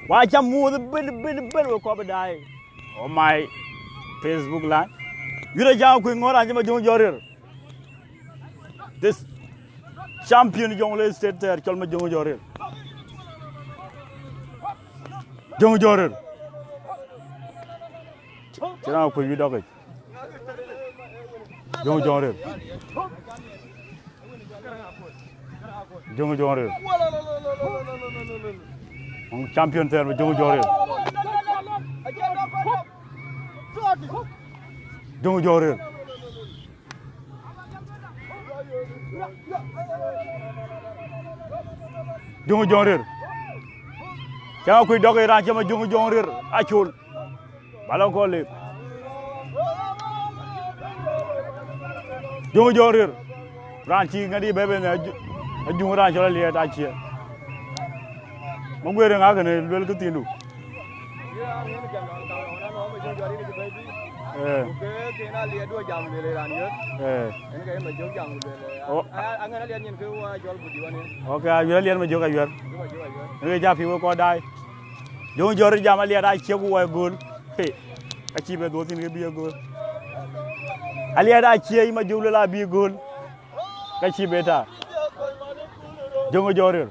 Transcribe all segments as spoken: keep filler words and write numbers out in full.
Wa cam muɔ̈th ëbën, ëbën, ëbën, we kɔp daai. Oh my Facebook line. Yïn a jam kuc ŋɔ̈ɔ̈r an cï Majöŋ Jɔŋ Riɛr. This champion Jonglei State thɛɛr cɔl Majöŋ Jɔŋ Riɛr. Jöŋ Jɔŋ Riɛr. Cï raan kuc wïc dɔkic. Jöŋ Jɔŋ Riɛr. Jöŋ Jɔŋ Riɛr. Wën champion thɛɛr, Jöŋ Jɔŋ Riɛr. Jöŋ Jɔŋ Riɛr. Jöŋ Jɔŋ Riɛr. Cäŋ akuc dɔk ë raan cï Majöŋ Jɔŋ Riɛr acol. Ba lɔ kɔn lip. Jöŋ Jɔŋ Riɛr. Raan cï ŋäth yï bɛ̈ɛ̈i bɛ̈ɛ̈i, Ajuŋ, Ajuŋ raan cɔl Aliɛɛt Acie. Maguëër ë ŋa kënë luel këthiindu? Eh. Eh. Oh. Ok, Ayuɛɛr Aliɛɛt Majöŋ Ayuɛɛr. Ë ke cä piŋ wek kɔc daai. Jöŋ Jɔŋ Riɛr jam Aliɛɛt Acie ku wɔ ë gööl. He. Ka cïï bɛ dhuɔ̈k thïn ke bï ë gööl. Aliɛɛt Acie yï Majöŋ luel abï ë gööl. Ka cïï bɛ ta. Jöŋ Jɔŋ Riɛr.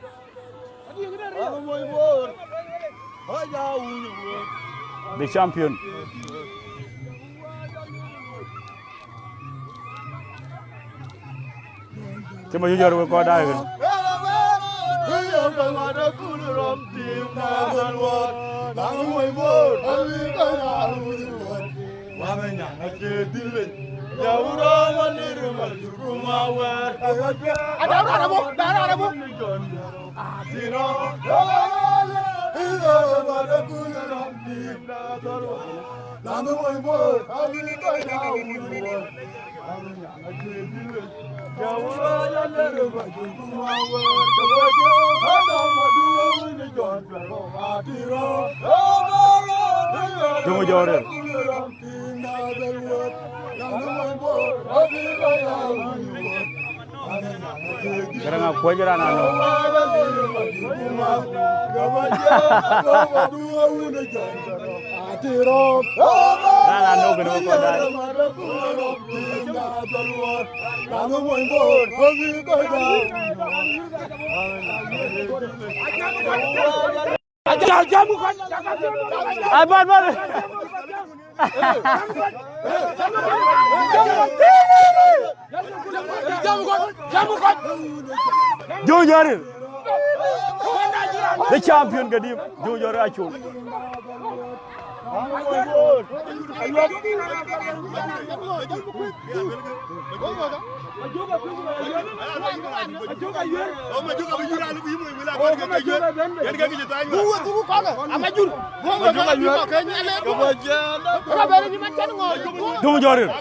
The champion. Cï Majöŋ Jɔŋ Riɛr wek kɔc daai kënë. Jöŋ Jɔŋ Riɛr. Garaŋ akuɔc raan anɔ̈k. Raan anɔ̈k kënë wek kɔc daai. Ai, ban, ban. Jöŋ Jɔŋ Riɛr. The champion قديم. Jöŋ Jɔŋ Riɛr acol. Jöŋ Jɔŋ Riɛr.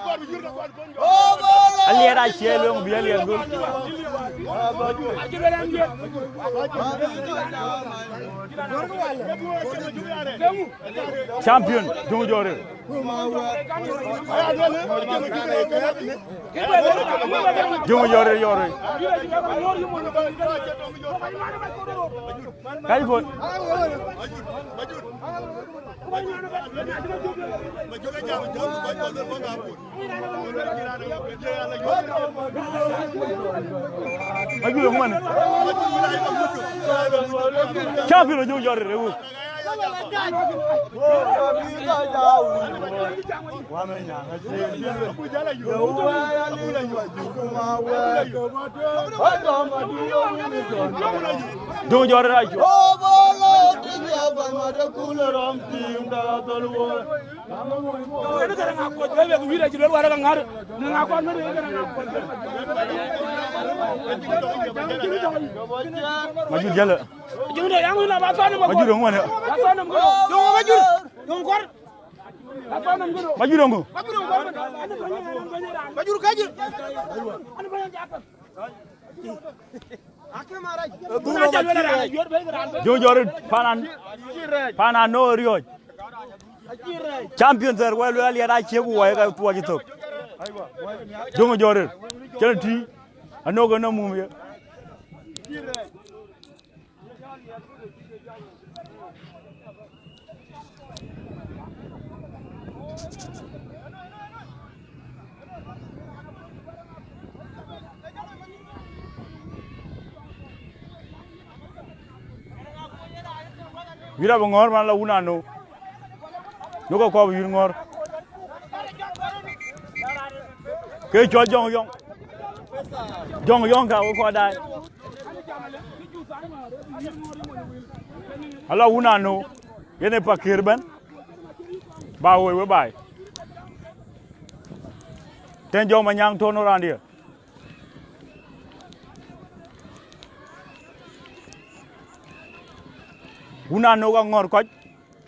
Aliɛɛt Acie lueŋ bï Aliɛɛt gol. Champion, Jöŋ Jɔŋ Riɛr. Jöŋ Jɔŋ Riɛr, Jɔŋ Riɛr. Kac puɔ̈l. Majur ŋuan. Champion Jöŋ Jɔŋ Riɛr. Jöŋ Jɔŋ Riɛr acuk. Majur jäl. Majur ŋuan. Majur ŋu. Majur kaji. Jöŋ Jɔŋ Riɛr, panan, panan no riɔ̈c. Champion thɛɛr, wɛ̈l wɛ̈l yɛn a ciek wɔ ka tuɔc thok. Jöŋ Jɔŋ Riɛr, cɛn tï, anok ënɔ mum ye. Wïïr abï ŋɔ̈ɔ̈r man la wun anu. Nukë kɔɔr bï wïïr ŋɔ̈ɔ̈r. Ke cɔl Jɔŋ Yɔŋ. Jɔŋ Yɔŋ ka wek kɔɔr daai. Ala wun anu. Yen ë Pakëër bɛ̈n. Ba woi we baai. Tɛ̈n Jɔŋ Manyaŋ tɔ̈ në raandiɛ̈. Wun aa nök aŋɔ̈r kɔc,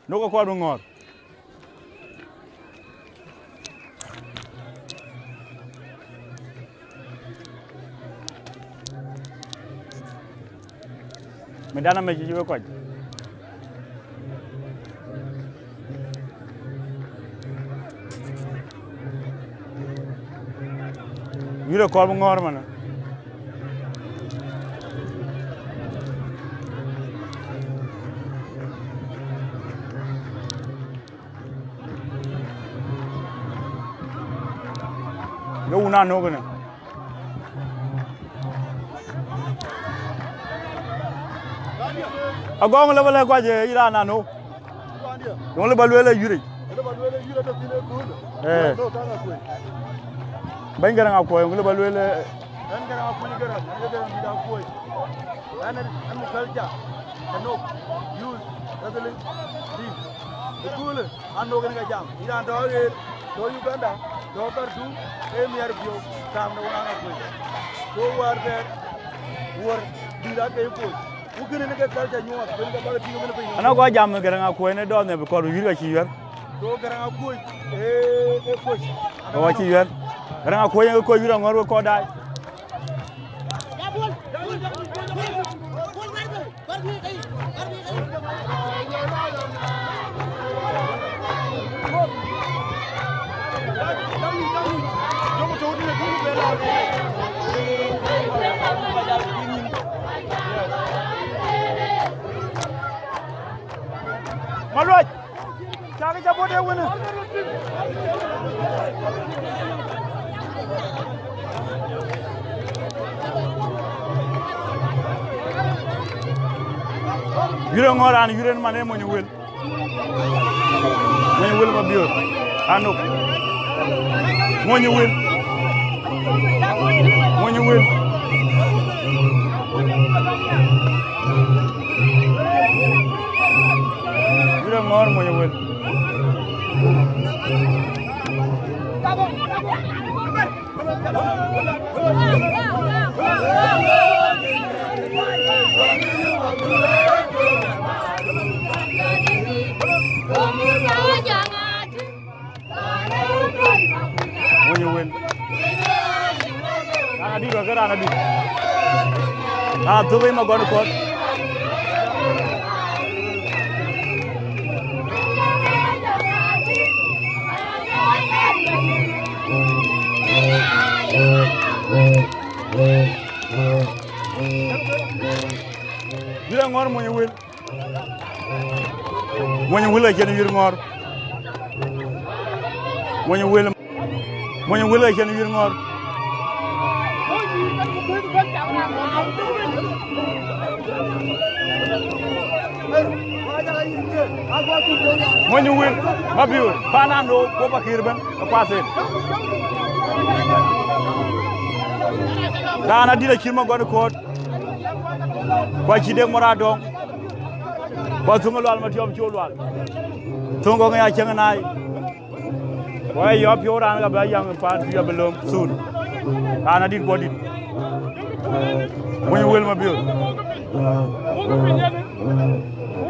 nök akɔɔr bï ŋɔ̈ɔ̈r. Mëdan amec cï wek kɔc. Yïn akɔɔr bï ŋɔ̈ɔ̈r manë. Ye wun anök ënë. Agɔŋ lë ba lɛ̈k kɔc, ee, yïn raan anök. Yöŋ lë ba lueel ë yuric. Ee. Bɛ̈ny Garaŋ Akuɔi, yöŋ lë ba lueel ë. Ɣɛn Garaŋ Akuɔi, Garaŋ, ɣɛn Garaŋ dït Akuɔi. Ɣɛn, ɣɛn culture, anök, youth, wrestling, team. Ëköölë, anök ënë ka jam. Yïn raan tɔ̈ aɣeer, tɔ̈ Uganda, tɔ̈ Khartoum, ee miɛt piɔ̈u, kaam de wun Garaŋ Akuɔi. So wäär thɛɛr, wuɔ̈r, dït ake ye kuɔc. Ku kënë në ke culture nyuɔɔth, kën ke bäk tïŋ ëmën piny. Anɔk kɔc jam Garaŋ Akuɔi në dɔɔth në bï kɔɔr bï wïïr ka cï yuɛ̈r. So Garaŋ Akuɔi, ee, ee kuɔc. Ka cï yuɛ̈r. Garaŋ Akuɔi ë kuɔc wïïr aŋɔ̈r wek kɔc daai. Maluac, cakë ca bɔ̈ de wënë. Yïn raan ŋɔ̈ɔ̈r raan yïn raan man ë mony wël. Mony wël Mabiöör. Anök. Mony wël. Mony wël. Yïn raan ŋɔ̈ɔ̈r mony wël. Mony wël. Raan adït wä ke raan adït. Raan athök ë Magɔn Kuɔth. Yïn raan ŋɔ̈ɔ̈r mony wël. Mony wël acïn yïn ŋɔ̈ɔ̈r. Mony wël. Mony wël acïn yïn ŋɔ̈ɔ̈r. Mony wël, Mabiöör, paan ando, ku Pakëër ëbën, ë kuath en. Raan adït acït Magɔn Kuɔth. Ku acït Dek Mɔr Adɔŋ. Ku athöŋ ë Lual Matiɔp cï Lual. Thöŋ kɔŋ ya cäŋ ë naai. Ku ayɔ piɔ̈u raan ka bï ayaŋ paan bï abï lööm thun. Raan adït ku adït. Mony wël Mabiöör.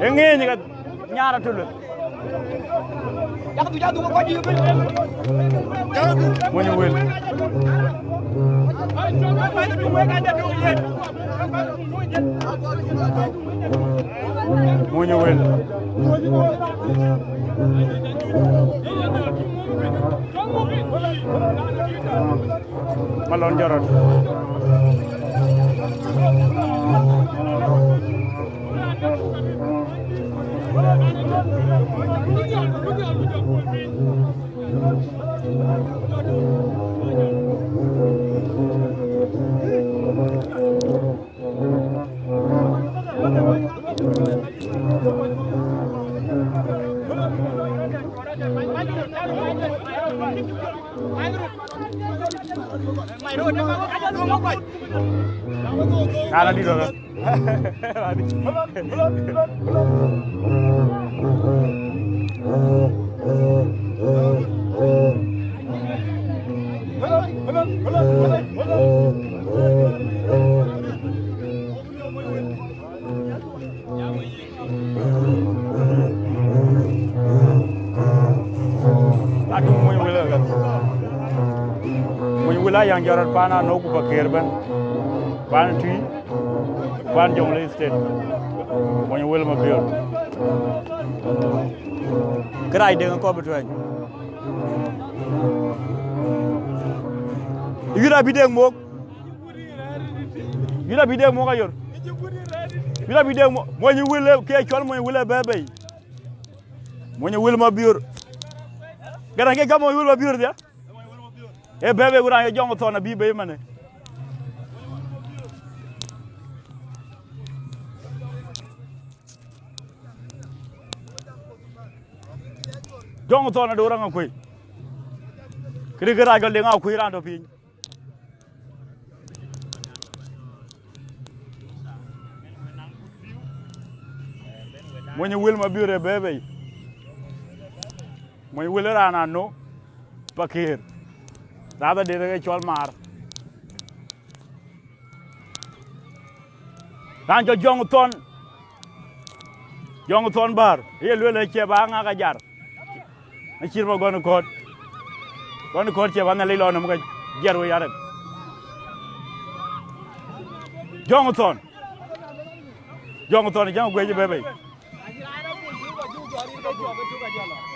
Ë ŋeeny ka nyaar atölë. Mony wël. Mony wël. Malɔn jɔt rɔt. Ala di dɔ̈. Adu mony wël ë ɣɛn. Mony wël aa yäŋ jɔt rɔt paan Anok ku Pakëër ëbɛ̈n. Paan Tui, paan Jonglei State. Mony wël Mabior. Kërac deŋ ë kɔp ë tuɛny. Yïn abï deŋ mok. Yïn abï deŋ mok ayor. Yïn abï deŋ mok. Mony wël ë, ke cɔl mony wël ë bɛ̈ɛ̈i bei. Mony wël Mabior. Gɛ̈t ke ka mony wël Mabior dhia. Ee bɛ̈ɛ̈i bei ku raan ye Jɔŋ Thɔn abï bei ëmënë. Jɔŋ Thɔn adu raŋ akuëi. Këdï kërac gɔl deŋ akuëi raan tɔ̈ piny. Mony wël Mabior ë bɛ̈ɛ̈i bei. Mony wël ë raan Anok Pakëër. Raan dhadït ke cɔl Maar. Raan cɔl Jɔŋ Thɔn. Jɔŋ Thɔn bäär. Ye lueel ë cie ba ŋak ajar. Acït bä gɔn kɔ̈ɔ̈t. Gɔn kɔ̈ɔ̈t cie bä Nhialic lɔ nɔm ke jiɛt wei arek. Jɔŋ Thɔn. Jɔŋ Thɔn, jam guëc bɛ̈ɛ̈i bei.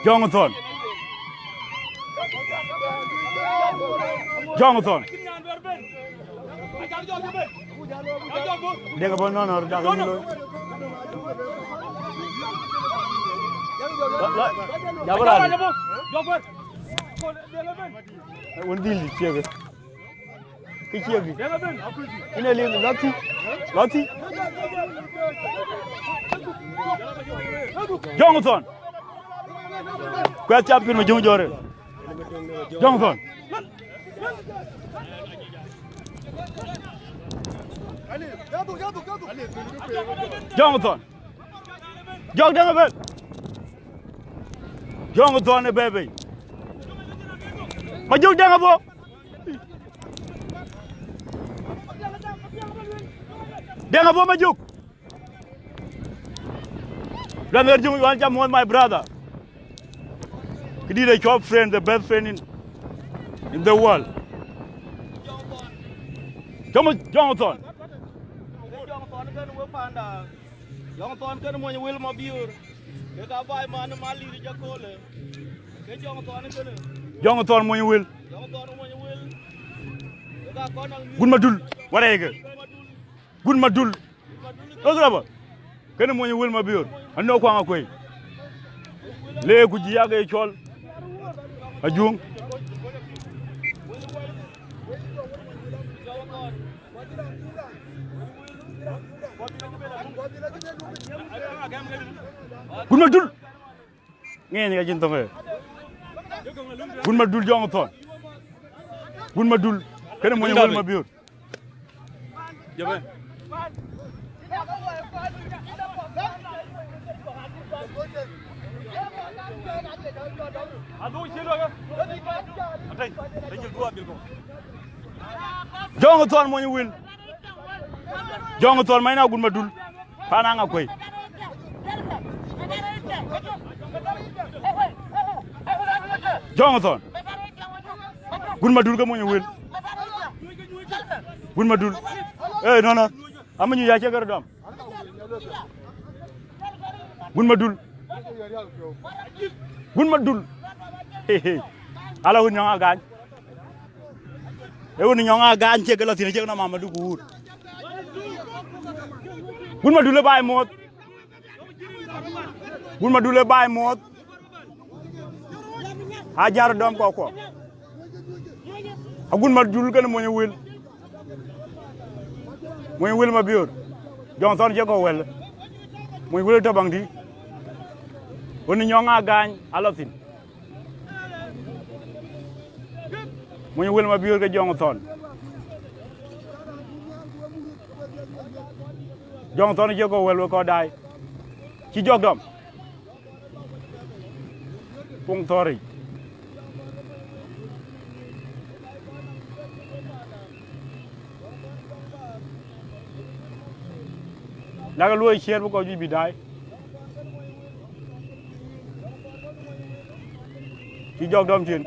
Jɔŋ Thɔn. Jɔŋ Thɔn. Dek bä nɔn nɔn dak ni looi. La, la, jabra. Wun dil ciege. Ki ciegi. Ine lim lati. Lati. Jɔŋ Thɔn. Kuɛth cam pin ma jɔŋ jɔre. Jɔŋ Thɔn. Jɔŋ Thɔn. Jɔk deŋ ëbɛ̈n. Jɔŋ Thɔn ë bɛ̈ɛ̈i bei. Ma jɔk deŋ abo. Deŋ abo ma jɔk. Luɛŋ ɣer jɔŋ yuan cam, my brother. Këdït ë cɔl friend, the best friend in, in the world. Jɔŋ, Jɔŋ Thɔn. Jɔŋ Thɔn kënë wek panda. Jɔŋ Thɔn kënë mony wël Mabior. Ke ka baai man ë mal dït ë Jakole. Ke Jɔŋ Thɔn kënë. Jɔŋ Thɔn mony wël. Jɔŋ Thɔn mony wël. Ke ka kɔn a gun madul. Warɛɛkë. Gun madul. Ëkë raba. Kënë mony wël Mabior. Anɔk kuaŋ akuëi. Le ku jï yak ë cɔl. Ajuŋ. Gun madul. Ŋeny ka cïn thöŋ ee. Gun madul Jɔŋ Thɔn. Gun madul. Kënë mony wël Mabior. Jɔŋ Thɔn mony wël. Jɔŋ Thɔn many na gun madul. Pan aŋa kuei. Jɔŋ Thɔn. Gun madul ke mony wël. Gun madul. Eh, nɔnɔ. Amenyu ya cï kërë dɔm. Gun madul. Gun madul. He, he. Ala wun nyɔŋ agany. E wun nyɔŋ agany cï ke lɔ thïn cï ke nɔm Amadu ku wur. Gun madul e baai moth. Gun Madul ë baai muɔ̈ɔ̈th. Aa jär dɔm kɔ̈k kuɔ. Agun Madul kënë mony wil. Mony wil Mabiöör. Jɔŋ Thɔn cie kɔ̈u wɛl. Mony wil tɔ̈ baŋ dï. Ɣön ë nyɔŋ aa gaany alɔ thïn. Mony wil Mabiöör ke Jɔŋ Thɔn. Jɔŋ Thɔn cie kɔ̈u wɛl wek kɔc daai. Cï jɔk dɔm. Puŋ thɔ̈ric. Lakë luɔi ciëër bï kɔc juëc bï daai. Cï jɔk dɔm cin.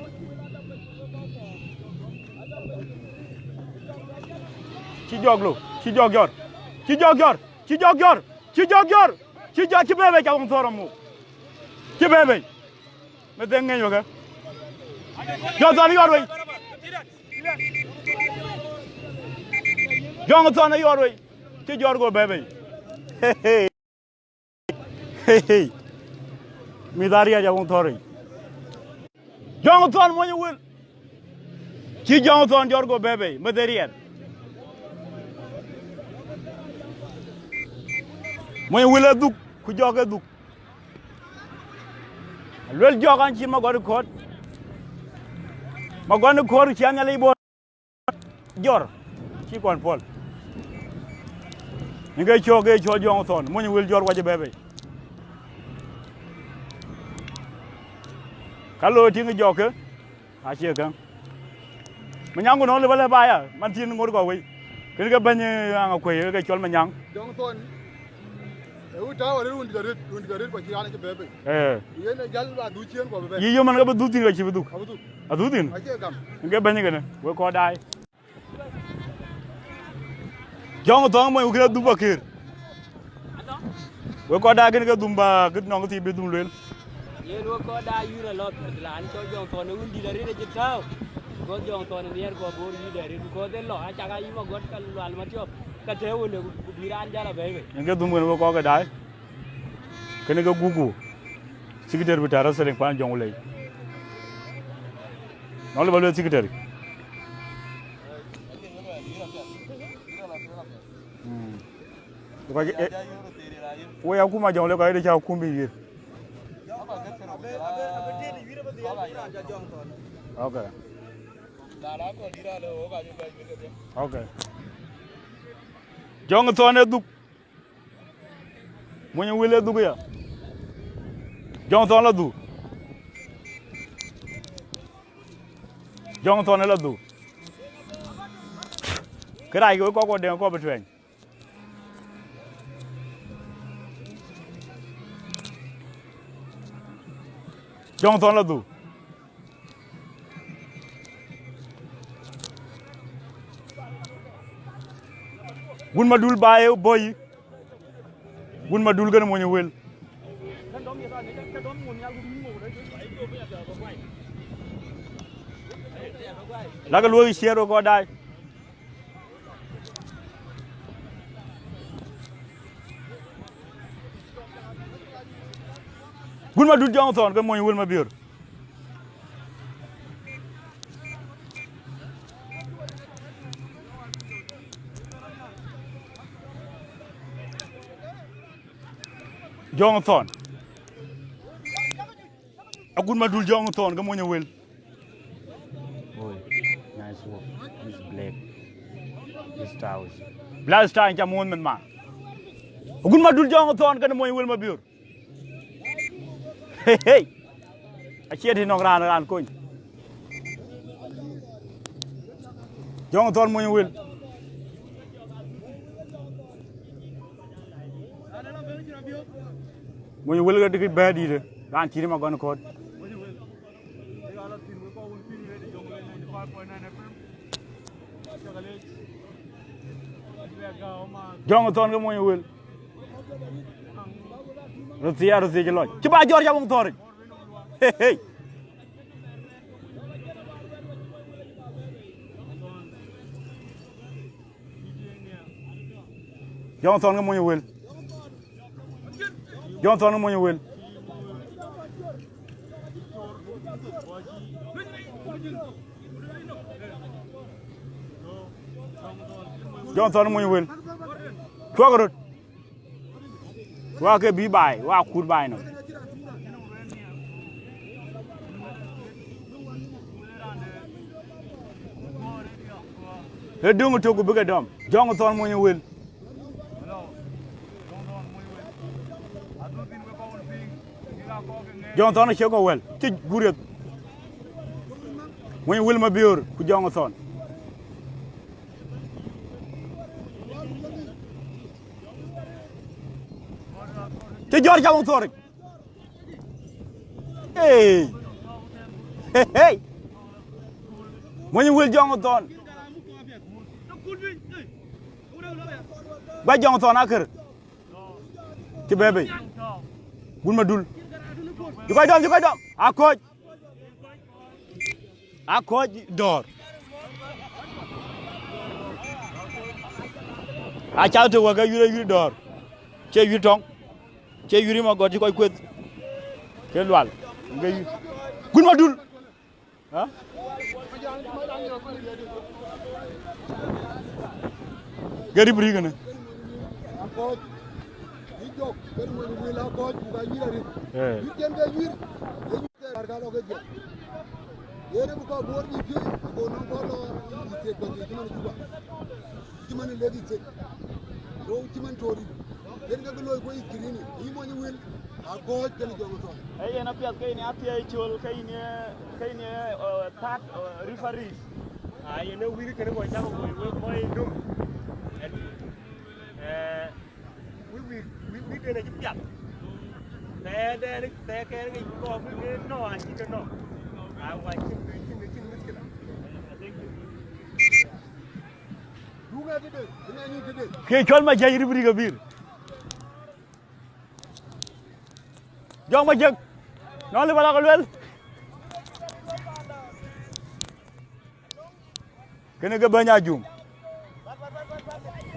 Cï jɔk lo, cï jɔk jɔr, cï jɔk jɔr, cï jɔk jɔr, cï jɔk jɔr, cï jɔk, cï bebe ca wun thɔ̈r amuk. Cï bebe. Me dhëŋ ŋeny wekë. Jɔŋ Thɔn yɔt wei. Jɔŋ Thɔn yɔt wei. Cï jɔr go bebe. Hey, hey. Hey, hey. Mïth ariɛc awuŋ thɔ̈ric. Jɔŋ Thɔn mony wil. Cï Jɔŋ Thɔn jɔr go bebe, meth ë riɛl. Mony wil ë dhuk, ku jɔk ë dhuk. Luel jɔk an cï magɔt ë kɔ̈t. Magɔt ë kɔ̈t cï Nhialic bɔ̈. Jɔr, cï kɔn puɔl. Ŋic ke cɔk ke cɔl Jɔŋ Thɔn, mony wil jɔr wac ë bebe. Ka looi tïŋ jɔk ke, acie käŋ. Manyaŋ ku nɔn lëbë lë ba ya, man thiin ŋot kɔ̈u wei. Kën ke bɛ̈ny, eh, aŋa kuei, ke cɔl Manyaŋ. Jɔŋ Thɔn, eh, wut tääu arëët, rundït arëët, rundït arëët, ku acï raan acï bɛ̈ɛ̈i bei. Eh. Ku yen ë jäl ba dhuk ciëën ku abï bɛ̈n. Yï yom man ke bï dhuk thïn, ke cï bï dhuk. Abï dhuk. Adhuk thïn. Acie gam. Kën ke bɛ̈ny kënë, wek kɔc daai. Jɔŋ Thɔn mony wukïn adhum ba këër. Wek kɔc daai kën ke dhum ba, kë nɔŋ kë thii bï dhum lueel. Yen wek kɔc daai yïn alɔ piɛth, raan cɔl Jɔŋ Thɔn ë wun dït arëët acï tääu. Because Jɔŋ Thɔn ë nhiɛɛr kɔ̈u Bor yï dɛ arëët, because ë lɔ, acak aa yï Magɔt ka Lual Matiɔp, ka tɛ̈ɛ̈u wënde, ku bï raan jäl abɛ̈ɛ̈i bei. Yen ke dhum kën wek kɔc ke daai. Kënë ke gukku. Secretary bï tɛ̈r wrestling pan Jɔŋ Wulei. Nɔn lë ba lueel secretary. Mm. Because, eh, we akuma Jɔŋ Wulei, ka yï de ca kum bï yïr. Okay. Okay. Jɔŋ Thɔn ë dhuk. Mony wil ë dhuk ya. Jɔŋ Thɔn la dhuk. Jɔŋ Thɔn la dhuk. Kë rac ke wek kɔc kɔ̈k deŋ kɔ̈u bï tuɛny. Jɔŋ Thɔn la dhuk. Wun Madul ba ye bɔ̈ yï. Wun Madul kënë mony wil. Lakë luɔi ciëër wek kɔc daai. Gun Madut Jɔŋ Thɔn ke mony wil Mabiör. Jɔŋ Thɔn. Agun Madul Jɔŋ Thɔn ke mony wil. Oi, nice work. This black. This towels. Blast time ca muɔ̈th mɛn ma. Agun Madul Jɔŋ Thɔn ke mony wil Mabiör. Hey, hey. Acie tï nɔŋ raan, raan kony. Jɔŋ Thɔn mony wil. Mony wil ke dïk bɛ̈ɛ̈r dïïtë, raan cït Magɔn Kɔ̈t. Jɔŋ Thɔn ke mony wil. Röt thiaar, röt thiaar cï lɔc. Cï ba jɔr ca wun thɔ̈ric. Hey, hey. Jɔŋ Thɔn ke mony wil. Jɔŋthɔn mony wël. Jɔŋthɔn mony wël. Cuɔk röt. Wa ke bï baai, wa kut baai nɔm. Ë döŋ tök ku bï ke dɔm. Jɔŋthɔn mony wël. Jɔŋthɔn ë ciëk ë wël, cï gurieth. Wëny wël Mabiöör ku Jɔŋthɔn. Cï jɔ̈ɔ̈r cam ë thɔ̈ric. Hey! Hey, hey! Wëny wël Jɔŋthɔn. Ba Jɔŋthɔn akër. Cï bɛ̈ɛ̈i bei. Gun Madul. Cï kɔc dɔm, cï kɔc dɔm. Akɔc. Akɔc dɔ̈ɔ̈r. Acath të wek ke yïr, yïr dɔ̈ɔ̈r. Cie yïr tɔŋ. Cie yïr Magɔt cï kɔc kueth. Ke lual. Ke yïr. Gun Madul. Ha? Gari bri kënë. Akɔc, yï jɔk, kën mony wël Akɔc, ku ka yïr arëët. Eh. Yïr cïn ke yïr, ye yïr thɛɛr ka lɔ ke dhiëth. Yen ë bï kɔc buɔɔr nyïïn piööc, ago nɔŋ kɔc lɔ yï thiëk bɛ̈ny cï man Juba. Cï man ë lek yï thiëk. Rou cï man Tori. Yen ke bï looi kuɔ yï thiëriini, yï mony wël. Akɔc kën Jɔŋthɔn. Ee yen apiɛth ke yïn ye athiɛɛi col, ke yïn ye, ke yïn ye, eh, third, eh, referees. Aa, yen ee wïïr kënë kɔc cak woi wek kɔc dum. Ee, wïïr, wïïr, wïïr, wïïrden acï piath. Thɛɛrden, thɛɛrken ke kɔɔr bï ke nɔ̈k, acï ke nɔ̈k. Aa, wa cïn, cïn, cïn mushkila. Duŋ ë tëde, duŋ ë nyïïn tëde. Ke cɔl Majäc Ribri Kabir. Jɔŋ Majek. Nɔn lë bä lak luel. Kënë ke bɛ̈ny Ajuŋ.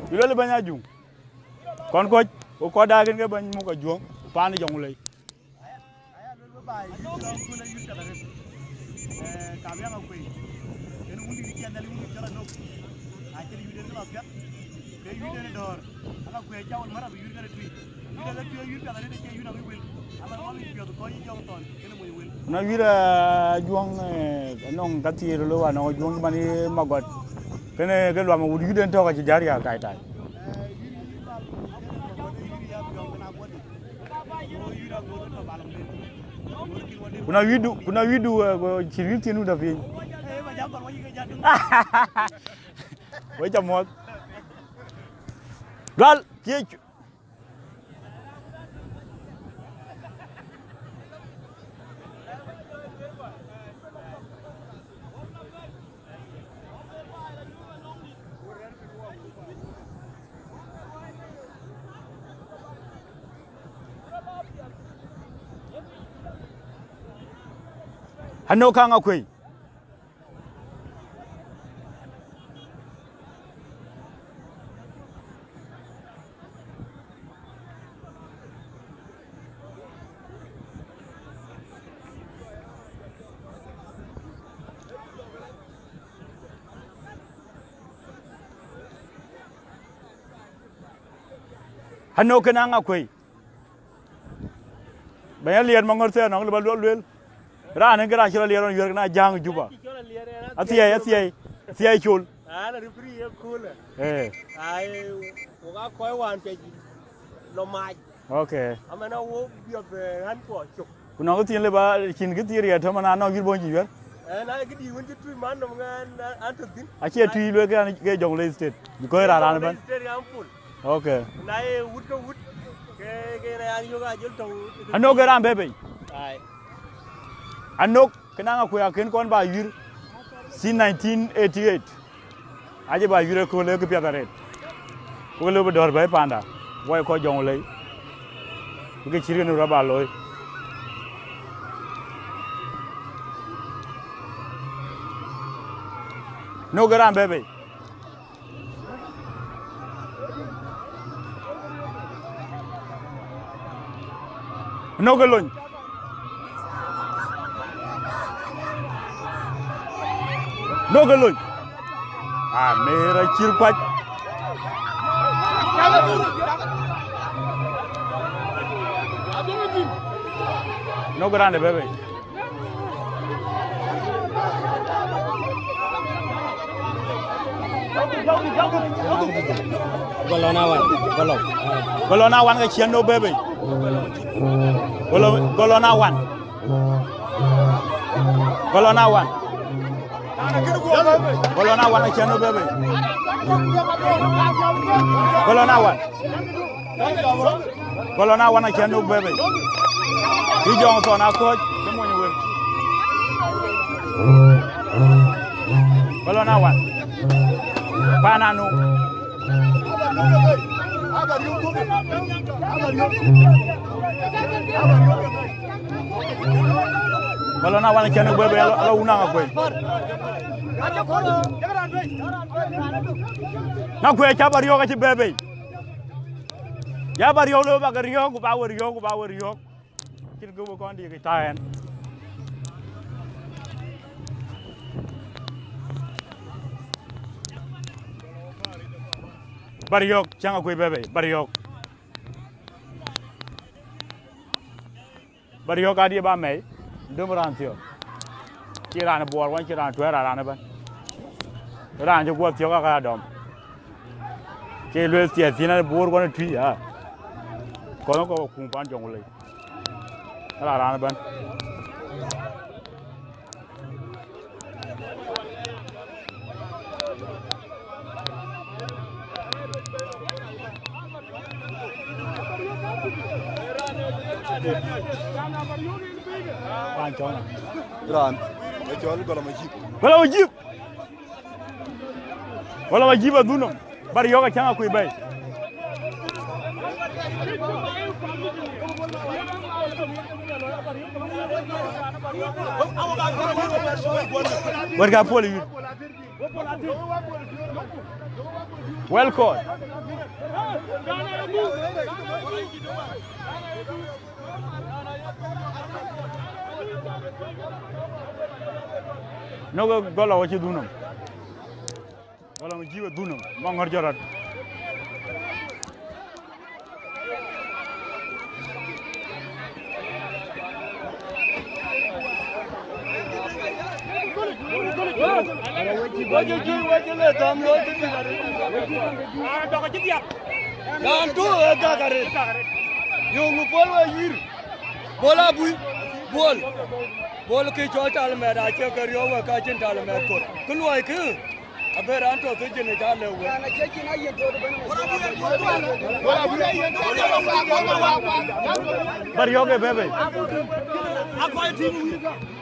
Cï luel bɛ̈ny Ajuŋ. Kɔn kɔc, ku kɔc daai kënë ke bɛ̈ny muk Ajuɔŋ, paan Jɔŋlei. Ku na wïïr, eh, Ajuɔŋ, eh, anɔŋ ka thiëër lo anɔŋ Ajuɔŋ man ye Magɔt. Kënë ke luam wut yït en tɔ̈ ka cï jäl riääk tai tai. Ku na wïïrdu, ku na wïïrdu, eh, go cït wïïr thiin wut apiny. Wek ca muɔ̈th. Dual, thiëc. Anɔ̈k kaŋ akuëi. Anɔ̈k kënë aŋa kuëi. Bɛ̈ny Aliɛɛr Maŋör thɛɛr nɔŋ lë bä luel luel. Raan ë ke raan cï rɔ liɛɛr ɣɔn yuɛ̈r kënë Ajäŋ Juba. Athiɛɛi, athiɛɛi, athiɛɛi col. An, a referee ye cool. Eh. Ai, wok aa kɔc wään piac lɔ mac. Okay. Amɛn a wok biɔp, eh, ɣän puɔ cök. Ku nɔŋ kë thiin lë bä cïn kë thiin riɛt tɔ̈ man anɔŋ yïr bɔ̈ny cï yuɛ̈r. Eh, na ye kë dïït wën cï tui man nɔm ŋɛn an, an tök thïn. Acie tui luel ke an ke Jonglei State. Bï kɔc raan raan ëbɛ̈n. Jonglei State an full. Okay. Na ye wut ke wut, ke, ke na yan yök a jël tɔ̈u. Anɔ̈k ke raan bɛ̈ bei. Ai. Anɔ̈k. Kënë aŋa kuëi akën kɔn bä yuïr since nineteen eighty eight. Acï bä yuïr ëkööl ee kë piɛth arëët. Ku ke lëu bï dɔ̈ɔ̈r bɛ̈ɛ̈i panda, wai kɔc Jonglei. Bï ke cït kënë rɔt bä looi. Nök ë raan bɛ̈ bei. Nökë lony. Nökë lony. Amer acïr kuac. Nökë raan de bɛ̈ɛ̈i bei. Gɔlɔn awan, gɔlɔn. Gɔlɔn awan ka ciɛn nökë bɛ̈ɛ̈i bei. Gɔlɔn, gɔlɔn awan. Gɔlɔn awan. Gɔlɔn awan ka ciɛn nökë bɛ̈ɛ̈i bei. Gɔlɔn awan. Gɔlɔn awan acï nökë bɛ̈ɛ̈i bei. Yï jɔŋ thɔn akɔ̈ɔ̈c, cï mony wël. Gɔlɔn awan. Paan anu. Gɔlɔn awan acï nökë bɛ̈ɛ̈i bei, ala, ala wun aŋa kuei. Na kuei ca ba riɔ̈ɔ̈k acï bɛ̈ɛ̈i bei. Ya ba riɔ̈ɔ̈k, lëu ba ke riɔ̈ɔ̈k, ku ba we riɔ̈ɔ̈k, ku ba we riɔ̈ɔ̈k. Cïn kë we kɔn dïïk ë taŋ ɛn. Ba riɔ̈ɔ̈k, cäŋ akuei bɛ̈ɛ̈i bei, ba riɔ̈ɔ̈k. Ba riɔ̈ɔ̈k adï ba mɛi, döm raan thiɔ̈k. Cï raan buɔɔr wän, cï raan tuɛɛr raan ëbɛ̈n. Raan cï guɔ thiɔ̈k aka dɔm. Cï lueel thiɛth thïn an buɔɔr wän ë tui, aa. Kɔn kɔ̈k kuŋ pan jɔŋ wulei. Ala raan ëbɛ̈n. Raan cɔn. Raan, ë cɔl Gɔlɔm Ajïp. Gɔlɔm Ajïp. Gɔlɔm Ajïp adhunɔm. Ba riɔ̈ɔ̈k acäŋ akuei bɛ̈ɛ̈i. Wɛ̈t ka puɔl yï. Welcome. Nökë Gɔlɔm acï dhunɔm. Gɔlɔm Ajïp adhunɔm, maŋ ŋɔ̈r jɔt rɔt. Raan tök ë gäk arëët. Yöŋ puɔl we yïr. Bol abui. Bol. Bol kë cɔl tal mɛt acï ke riɔ̈ɔ̈k wek ka cïn tal mɛt kor. Kë luɔi kë. Abï raan tɔ̈ thïn cïn ë ca lëu wek. Ba riɔ̈ɔ̈k ë bɛ̈ɛ̈i bei.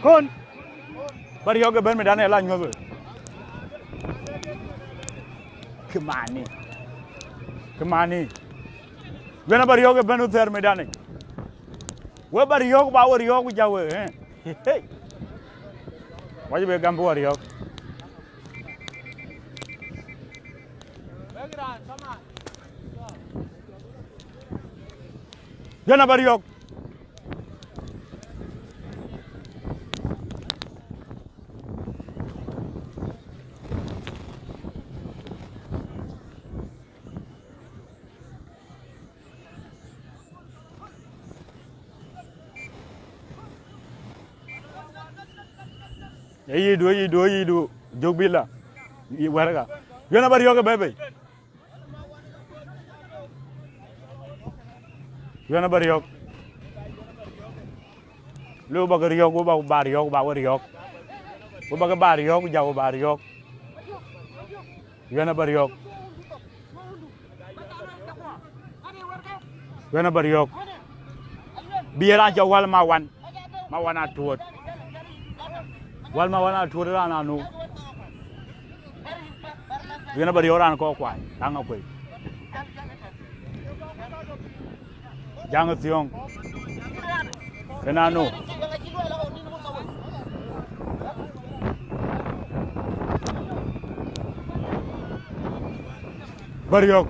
Kɔn. Ba riɔ̈ɔ̈k ë bɛ̈n mëdan ë la nyuɔ̈th wek. Kë mani. Kë mani. Wën aba riɔ̈ɔ̈k ë bɛ̈n ë thɛɛr mëdan yic. We ba riɔ̈ɔ̈k, ba we riɔ̈ɔ̈k ku ja we, ë. Hey. Wacï be gam bï wa riɔ̈ɔ̈k. Yɛn aba riɔ̈ɔ̈k. Ayidu, ayidu, ayidu. Jök bila. Wɛ̈rka. Yɛn aba riɔ̈ɔ̈k ë bɛ̈ɛ̈i bei. Yɛn aba riɔ̈ɔ̈k. Lëu ba ke riɔ̈ɔ̈k, wo ba, ba riɔ̈ɔ̈k, ba we riɔ̈ɔ̈k. Wo ba ke ba riɔ̈ɔ̈k, ja wo ba riɔ̈ɔ̈k. Yɛn aba riɔ̈ɔ̈k. Yɛn aba riɔ̈ɔ̈k. Bï ye raan cɔl Wäl Mawan. Mawan Atuɔ̈t. Wäl Mawan Atuɔ̈t raan anu. Yɛn aba riɔ̈ɔ̈k raan kɔ̈k kuai, raan akuei. Jaŋ Thiɔ̈ŋ. Kën anu. Ba riɔ̈ɔ̈k.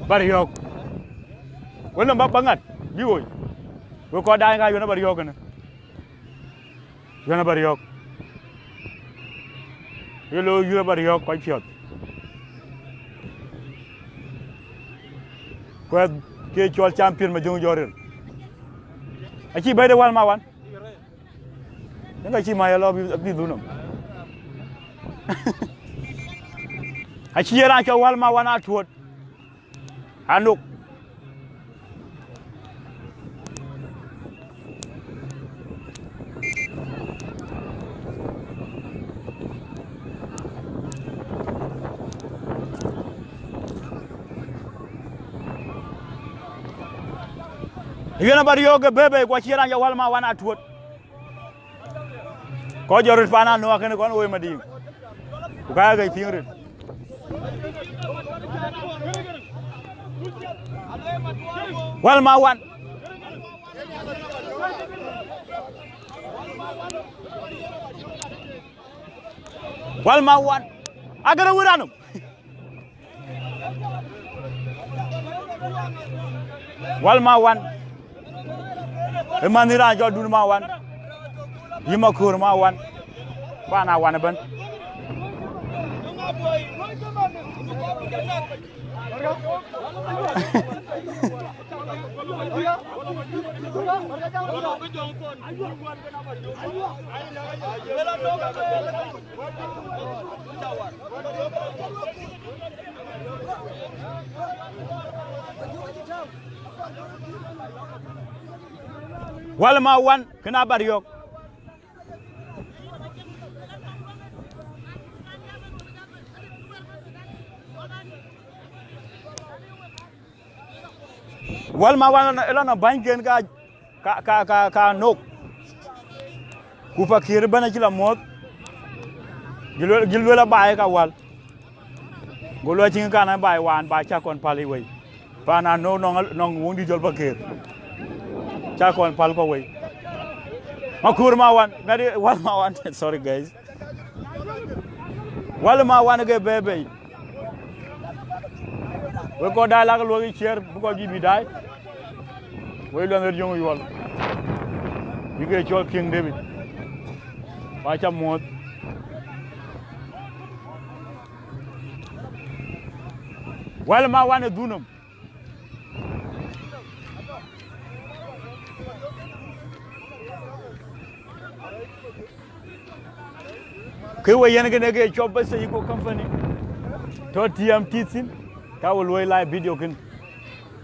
Bariɔ̈ɔ̈k. Wël nɔm ba, ba ŋat, bï woi. Wek kɔc daai ŋa, yön abariɔ̈ɔ̈k kënë. Yön abariɔ̈ɔ̈k. Ye lo yur abariɔ̈ɔ̈k kɔc piɔ̈ɔ̈th. Kuɛth ke cɔl champion Majöŋ Jɔ̈ɔ̈r Ril. Acï bɛ̈i de Wäl Mawan. Yen ka cï ma ye lɔ bï, bï dhun nɔm. Acï ye raan cɔl Wäl Mawan Atuɔ̈t. Anok. Yen abariɔ̈ɔ̈k ke bɛ̈ɛ̈i bɛ̈ɛ̈i, ku acï raan cɔl Wäl Mawan Atuɔ̈t. Kɔc jɔt röt paan Anok akënë kɔn woi madïïm. Ku ka ke piŋ röt. Wäl Mawan. Wäl Mawan. Agënë wïïr anum. Wäl Mawan. Ë manh raan cɔl Dun Mawan. Yï Maköör Mawan. Paan Awan ëbɛ̈n. Wäl Mawan, kënë abariɔ̈ɔ̈k. Wäl Mawan ëlɔn ë bänyken ka, ka, ka, ka, ka Anok. Ku Pakëër ëbɛ̈n acï la muɔ̈th. Jël luel, jël luel abaai ka wäl. Go luel cïn kan abaai waan ba cä kɔn päl ë wei. Paan Anok nɔŋ, nɔŋ wuŋdït jɔl Pakëër. Cä kɔn päl kɔ wei. Maköör Mawan, ŋadï Wäl Mawan. Sorry, guys. Wäl Mawan ke bɛ̈ɛ̈i bɛ̈ɛ̈i. Wek kɔc daai lak luɔ̈k ë ciɛɛr, bï kɔc juëc bï daai. Wek luɛnh ɣer Jöŋ Yuɔl. Bï ke cɔl King David. Wa cä muɔ̈th. Wäl Mawan ë dhunum. Kë we yen kënë ke cɔp bas ë yï ku company tɔ̈ T M T thïn, ka we luɔi live video kën.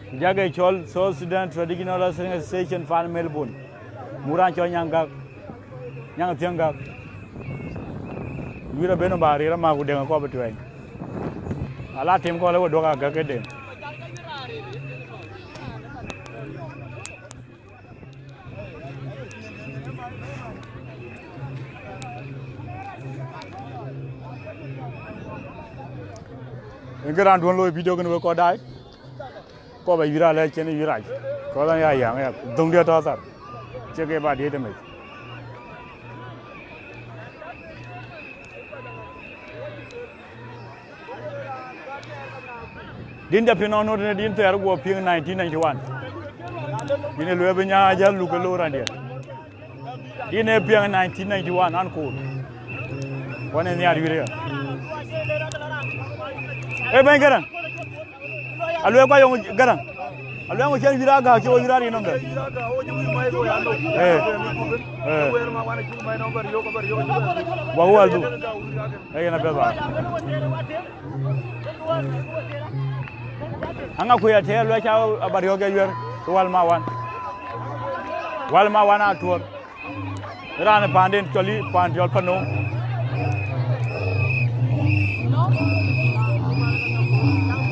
Ku jakë cɔl South Sudan Traditional Wrestling Association fan Melbourne. Muk raan cɔl Nyaŋ Gak, Nyaŋ Thiäŋ Gak. Wïïr abënë ba rëër ama ku deŋ akɔp ë tuɛɛny. Ala tim kɔl ë we duɔ̈k agäk ke deŋ. Yen kë raan duɔ̈n looi video kën wek kɔc daai. Kɔp ayuïr alɛɛc cïn ayuïr rac. Kɔc ɣɔn ya yäŋ ya dhöŋdiɛ̈ tɔ̈ thar. Cie ke ba diëëc tëmec. Din ja piŋ nɔn nöt në din thɛɛr guɔ piŋ nineteen ninety-one. Din ë lueel bï nya ajäl luk ë loor andiɛ̈. Din ë piɛŋ nineteen ninety-one an koor. Wan ë nhiaar wiir ëya. Ee bɛ̈ny kënë. Alueel kɔc yɔŋ Gäräŋ. Alueel ŋö cïn wiir agääk cï wo wiir arin nɔm dɛ. Ee. Ee. Wak wäl du. Ee yen apiɛth bä. Aŋa kuc atëë luɛc ca abariɔ̈k ke yuɛr ke Wäl Mawan. Wäl Mawan atuɔ̈r. Raan ë paanden cɔl yï paan cɔl Panööŋ.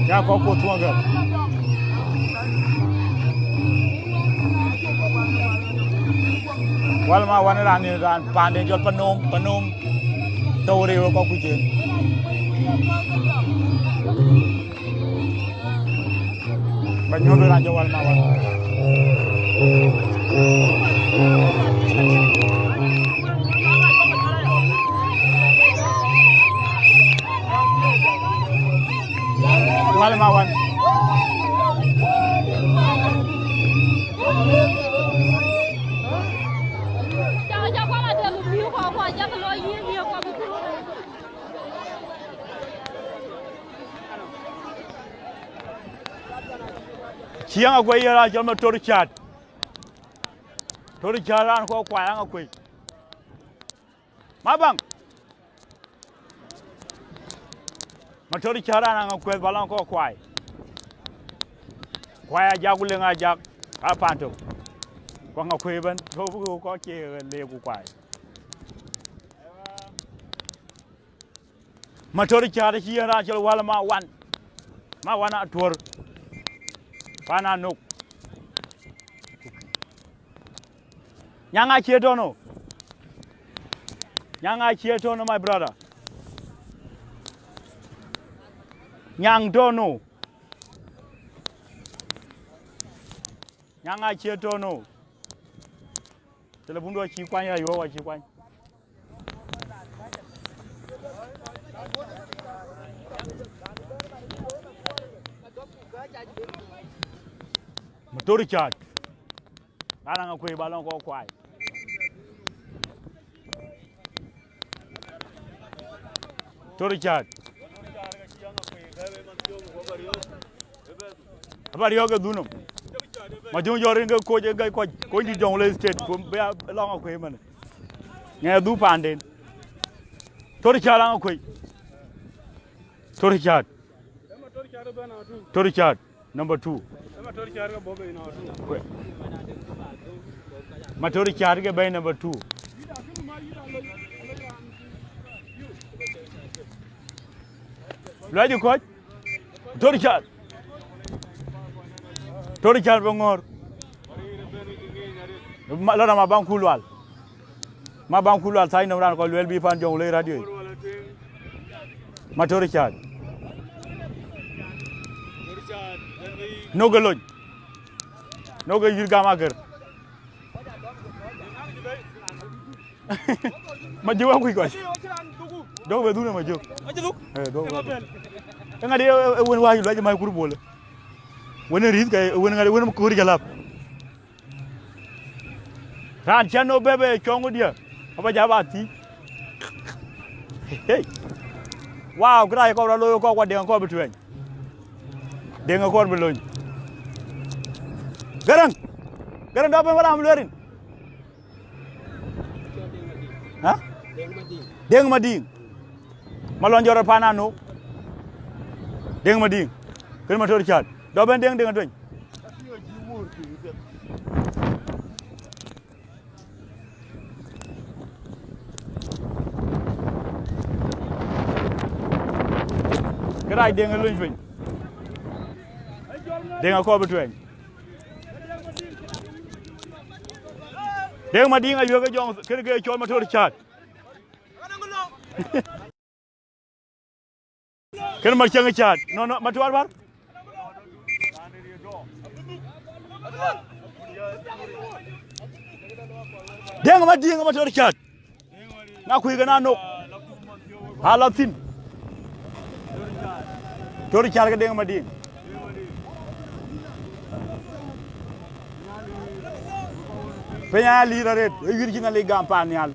Ca kɔk ku thuɔŋ kë. Wäl Mawan raan, raan paanden cɔl Panööŋ, Panööŋ. Tɔ̈u rëëu ë kɔk kuc en. Ba nyuɔ̈th raan cɔl Wäl Mawan. Wäl Mawan. Ciɛɛŋ akuei yen raan cɔl Mator Cäät. Mator Cäät raan kɔ̈k kuai Aŋakuei. Mabaŋ. Mator Cäät raan Aŋakuei ba lɔŋ kɔ̈k kuai. Kuai ajak ku leŋ ajak, ka paan tök. Ku Aŋakuei ëbɛ̈n, tɔ̈u bï kɔc cie leek ku kuai. Mator Cäät acï yen raan cɔl Wäl Mawan. Mawan Atuɔ̈r. Pan Anok. Nyaŋ acie tɔ̈ nou. Nyaŋ acie tɔ̈ nou, my brother. Nyaŋ tɔ̈ nou. Nyaŋ acie tɔ̈ nou. Telepundu acï kuany, ayuɔ̈u acï kuany. Mator Cäät. Raan Aŋakuei ba lɔŋ kɔ̈k kuai. Mator Cäät. Aba riɔ̈ɔ̈k ë dhunum. Majöŋ jɔ rin ke koc ë gɛc kɔc, kony dït Jonglei State, ku bï a lɔŋ Aŋakuei ëmënë. Ŋɛk dhuk paanden. Mator Cäät Aŋakuei. Mator Cäät. Mator Cäät, number two. Kue. Mator Cäät ke bɛ̈ny number two. Luac kɔc. Mator Cäät. Mator Cäät bï ŋɔ̈ɔ̈r. Ma, lɔ na Mabaŋ Kulual. Mabaŋ Kulual thany nɔm raan kɔc lueel bï pan Jonglei radio. Mator Cäät. Nok ë lony. Nok ë yïr gam aker. Majöŋ akuc kɔc. Dɔ̈k bï dhun ë Majöŋ. Eh, dɔ̈k bï dhun. Eŋa de e, e, e wën wääc luac mai kur bol. Wën ë rïth ke, e wën ŋa de, wën kur jalap. Raan cän no bebe cɔŋ dië, aba ja ba thiëc. Hey. Wow, kërac kɔp rɔt looi kɔk wa Deŋ kɔp bï tuɛny. Deŋ kɔp bï lony. Gäräŋ. Gäräŋ dɔ ben waram luerin. Ha? Deŋ Madiŋ. Malɔn jɔt rɔt pan anu. Deŋ Madiŋ. Kën Mator Cäät. Dɔ ben Deŋ, Deŋ atueny. Kërac Deŋ ë luny piny. Deŋ akɔɔr bï tuɛny. Deŋ Madiŋ ayuëk ë jɔŋ kën ke cɔl Mator Cäät. Kën Maciëŋ Cäät. No, no, Mator bär. Deŋ Madiŋ Mator Cäät. Na kuc kën anok. Ala thïn. Mator Cäät ke Deŋ Madiŋ. Piny aya lir arëët, ë wiir cï Nhialic gam paan nhial.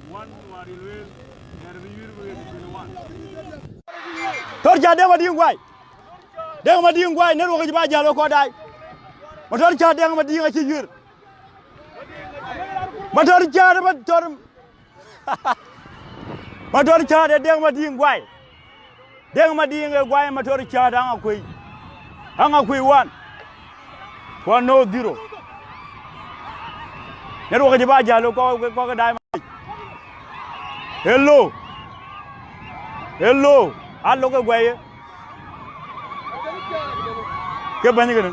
Mator Cäät Deŋ Madiŋ guai. Deŋ Madiŋ guai, në ruɔk cï ba jäl wek kɔn daai. Mator Cäät Deŋ Madiŋ acï wiir. Mator Cäät, Mator. Mator Cäät ë Deŋ Madiŋ guai. Deŋ Madiŋ ë guai Mator Cäät Aŋakuei. Aŋakuei one. Kuan no zero. Në ruɔk cï ba jäl kɔk, kɔk daai. Hello. Hello. Alo ke guai. Ke bɛ̈ny kënë.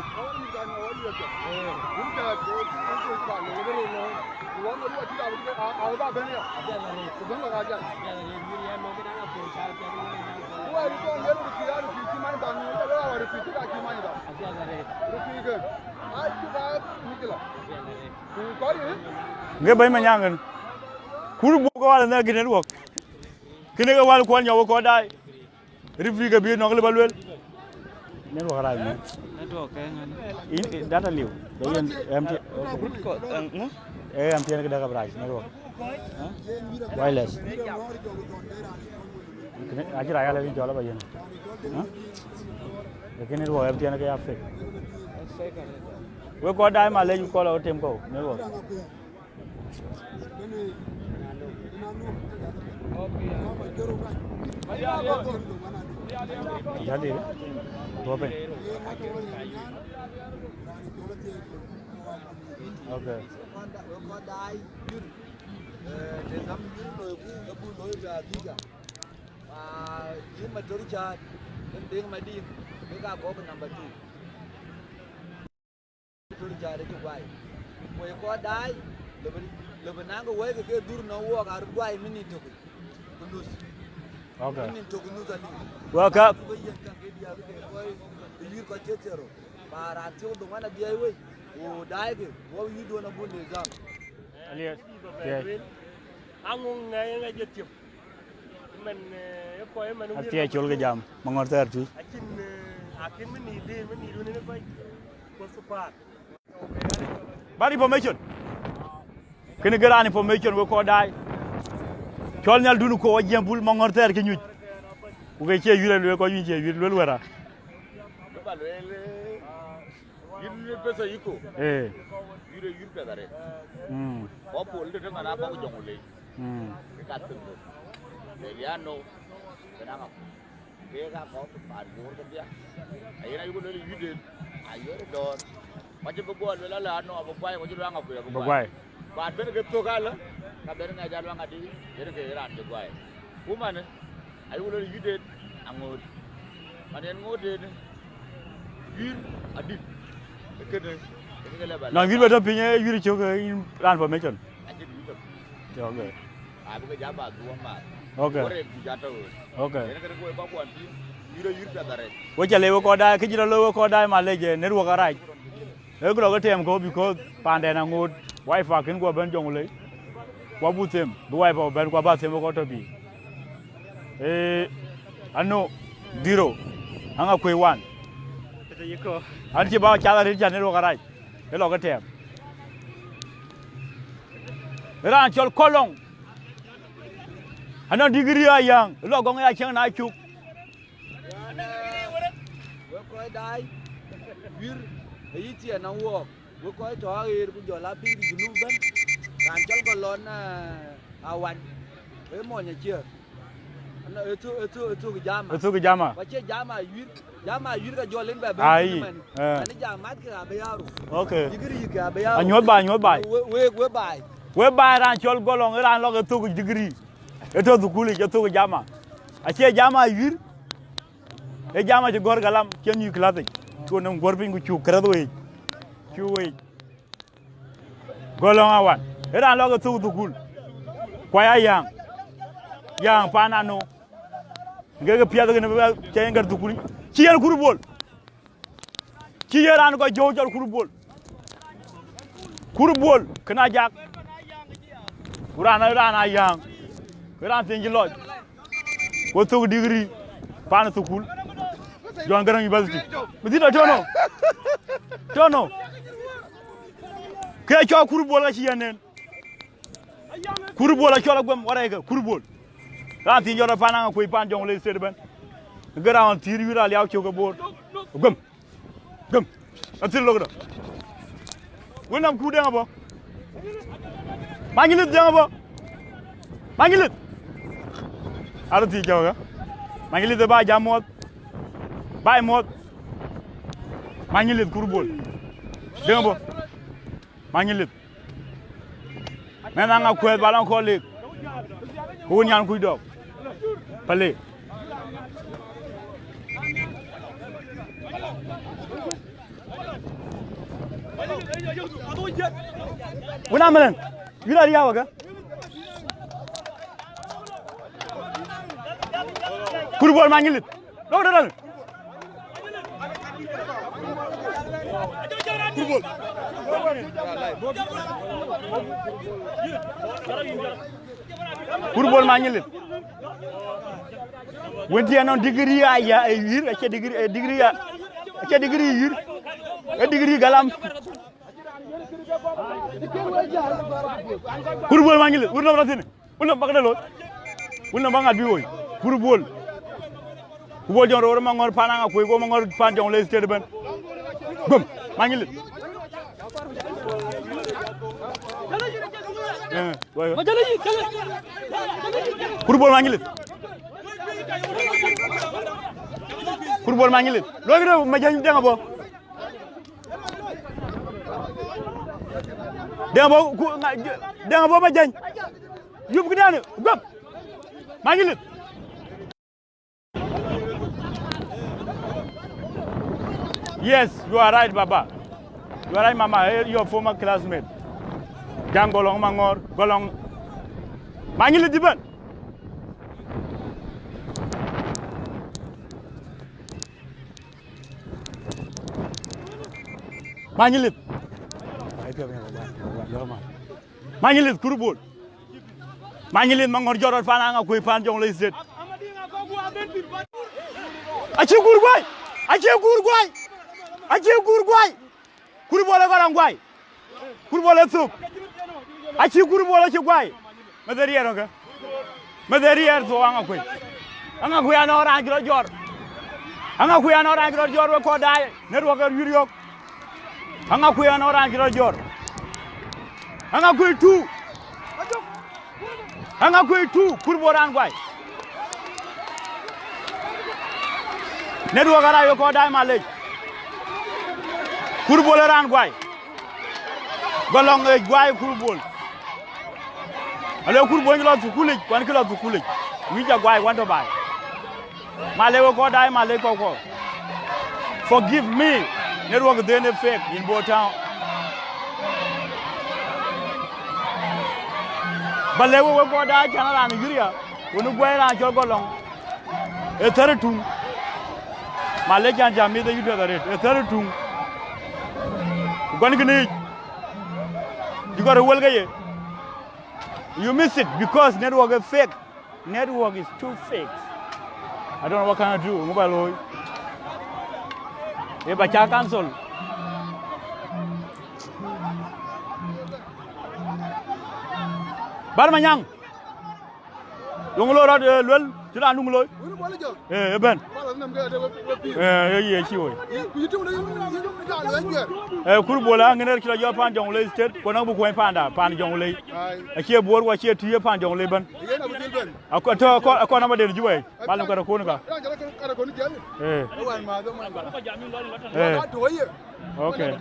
Nge bɛ̈ny Manyaŋ kënë. Kur buk ke wal në gïn ë luɔk. Kënë ke wal kuɔn nyɔk kɔn daai. Rip ke bï nɔŋ lë ba luel. Network rac mɛn. Data liu. Ee M T N, ee M T N ke daka bra, network. Wireless. Acï ra yala ki jɔl ba yen. Lakin network M T N ke ya fake. We kɔc daai malec, ku kɔc la tem kɔu network. Jadi, dua piny. Okay. Yïn Mator Cäät, yïn Deŋ Madïŋ, wek aa kɔ̈k number two. Mator Cäät acï guai. Ku ye kɔc daai, lëbï, lëbï naŋ ke wɛ̈ike ke dhur nɔn wɔɔk aröt guai minit tök ku nuth. Okay. Minit tök ku nuth aliu. Wek ka. Ku ke yen käŋ ke diäk ke kɔc ë yïr kɔc cï thiëër rou. Ba raan thiɔ̈k dhoŋuan adhiɛɛi wei, ku daai ke, wɔ yï duön abun de dham. Alias. Aŋuŋ ŋɛi ŋɛc ye tiëm. Mɛn, eh, ë kɔc ëmɛn Athiɛ col ke jam, maŋɔ̈r thɛɛr tui. Acïn, eh, akïn mi nïïr dï, mi nïïr wën ë kɔc, ku thupar. Bad information. Kënë gë raan information we kɔc daai. Cɔl nhial dun ku wɔ jiɛm bul maŋɔ̈r thɛɛr cï nyuc. Ku ke cie yur ë lueel kɔc yun cie yur lueel wɛ̈ra. Bï ba lueel, eh, yïn pesa yï ko. Eh. Yur ë yur piɛth arëët. Mm. Kɔc pol dït ëmɛn abɔ̈ ku jɔŋ lei. Mm. Ke ka thïn röt. Lëli anou, ke na ŋa ku. Ke ka kɔc paan yor kedhia. Ayen ayuku lueel yurden, ayuɔ̈r ë dɔ̈ɔ̈r. Ku acï bï guɔ lueel ala anou abï guai, ku acï luaŋ akuc abï guai. Bï guai. Ku an ben ke thök alë, ka ben ŋɛc aluaŋ adï, yen ke raan cï guai. Ku manë, ayuku lueel yurden aŋoot. Man yen ŋoot ënë, yur adït. Kënë, kënë ke lɛ ba lɔ yur ba tɔ piny, eh, yur cök, eh, yïn raan information. Acïn yur tɔ piny. Okay. Abï ke jam ba dhuɔ̈m ma. Okay. Wɔ rɛɛk juëc atɔ ɣööt. Okay. Yen kënë ke wek kɔc kuɔn tïŋ, yur ë yur piɛth arɛɛc. Wek ca le wek kɔc daai, kë cï rɔ looi wek kɔc daai malec, eh, network arac. Ee kë lɔ ke tɛɛm kɔ̈u, because paanden aŋoot, wifi kën guɔ bɛ̈n jɔŋ lei. Ku abuk them, bï wifi bɛ̈n, ku aba them ë kɔc tɔ bï. Ee, anou, zero, aŋa kuëë one. An cï ba cath arëët, ca network arac, ë lɔ ke tɛɛm. Ë raan cɔl Kɔlɔŋ, anɔŋ degree ayäŋ, ë lɔ gɔŋ ya cieŋ na cuk. Wek kɔc daai, wïr ë yï thiɛɛn awɔɔk, wek kɔc tɔ aɣeer ku jɔl a piny ke Junub ëbɛ̈n, raan cɔl Gɔlɔn, eh, Awan, ë mɔny aciëër. Ënɔ, ë thuk, ë thuk, ë thuk jama. Ë thuk jama. Ku acie jama wïr, jama wïr ka jɔl en bɛ bɛ̈n. Ai, thïn ëmɛn. Eh. Mɛn jam mat ke abï ya rou. Okay. Degree ke abï ya rou. Anyuɔ̈th baai, anyuɔ̈th baai. We, we, we baai. We baai raan cɔl Gɔlɔŋ, ë raan lɔ ke thuk degree. Ë tɔ thukul yic, ë thuk jama. Acie jama wïr. Ee jam acï gɔ̈r galam, cï nyuc class yic, cï nɔm guɔ̈r piny ku cuk kërɛth weec, cuk weec. Gɔlɔŋ Awan, ë raan lɔ ke thuk thukul, ku aya yäŋ, yäŋ paan anou, ke ke piɛth kën bï cɛ yen gät thukul, cï yen kur bol, cï yen raan kɔc jɔ̈ɔ̈u cɔl kur bol. Kur bol, kën a jak. Ku raan, raan a yäŋ. Ku raan thiëny cï lɔc. Ku thok degree, paan thukul. John Garang University. Mïthïn tɔ̈ tɔ̈ nou? Tɔ̈ nou? Ke cɔl kur bol ka cï yɛn nen. Kur bol a cɔl a guɛm, warɛɛkë, kur bol. Raan thiëny jɔt a paan aŋa kuec paan jɔŋ le state ëbɛ̈n. Gë raan thïïr yïr a liau cök ë boor. Guɛm. Gäm. Athil lok da. Wën nam ku deŋ abɔ̈. Many lith deŋ abɔ̈. Many lith. Arë thiëc jɔ̈ɔ̈k ë. Many lith ë ba jam muɔ̈th. Baai muɔ̈th. Many lith kur bol. Deŋ abɔ̈. Many lith. Mɛn aŋa kuɛth ba lɔŋ kɔn lek. Ku wun nyan kuc dɔk. Pale. Wun amëlɛn. Yïn a riaw ëkä. Kur bol many lith. Lok dëdäl. Kur bol. Kur bol many lith. Wën tï anɔŋ degree aya ë yïr, acie degree, ë degree ya, acie degree yïr. Ë digiri galam. Kur Bol Manyilith, wun nɔm rɔt thïn. Wun nɔm bak de looi. Wun nɔm bak ŋat bï woi. Kur Bol. Kur Bol Jɔŋ Ror Maŋɔr pan Aŋakuei, go Maŋɔr pan Jɔŋlei State ëbɛ̈n. Guöm, Manyilith. Eh, woi, woi. Kur Bol Manyilith. Kur Bol Manyilith. Luɔi këdë Majäny Deŋ Abɔ. Deŋ Abɔ, ku, ŋa-, Deŋ Abɔ Majäny. Yup këdɛn, guöp. Manyilith. Yes, you are right, Baba. You are right, Mama. Eh, your former classmate. Jaŋ Gɔlɔŋ Maŋɔr, Gɔlɔŋ. Manyilith dï bɛ̈n. Manyilith. Manyilith, Kur Bol. Manyilith, Maŋɔr jɔt rɔt pan Aŋakuei pan Jɔŋlei State. Acï Kur guai. Acï Kur guai. Acï Kur guai. Kur Bol ë kɔn raŋ guai. Kur Bol ë thök. Acï Kur Bol acï guai. Meth ë riɛɛr ëkë. Meth ë riɛɛr thou Aŋakuei. Aŋakuei anɔŋ raan cï rɔt jɔt. Aŋakuei anɔŋ raan cï rɔt jɔt wek kɔc daai. Network ë wiëër yök. Aŋakuei anɔŋ raan cï rɔt jɔt. Aŋakuei two. Aŋakuei two, Kur Bol raan guai. Network ara yo kɔc daai malec. Kur Bol ë raan guai. Gɔlɔŋ ë guai Kur Bol. Alë Kur Bol lɔ thukulic, kuan kë lɔ thukulic. Wïc a guai wan tɔ baai. Malec we kɔc daai, malec kɔc kɔc. Forgive me. Network dhënë fake in Bor Town. Ba lëu we kɔc daai, can raan Yuria. Wën guai raan cɔl Gɔlɔŋ. Ë thɛ̈r tuŋ. Malec can jam mïth ë yï piɛth arëët. Ë thɛ̈r tuŋ. Ku guan kënë yic. Jukɔr ë wël ke ye. You miss it because network is fake. Network is too fake. I don't know what can I do. Mobile loy. Ë ba ca cancel. Bar Manyang. Yöŋ loi rɔt, eh, luel, cï raan duŋ loi. Eh, ëbɛ̈n. Eh, eh, ye cï woi. Eh, Kur Bol aŋiɛr cï lɔ jɔ pan Jɔŋlei State, ku nɔŋ bï kuɔny panda, pan Jɔŋlei. Acie Bor, ku acie tïï, pan Jɔŋlei ëbɛ̈n. Akɔ, tɔ, akɔ, akɔ namba den Juba, pal nɔm kata kon ka. Eh. Eh. Okay.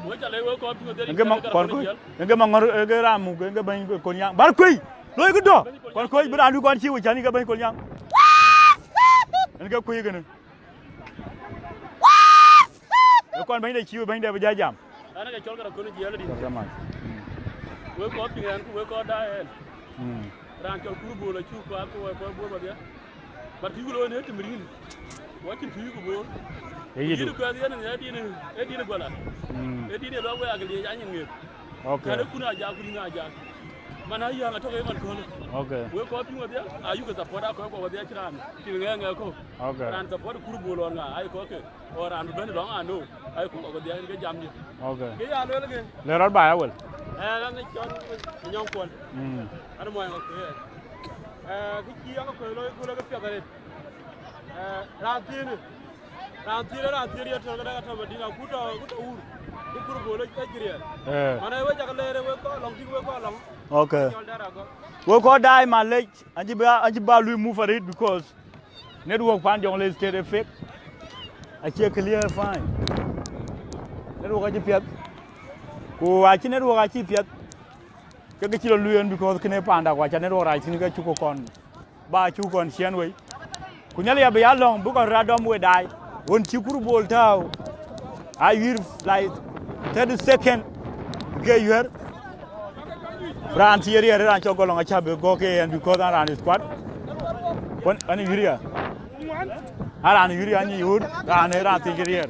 Ëŋë ma kɔn kɔc, ëŋë ma ŋɔr, ëŋë ram muk, ëŋë bɛ̈ny kɔn yaŋ. Bar kuei, loi këdɔ. Kɔn kɔc bï raan lui kɔn cï wïc cän yï ke bɛ̈ny kɔn yaŋ. Ëŋë ke kuei kënë. Ë kɔn bɛ̈nyde cï wïc bɛ̈nyde bï jɔ jam. An, ke cɔl kara kɔn jiɛl di. Kɔn ke mac. Wek kɔc piŋ ɛn, ku wek kɔc daai ɛn. Mm. Raan cɔl Kur Bol acuk kuath, ku wek kɔc Bor wadhia. But tïï ku looi në timirin, wa cïn tïï ku Bor. Ee yï du. Yïn kuɛth yen ë din, ë din guala. Mm. Ë din ë lɔ wek akiliec anyin ŋëth. Okay. Kɛ̈n ë kun ajak, kun ajak. Man ayäŋ atɔ̈ ke man köölë. Okay. Wek kɔc piŋ wadhia, ayuk support akɔc kɔc wadhia cï raan. Cïn ŋɛk ŋɛk kɔ̈k. Okay. Raan support Kur Bol ɣɔn ŋa, ai kɔc ke. Ɣɔn raan bï bɛ̈n lɔŋ anu, ai kɔc wadhia ke jam diɛ̈. Okay. Ke ya lueel ke. Le rɔt ba ya wel. Eh, ɣɛn cɔl Nyɔŋkuɔn. Mm. An mɔny ŋa kueer. Eh, kë cï Aŋakuei looi, ku lɔ ke piɛth arëët. Eh, raan thiëënë, raan thiëënë, raan thiëënë ye tɔ̈ këdäŋ atɔ̈ Madina, ku tɔ̈, ku tɔ̈ wur, ku Kur Bol ë cï riɛl. Eh. Mana we cak leer, we kɔc lɔŋ, tik we kɔc lɔŋ. Okay. Cɔl dɛ̈t agɔ. We kɔc daai malec, an cï ba, an cï ba lui move arëët because network pan Jɔŋlei State ë fake. Acie clear fine. Network acï piɛth. Ku acï network acï piɛth. Ke kë cï lɔ lueel because kënë panda, ku aca network rac thïn ke cuk kɔn, ba cuk kɔn ciɛ̈n wei. Ku Nhialic abï ya lɔ̈ŋ bï kɔn rɔt dɔm we daai. Ɣön cï Kur Bol tääu, a yuiir, like, thirty second, ke yuɛ̈r. Raan thiëër riɛɛr, raan cɔl Gɔlɔŋ acä bï gɔ̈k ke yen because an raan squad. Ɣön, an yuiir ya. An raan yuiir ya, an nyic ɣöt, raan ë raan thiëër riɛɛr.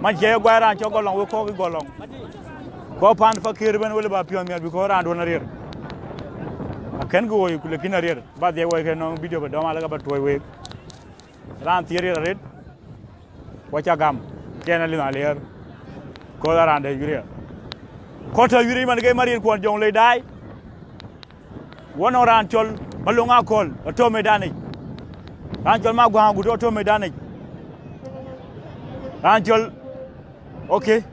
Mac cï ye guai raan cɔl Gɔlɔŋ, wek kɔ̈k ë Gɔlɔŋ. Kɔc pan Fakir ëbɛ̈n wël ba piɔ̈ɔ̈th miɛt because raanduɔ̈n ariɛr. Akɛ̈nkï woi, ku lakin ariɛr. Ba dhiɛc woi ke nɔŋ video ba dɔm alë ka ba tuɔɔc week. Raan thiëër riɛɛr arëët, ku aca gam. Cɛn alïn aliɛɛr. Kɔc a raan dɛ yuriya. Kɔc tɔ yuriya man ke Mariɛn kuɔn Jɔŋlei daai. Wɔ nɔŋ raan cɔl Malöŋ Akɔl, atɔ medanic. Raan cɔl Maguaŋ Agut atɔ medanic. Raan cɔl, okay.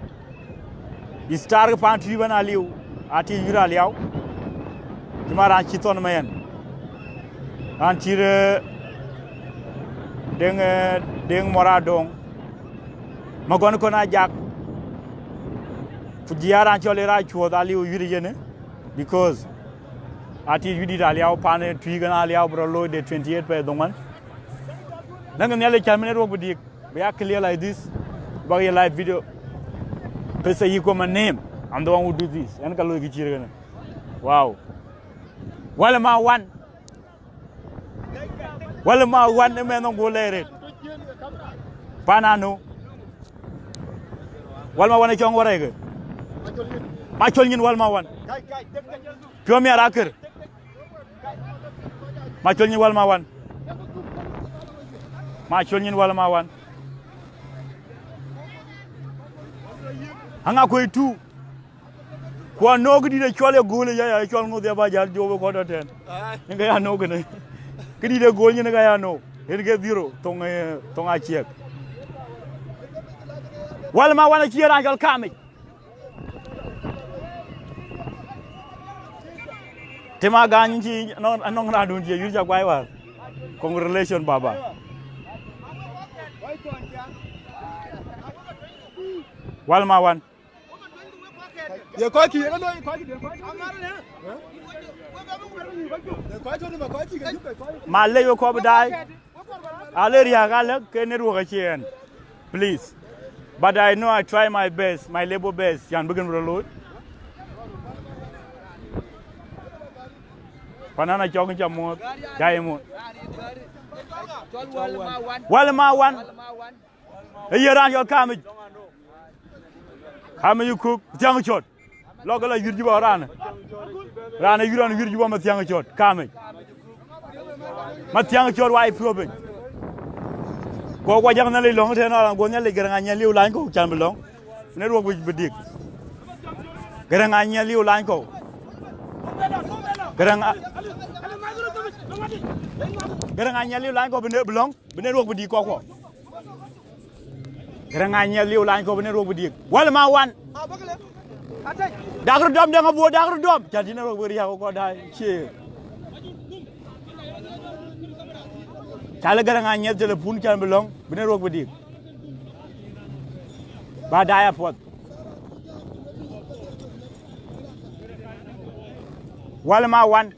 Star ke paan tui bän aliu, ati yur aliau. Cï ma raan cï thɔn mɛɛn. Raan cï, eh, deŋ, eh, deŋ mɔra doŋ. Magɔn kɔn a jak. Ku jiɛɛr raan cɔl ë rac cuɔth aliu yur yen, eh, because ati yur dït aliau paan tui kën aliau bï rɔ looi de twenty eight pɛɛi dhoŋuan. Läŋ Nhialic cän min ë ruɔk bï dik. Bï ya clear like this. Bak ye live video. Pesa yï kɔ my name. I'm the one who do this. Ɛn ka looi kë cï rë kënë. Wow. Wal ma wan. Wal ma wan ë mɛn ŋö lɛɛr ret. Pan anu. Wal ma wan ë cɔŋ wärɛɛkë. Ma cɔl nyin wal ma wan. Piɔ̈u miɛt akër. Ma cɔl nyin wal ma wan. Ma cɔl nyin wal ma wan. Aŋa kuei tu. Ku anɔ̈k këdït ë cɔl ë göl ë ya, ya cɔl ŋoth ya ba jäl jop ë kɔt ëtɛ̈ɛ̈n. Ai. Yen ke ya nɔ̈k kënë. Këdït ë göl nyin ke ya nɔ̈k. Yen ke dhiro thoŋ, eh, thoŋ aciɛk. Wal ma wan acie raan cɔl kamic. Tim agany cï anɔŋ, anɔŋ raandun cï yur ca guai wäär. Congratulations, baba. Wal ma wan. Ye kɔc kï, ye kɔc kï, ye kɔc kï. Ye kɔc tɔ̈ ma kɔc kï, ye kɔc kï. Ma le yo kɔp daai. Ale riak alë ke network acï ɛn. Please. But I know I try my best, my level best. Yan bï kën bï rɔ looi. Panana cɔk ca muɔ̈th, ca ye muɔ̈th. Wal ma wan. Ë ye raan cɔl kamic. Kamic kuk thiäŋ cɔt. Lɔ ke la yur juba raan. Raan ë yur an yur juba ma thiäŋ cɔt. Kamic. Ma thiäŋ cɔt wai piɔ̈u piny. Kɔk wa jak Nhialic lɔ̈ŋ tɛ̈n ɣɔn, go Nhialic gɛrɛ ŋa nyiɛl liu lany kɔ̈u can bï lɔ̈ŋ. Bï network bï, bï dik. Gɛrɛ ŋa nyiɛl liu lany kɔ̈u. Gɛrɛ ŋa, gɛrɛ ŋa nyiɛl liu lany kɔ̈u bï ne, bï lɔ̈ŋ, bï network bï dik kɔ̈k kɔ̈k. Gɛrɛ ŋa nyiɛl liu lany kɔ̈u bï network bï dik. Wal ma wan. Dak röt dɔm dɛŋ abuɔ, dak röt dɔm. Can cï network bï riäk kɔ̈k daai. Cie. Calë gɛrɛ ŋa nyiɛth telepun can bï lɔ̈ŋ, bï network bï dik. Ba daai apuɔth. Wal ma wan.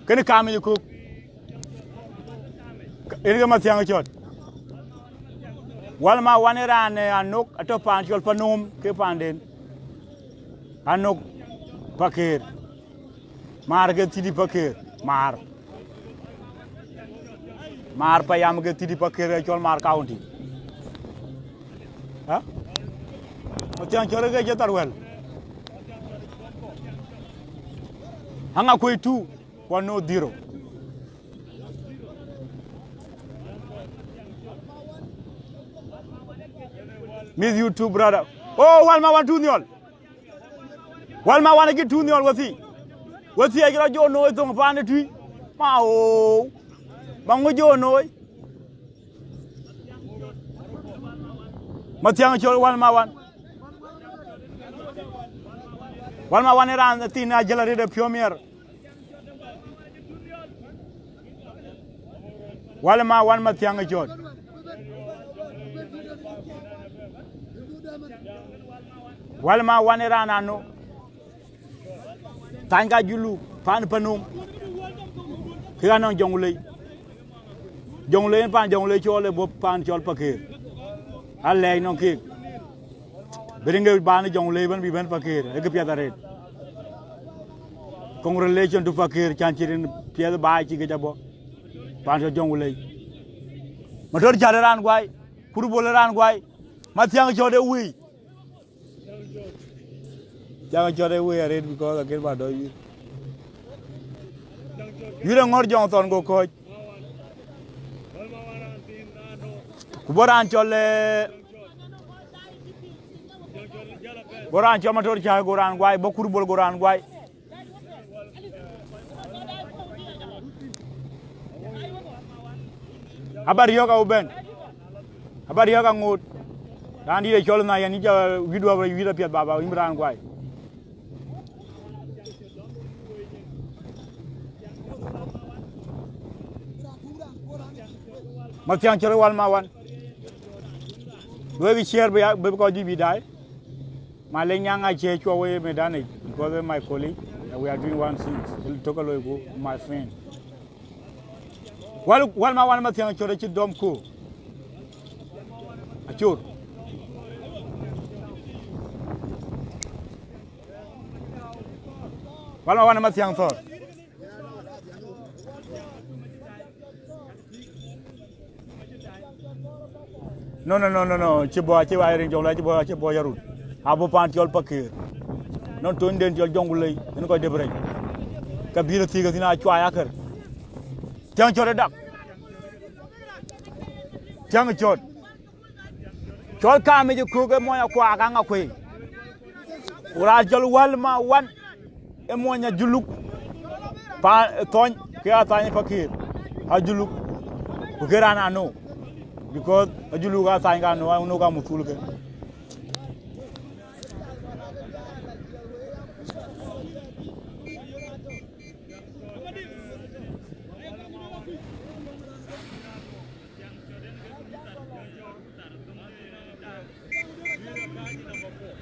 Kënë kam yï kuk. Yen ke ma thiäŋ cɔt. Wal ma wan ë raan, eh, anök atɔ̈ paan cɔl Panum ke paanden. Anök Pakëër. Maar ke thït Pakëër. Maar. Maar payam ke thït Pakëër ke cɔl Maar County. Ha? Mathiaŋ cɔl ke jë thar wɛl. Aŋa kuei tu, one no zero. Miss you too, brother. Oh, wal ma wan tu nhiɔl. Wal ma wan acï tu nhiɔl wethii. Wethii acï rɔ jo noi thoŋ paan ë tui. Ma oo. Ma ŋö jo noi. Mathiaŋ cɔl wal ma wan. Wal ma wan ë raan thin ajël arëët ë piɔ̈u miɛr. Wal ma wan Mathiaŋ cɔt. Wal ma wan ë raan anu. Thany ka julu pan Panum. Kek anɔŋ Jɔŋlei. Jɔŋlei en pan Jɔŋlei cɔl ë bɔ̈ pan cɔl Pakëër. Alɛɛc nɔŋ kek. Bï riŋ ke baan Jɔŋlei bɛ̈n bï bɛ̈n Pakëër, ë kë piɛth arëët. Congratulation to Pakëër, can cï rin piɛth baai cï kec abɔ̈. Pan cɔl Jɔŋlei. Matɔ̈r cät ë raan guai, Kurbol ë raan guai. Mathiaŋ cɔt ë wëi. Thiaŋ cɔt ë wëi arëët because akën ba dɔc yïn. Yïn ë ŋɔ̈r Jɔŋ Thɔn go kɔ̈c. Ku bɔ̈ raan cɔl, eh, Go raan cɔl Mator Cäi, go raan guai, bɔ̈ kur bol, go raan guai. Aba riɔ̈ɔ̈k abï bɛ̈n. Aba riɔ̈ɔ̈k aŋoot. Raan dït ë cɔl na yɛn, yïn ca wït wä, wït apiɛth baba, yïn bï raan guai. Mathiaŋ Cɔt Wal Mawan. Wek share bï ya, bï kɔc juëc bï daai. Ma lek nyaŋ acie cuɔ wei medan yic, because of my colleague, and we are doing one thing. Tök aloi ku, my friend. Wal, Wal Mawan Mathiaŋ Cɔt acï dɔm ku. Acur. Wal Mawan Mathiaŋ thɔ̈r. No, no, no, no, no. Cï bɔ̈, cï wai rin jɔŋ la, cï bɔ̈, cï bɔ̈ yarun. Abo pan cɔl Pakëër. Non tony den cɔl jɔŋ ku lei, en kɔc dep rɛc. Ka bï rɔ thiëk thïn a cuai akër. Thiaŋ Cɔt ë dak. Thiaŋ Cɔt. Cɔl kaamic ë kök ë mony akuak aŋa kuei. Ku raan cɔl Wal Mawan ë mony Ajuluk. Pa thɔny ke athany Pakëër. Ajuluk. Ku ke raan anu. Because Ajuluk athany ka anu, anu ka muthul ke.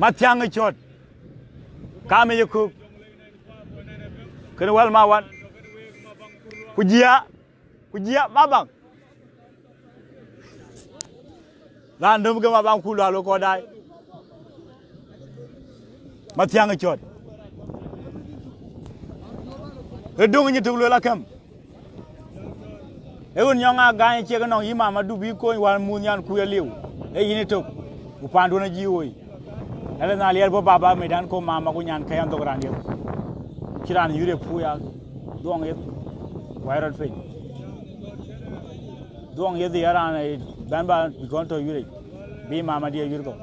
Mathiaŋ Cɔt. Kaamic ë kök. Kën Wal Mawan. Ku jia, ku jia, Mabaŋ. Raan döm ke Mabaŋ ku lual kɔc daai. Mathiaŋ Cɔt. Ë döŋ nyin tök luel akɛm. Ee ɣön nyɔŋ a gany ciek ënɔŋ yï mama du bï kony wän muth nyan kuc aliu. Ee yïn ëtök, ku paanduön ajï woi. Ɛlë na liɛɛr bɔ̈ baba medan ko mama ku nyan kɛ̈i an dhok raan yeth. Cï raan yïr ë puuc a dhuɔŋ yeth, wai rɔt piny. Dhuɔŋ yeth ya raan ë bɛ̈n ba bï kɔn tɔ yïr yic, bï mama diɛ yïr kɔ̈u.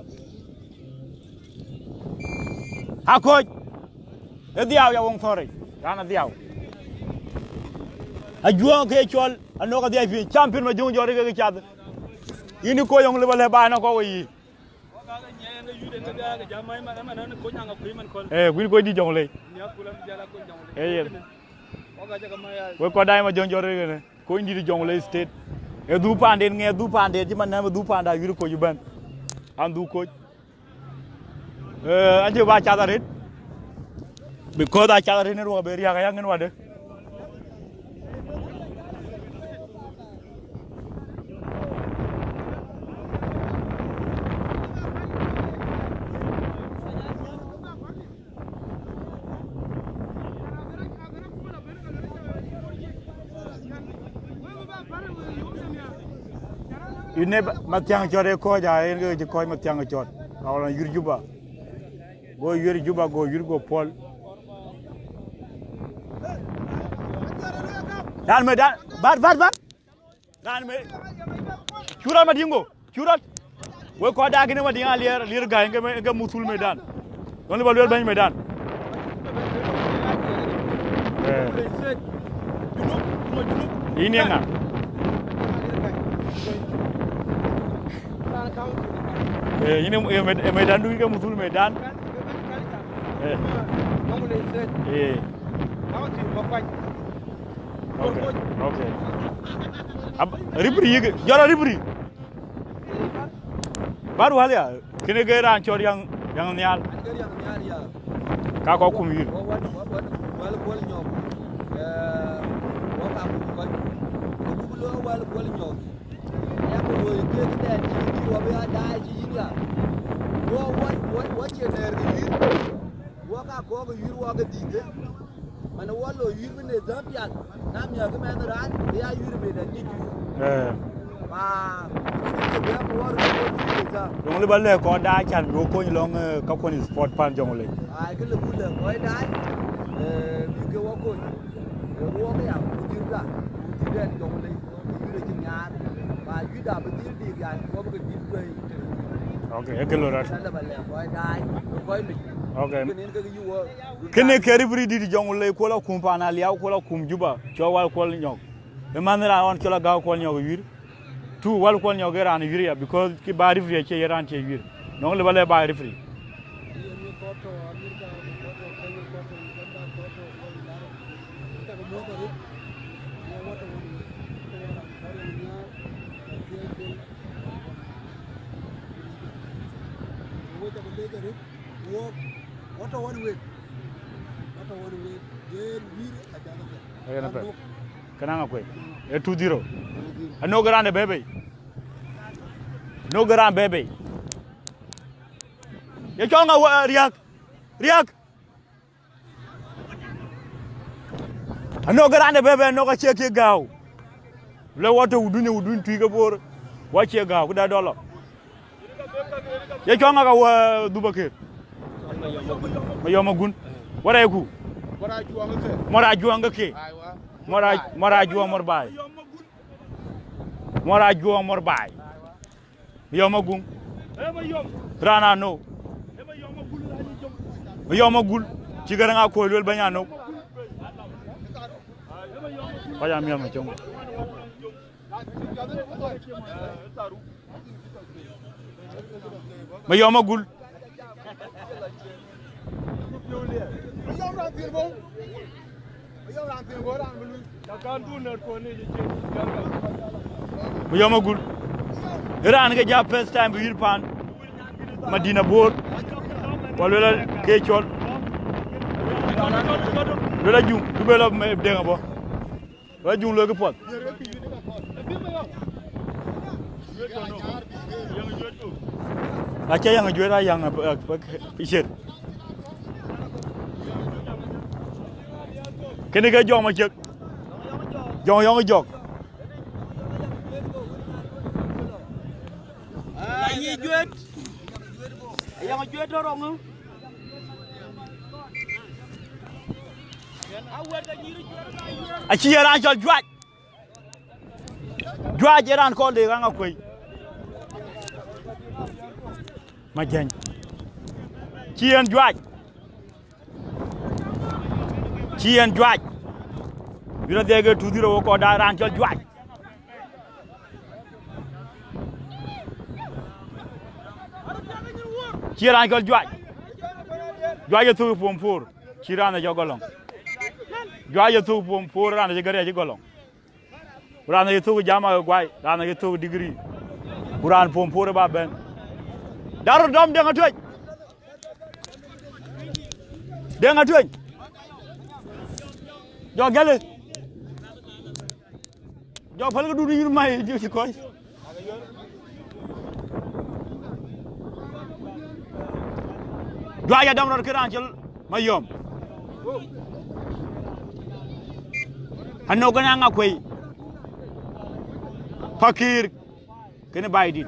Akoc, ë dhiau ya woŋ thɔ̈ric, raan adhiau. Ajuɔŋ ke cɔl, anɔk adhiau piny, champion ma jöŋ jɔt ke cath. Yïn ë koc yɔŋ lëbë lɛ ba nɔk kɔ̈u yï. Eh, wïn koc dï jɔŋ lei. Eh, yen. Wek kɔc daai ma jöŋ jɔt ke kënë. Kony dït Jonglei State. Ë dhuk paanden ŋɛ dhuk paanden cï man nɛ̈m ë dhuk paanda yïr koc ëbɛ̈n. An dhuk koc. Eh, an cï ba cath arëët. Because a cath arëët në ruɔk abë riääk aya ŋën wadë. Ine Mathiaŋ Cɔt ë kɔc a, en ke cï kɔc Mathiaŋ Cɔt. Ka ɣɔn yïr Juba. Go yïr Juba, go yïr go pɔl. Dan me dan, bat, bat, bat. Raan me, curat Madingo, curat. Wek kɔc dak kïnë Madiŋ aliɛr, liɛr gäi, ŋe me, ŋe muthul medan. Ɣɔn lë ba luel bɛ̈ny medan. Eh. Yïn ye ŋa? Eh, yïn e, e med-, e medan du ke muthul medan. Eh. Eh. Okay, okay. Ab-, ribri yïk, jɔl a ribri. Bar wal ya, kene ke raan cɔl Riaŋ, Riaŋ Nhial. Ka kɔk kum yïr. Wok aa kɔɔk ë yïr wok ë dhïth, man wɔ lɔ yïr bï në dhäm pial, na miäk ë mɛnh raan, bï ya yïr ë medan dït yïr. Eh. Ma, bï dhäm wɔ röt yïr ë dhäm. Jɔŋlei ba lɛ̈k kɔc daai can bï wok kony lɔŋ, eh, ka kuɔn sport pan Jɔŋlei. Ai, kë lë buk lɛ̈k kɔc daai, eh, bï ke wɔ kony. Eh, wok ya, ku dhïr da, ku dhïr ɛn Jɔŋlei, ku yïr ë cï nhiaar. Ma yïr da bï dhïr dït yan, wɔ bï ke dhïr tuɛi. Okay, e ke lor rɔt. Okay. Kënë ke ribri dït Jɔŋlei, kuɔl akum pan Aliau, kuɔl akum Juba, cɔl Wal Kuɔl Nyɔk. E man raan ɣɔn cɔl Agäu Kuɔl Nyɔk wiir. Tu Wal Kuɔl Nyɔk e raan wiir ya, because kë ba ribri acie ye raan cie wiir. Nɔŋ le ba le ba ribri. Kënë aŋa kuei. E two zero. Anɔk raan de bɛ̈ɛ̈i bei. Anɔk raan bɛ̈ɛ̈i bei. Ye cɔl ŋa wä, Riäk? Riäk. Anɔk raan de bɛ̈ɛ̈i bei, anɔk acie kë gääu. Le wɔ tɔ̈ wudun, wudun tui ke Bor. Wɔ cie gääu, ku da dɔlɔ. Ye cɔŋ aka wä dhup akër. Mayɔm agun. Wä rɛɛku. Mɔr ajuɔŋ ke ke. Mɔr aj-, mɔr ajuɔŋ mɔr baai. Mɔr ajuɔŋ mɔr baai. Mayɔm agun. Raan anou. Mayɔm agul. Cï Garaŋ Akuɔi luel bɛ̈ny anou. Kɔc amiɔl macɔŋ. Mayɔm agul. Mayɔm agul. Ë raan ke ja first time bï yïr paan. Madina Bor. Wa luel ke cɔl. Luel ajuŋ, du bë lɔ deŋ abɔ. Wa juŋ loi kë puɔth. Acie yäŋ juet, a yäŋ ë ciet. Kënë ke jɔŋ macek. Jɔŋ yɔŋ jɔk. Anyi juet. Ayɔŋ juet tɔ̈ rɔŋ. Acï ye raan cɔl Juac. Juac ë raan kɔn de Garaŋ Akuɔi. Majɛny. Cï yen Juac. Cï yen Juac. Bï rɔt dhiɛɛk ë two zero wok kɔn da raan cɔl Juac. Cï raan cɔl Juac. Juac ë thök form four. Cï raan ë cɔl Gɔlɔŋ. Juac ë thök form four, raan ë cï gɛ̈r acï Gɔlɔŋ. Ku raan ë thök jam ake guai, raan ë thök degree. Ku raan form four ë ba bɛ̈n. Dar rɔt dɔm Deŋ Atuec. Deŋ Atuec. Jɔ gɛlë. Jɔ päl ke dut yïn mai jë cï kɔc. Juac adɔm rɔt kë raan cɔl Mayɔm. Anɔk Garaŋ Akuɔi. Pakïr. Kënë baai dït.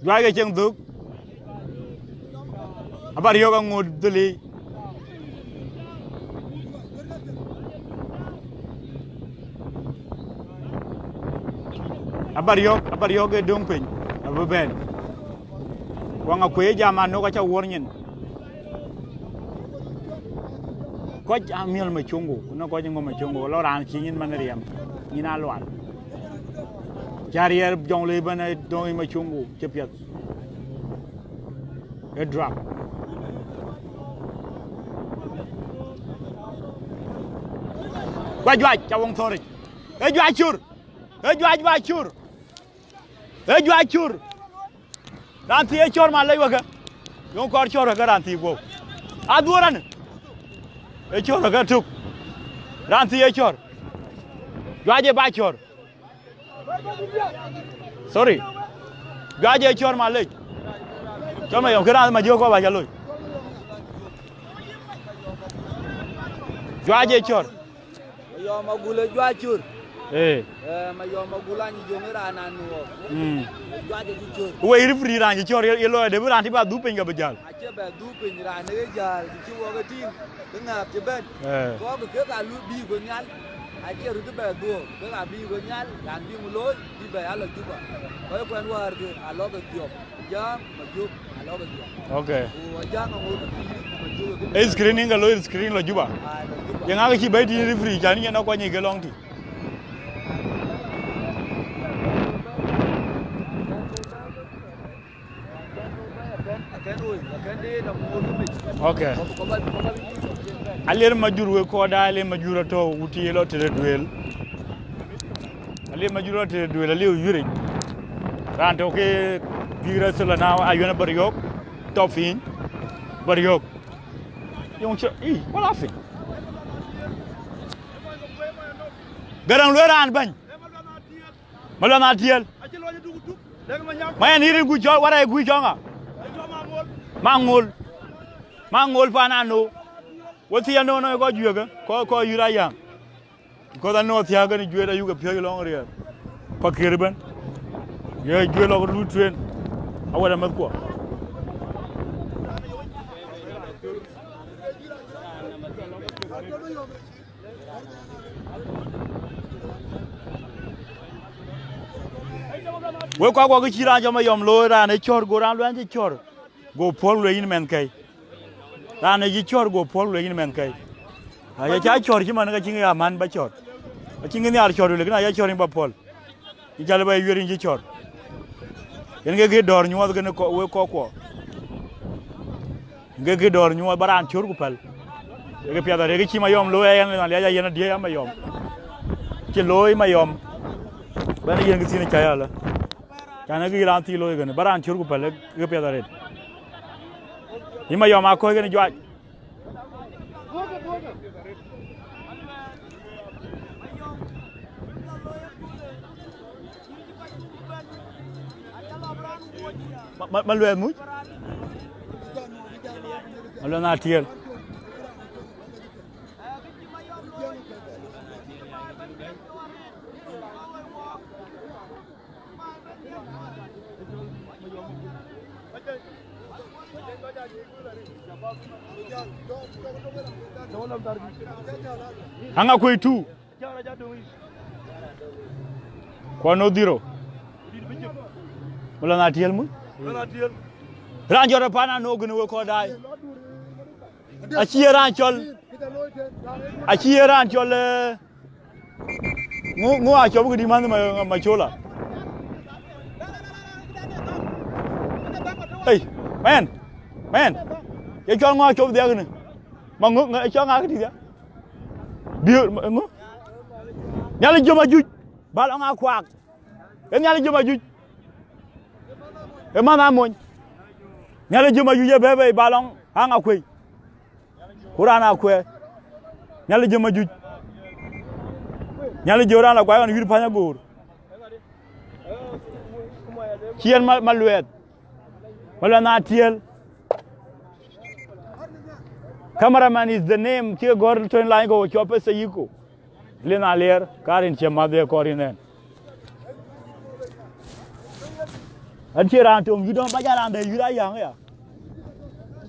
Juac ke cieŋ dhök. Aba riɔ̈k aŋot dhëlii. Aba riɔ̈k, aba riɔ̈k ë döŋ piny, abï bɛ̈n. Waŋ Akuei jam anɔk acä wuɔ̈r nyin. Kɔc amiɔl macungu, ku nɔŋ kɔc ŋö macungu, lɔ raan cï nyin man riɛm, nyin alual. Cä riɛɛr jɔŋ lei bɛ̈n ë döŋ macungu cï piɛth. Ë drug. Kua juac, ca wëŋ thɔ̈ric. Ë juac cur. Ë juac ba cur. Ë juac cur. Raan thii ë cɔ̈r ma lec wekë. Yöŋ kɔɔr cɔ̈r wekë raan thii guɔ̈u. Adhuɔ̈r raan. Ë cɔ̈r wekë tök. Raan thii ë cɔ̈r. Juac ë ba cɔ̈r. Sorry. Juac ë cɔ̈r ma lec. Cɔl ma yɔm kë raan ma jiök kɔ̈u ba ca loi. Juac ë cɔ̈r. Yɔm agul ë juac cur. Eh. Eh, Mayɔm Agul an cï jöŋ ë raan an nuɔɔk. Mm. Juac acï cöör. Wei referee raan cï cɔɔr ye, ye lɔɔi de bï raan tï ba dhuk piny ke bï jäl. Acie bɛ dhuk piny raan ë jäl, cï wɔk ë tïŋ, kë ŋääp cï bɛ̈n. Eh. Kɔɔk kek aa lu bï go nhial, acie röt bɛ dhuɔɔk, kek aa bï go nhial, raan bï ŋö looi, bï bɛ ya lɔ Juba. Kɔc kuɛn wäär kë aa lɔ ke dhiɔp. Ajak Majök, alɔ ke jɔ. Okay. Ku Ajak aŋoot ke pïïr, Majök ke. E screening ke looi screen lɔ Juba. Ai, lɔ Juba. Ye ŋa ke cï bɛ̈i tïŋ referee, can yen akuany ke lɔŋ tï. Okay. Alier Majur wek kɔɔr daai, Alier Majur atɔ̈u wutic lɔ tëde duel. Alier Majur lɔ tëde duel, Alier yuric. Raan tɔ̈ ke bïk rɛ̈th thïn lɔ na ayuɛn Bariɔ̈k, tɔ̈ piny, Bariɔ̈k. Yöŋ cï, ii, wala piny. Garaŋ lueel raan bɛ̈ny. Maluɛth Atiɛl. Ma yɛn yïn guc cɔl, warɛc guc cɔŋ a. Ma ŋol. Ma ŋol pan anu. Wethii anu nɔ kɔc juëkë, kɔc, kɔc yïr ayäŋ. Because anu thiääk kën juëët ayuk e piɔ̈ɔ̈c lɔŋ riɛɛr. Pakëër ëbɛ̈n. Ye juëët lɔ ke luui tueŋ. Awɛt amɛ̈thkuɔ. Wek kɔc kɔ̈k cï raan cɔl Mayɔm looi, raan ë cɔ̈r, go raan luɛny cï cɔ̈r, go puɔ̈l, lueel yïn mɛnhkɛ̈i. Raan ë cï cɔ̈r, go puɔ̈l, lueel yïn mɛnhkɛ̈i. Aye ca cɔ̈r cï man ke cïn ya man ba cɔ̈r. Acïn kë nhiaar cɔ̈r, lueel, lakin aye cɔ̈r yïn ba puɔ̈l. Yïn cä lë ba ye wiɛ̈r yïn cï cɔ̈r. Yen ke gëë dɔ̈ɔ̈r nyuɔɔth kën kɔ-, wek kɔckuɔ. Yen ke gëë dɔ̈ɔ̈r nyuɔɔth ba raan cöör ku päl. Ke piath arëk cï Mayɔm looi, yen Nhialic ayen adiëc a Mayɔm. Cï looi Mayɔm. Bɛ̈n yen kë thiin cä yalë. Cän ë kë raan thii looi kën, ba raan cöör ku päl, ke piath arëët. Yï Mayɔm akɔ̈c kën juac. Ma, ma, Maluɛth muc? Maluɛth Atiɛl. Aŋakuei two. Kuɔn no zero. Maluɛth Atiɛl muc? Raan jɔt ë pan anok gënë wek kɔc daai. Acie raan cɔl, acie raan cɔl, eh, ŋu, ŋu acɔp këdï man ma, ma cola. Ei, man, man. Ye cɔl ŋu acɔp dhiak ni? Ma ŋu, ŋu, cɔl ŋa këdï dhiak? Biör, ma ŋu? Nhialic jom ajuc, ba lɔ ŋa kuak. Ee Nhialic jom ajuc. Ee man amony. Nhialic jom ajuc ee bɛ̈ɛ̈i bei ba lɔŋ aŋakuei. Ku raan akuɛ̈ɛ̈. Nhialic jom ajuc. Nhialic jom raan la guai ɣɔn wïïr päny agoor. Cï yen ma, Maluɛth. Maluɛth Atiɛl. Cameraman is the name. Cï gɔ̈ɔ̈r tony lany go cɔp pesa yiko. Lin alier, karin cie madh ye kɔɔr yïn ɛn. Ɛn cie raan tom yït dɔm, ba ja raan dɛ yït ayäŋ ya.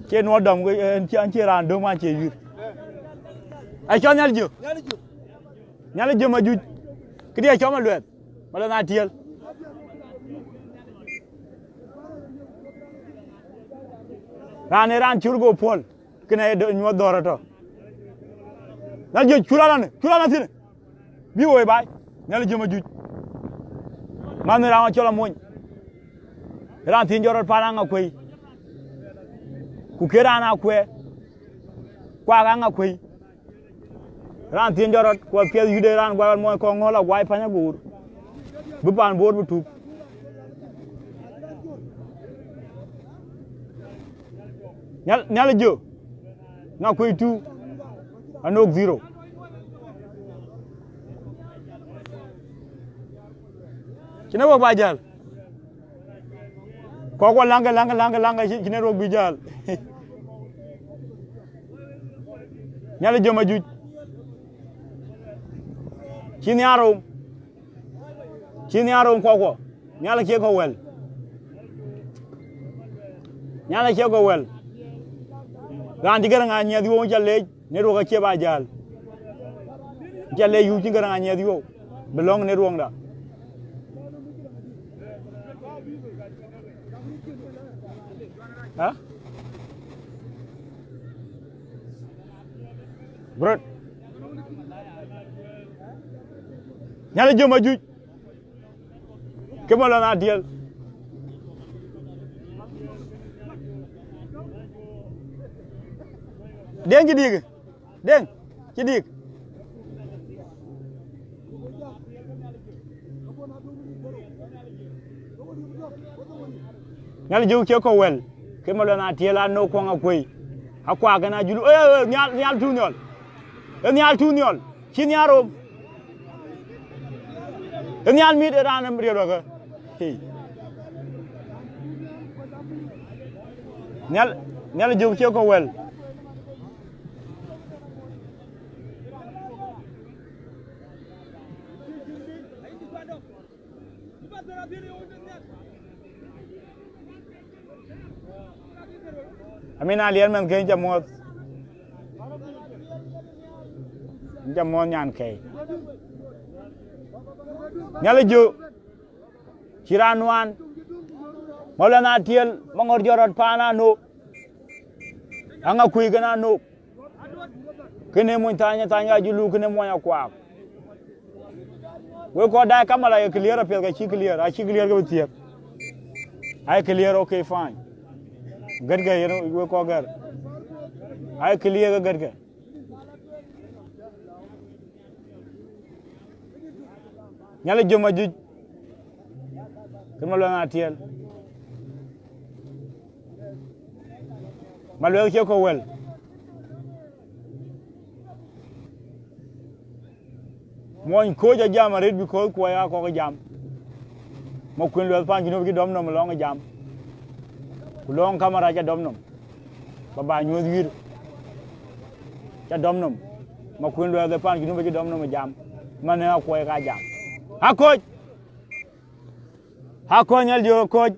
Cie nuɔ dɔm, ɛn cie, ɛn cie raan döm an cie yït. Ɛ cɔl Nhialic jö. Nhialic jö majuc. Këdï ɛ cɔl Maluɛth. Maluɛth Atiɛl. Raan ë raan cur go puɔl. Kënë aye dö-, nyuɔɔth dhɔ̈ɔ̈r atɔ̈. Nhialic jö, cur alɔnë, cur alɔnë thïn. Bï woi baai. Nhialic jö majuc. Man ë raan cɔl amony. Raan thiin jɔt rɔt pan aŋakuei. Ku ke raan akuɛ̈ɛ̈. Kuak aŋakuei. Raan thiin jɔt rɔt, ku apiɛth yïde raan guai ɣɔn muɔny kɔŋ ŋɔ̈l aguai päny agoor. Bï paan Bor bï tuk. Nhial-, Nhialic jö. Ŋakuei two, Anok zero. Cïn ë wok ba jäl. Kɔk wɔ läŋkë, läŋkë, läŋkë, läŋkë, cï, cïn ë wok bï jäl. Nhialic jö majuc. Cï nhiaar rom. Cï nhiaar rom kuɔkuɔ, Nhialic cie kɔ̈u wɛl. Nhialic cie kɔ̈u wɛl. Raan cï Garaŋ Anyiɛth Yuɔu, ca leec, network acie ba jäl. Ca leec yuu cï Garaŋ Anyiɛth Yuɔu, bï lɔ̈ŋ networkda. Ha? Brot. Nhialic jom ajuc. Ke Maluɛth Atiɛl. Deŋ cï dik. Deŋ cï dik. Nhialic jɔu cie kɔ̈u wɛl, ke Maluɛth Atiɛl, Anok, Kuɔŋ Akuei, Akuak kën Ajulu, ee, ee, nhial, nhial tuuc nhiɔl. Ee nhial tuuc nhiɔl, cï nhial rom. Ee nhial mit, ee raan riɛl wekë. Hey. Nhial, Nhialic jɔu cie kɔ̈u wɛl. Amin Aliɛr mɛnhkë, yïn ca muɔ̈th. Yïn ca muɔ̈th nyankɛi. Nhialic jɔu, cï raan nuan. Maluɛth Atiɛl, Maŋɔ̈r jɔt rɔt paan Anok. Aŋakuei kën Anok. Kënë mony Thany, Thany Ajulu, kënë mony Akuak. Wek kɔc daai kamera ye clear apiɛth, ka cï clear, acï clear ke bï thiëëk. Ai clear, okay, fine. Gɛ̈tkë yen wek kɔc gɛ̈r. Ai clear ke gɛ̈tkë. Nhialic jom ajuc. Kën Maluɛth Atiɛl. Maluɛth cie kɔ̈u wɛl. Mony kɔ̈ɔ̈c ajam arëët, because kuɔi aa kɔ̈k jam. Makuën Luɛth paan Junub cï dɔm nɔm lɔŋ jam. Ku lɔŋ kamera ca dɔm nɔm. Ba ba nyuɔ̈th wïïr. Ca dɔm nɔm. Makuën Luɛth paan Junub cï dɔm nɔm jam. Manë Akuɔi ka jam. Akɔ̈ɔ̈c. Akɔ̈ɔ̈c, Nhialic jɔu, Akɔ̈ɔ̈c.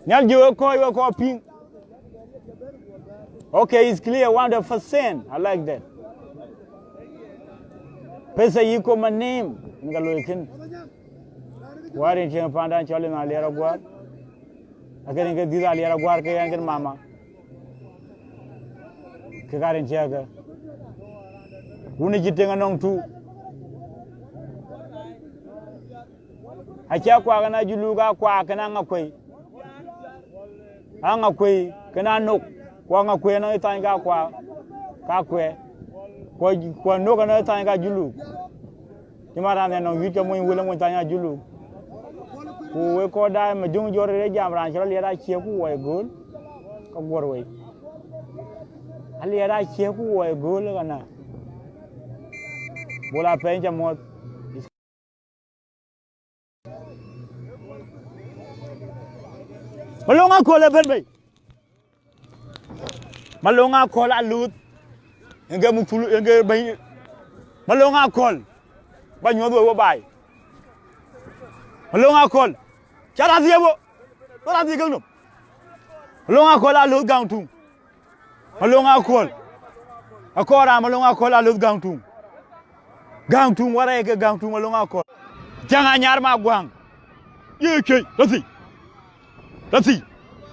Nhialic jɔu, wek kɔc, wek kɔc piŋ. Okay, it's clear, one hundred percent. I like that. Pesa iko my name. Yen ka looi kën. Wäär rin tiɛŋ pandan cɔl yen Aliɛr Aguar. Akën ke dhiëth Aliɛr Aguar ke ɣɛn kën mama. Ke ka rin tiɛ̈kë. Wun ë cï tïŋ anɔŋ tu. Acie Akuak kën Ajulu, Akuak kën Aŋakuei. Aŋakuei kën Anok. Ku Aŋakuei anɔŋ ë thany ka Akuak, ka Akuɛi. Ku, ku Anok anɔŋ ë thany ka Ajulu. Cï man raan ë nɔŋ yït ke mony wël, mony Thany Ajulu. Ku wek kɔc daai, Majöŋ jɔt rëër jam, raan cï rɔt liɛɛt acie ku wɔ ë gööl, ka guɔ̈r wei. Aliɛɛt acie ku wɔ ë gööl kana. Bol Apɛny, ca muɔ̈th. Malöŋ Akol ë bɛ̈n bei. Malöŋ Akol aluth. Yen ke muk thulu, yen ke bɛ̈ny. Malöŋ Akol. Ba nyuɔ̈th wek wo baai. Malöŋ Akol. Ca raan thiëëp wo. Ba raan thiëëp kek nɔm. Malöŋ Akol aluth gäŋ tuŋ. Malöŋ Akol. Akɔɔr raan Malöŋ Akol aluth gäŋ tuŋ. Gäŋ tuŋ, warɛɛk ke gäŋ tuŋ Malöŋ Akol. Cäŋ anyar Maguaŋ. Ye cuëc, rɔt thii. Rɔt thii.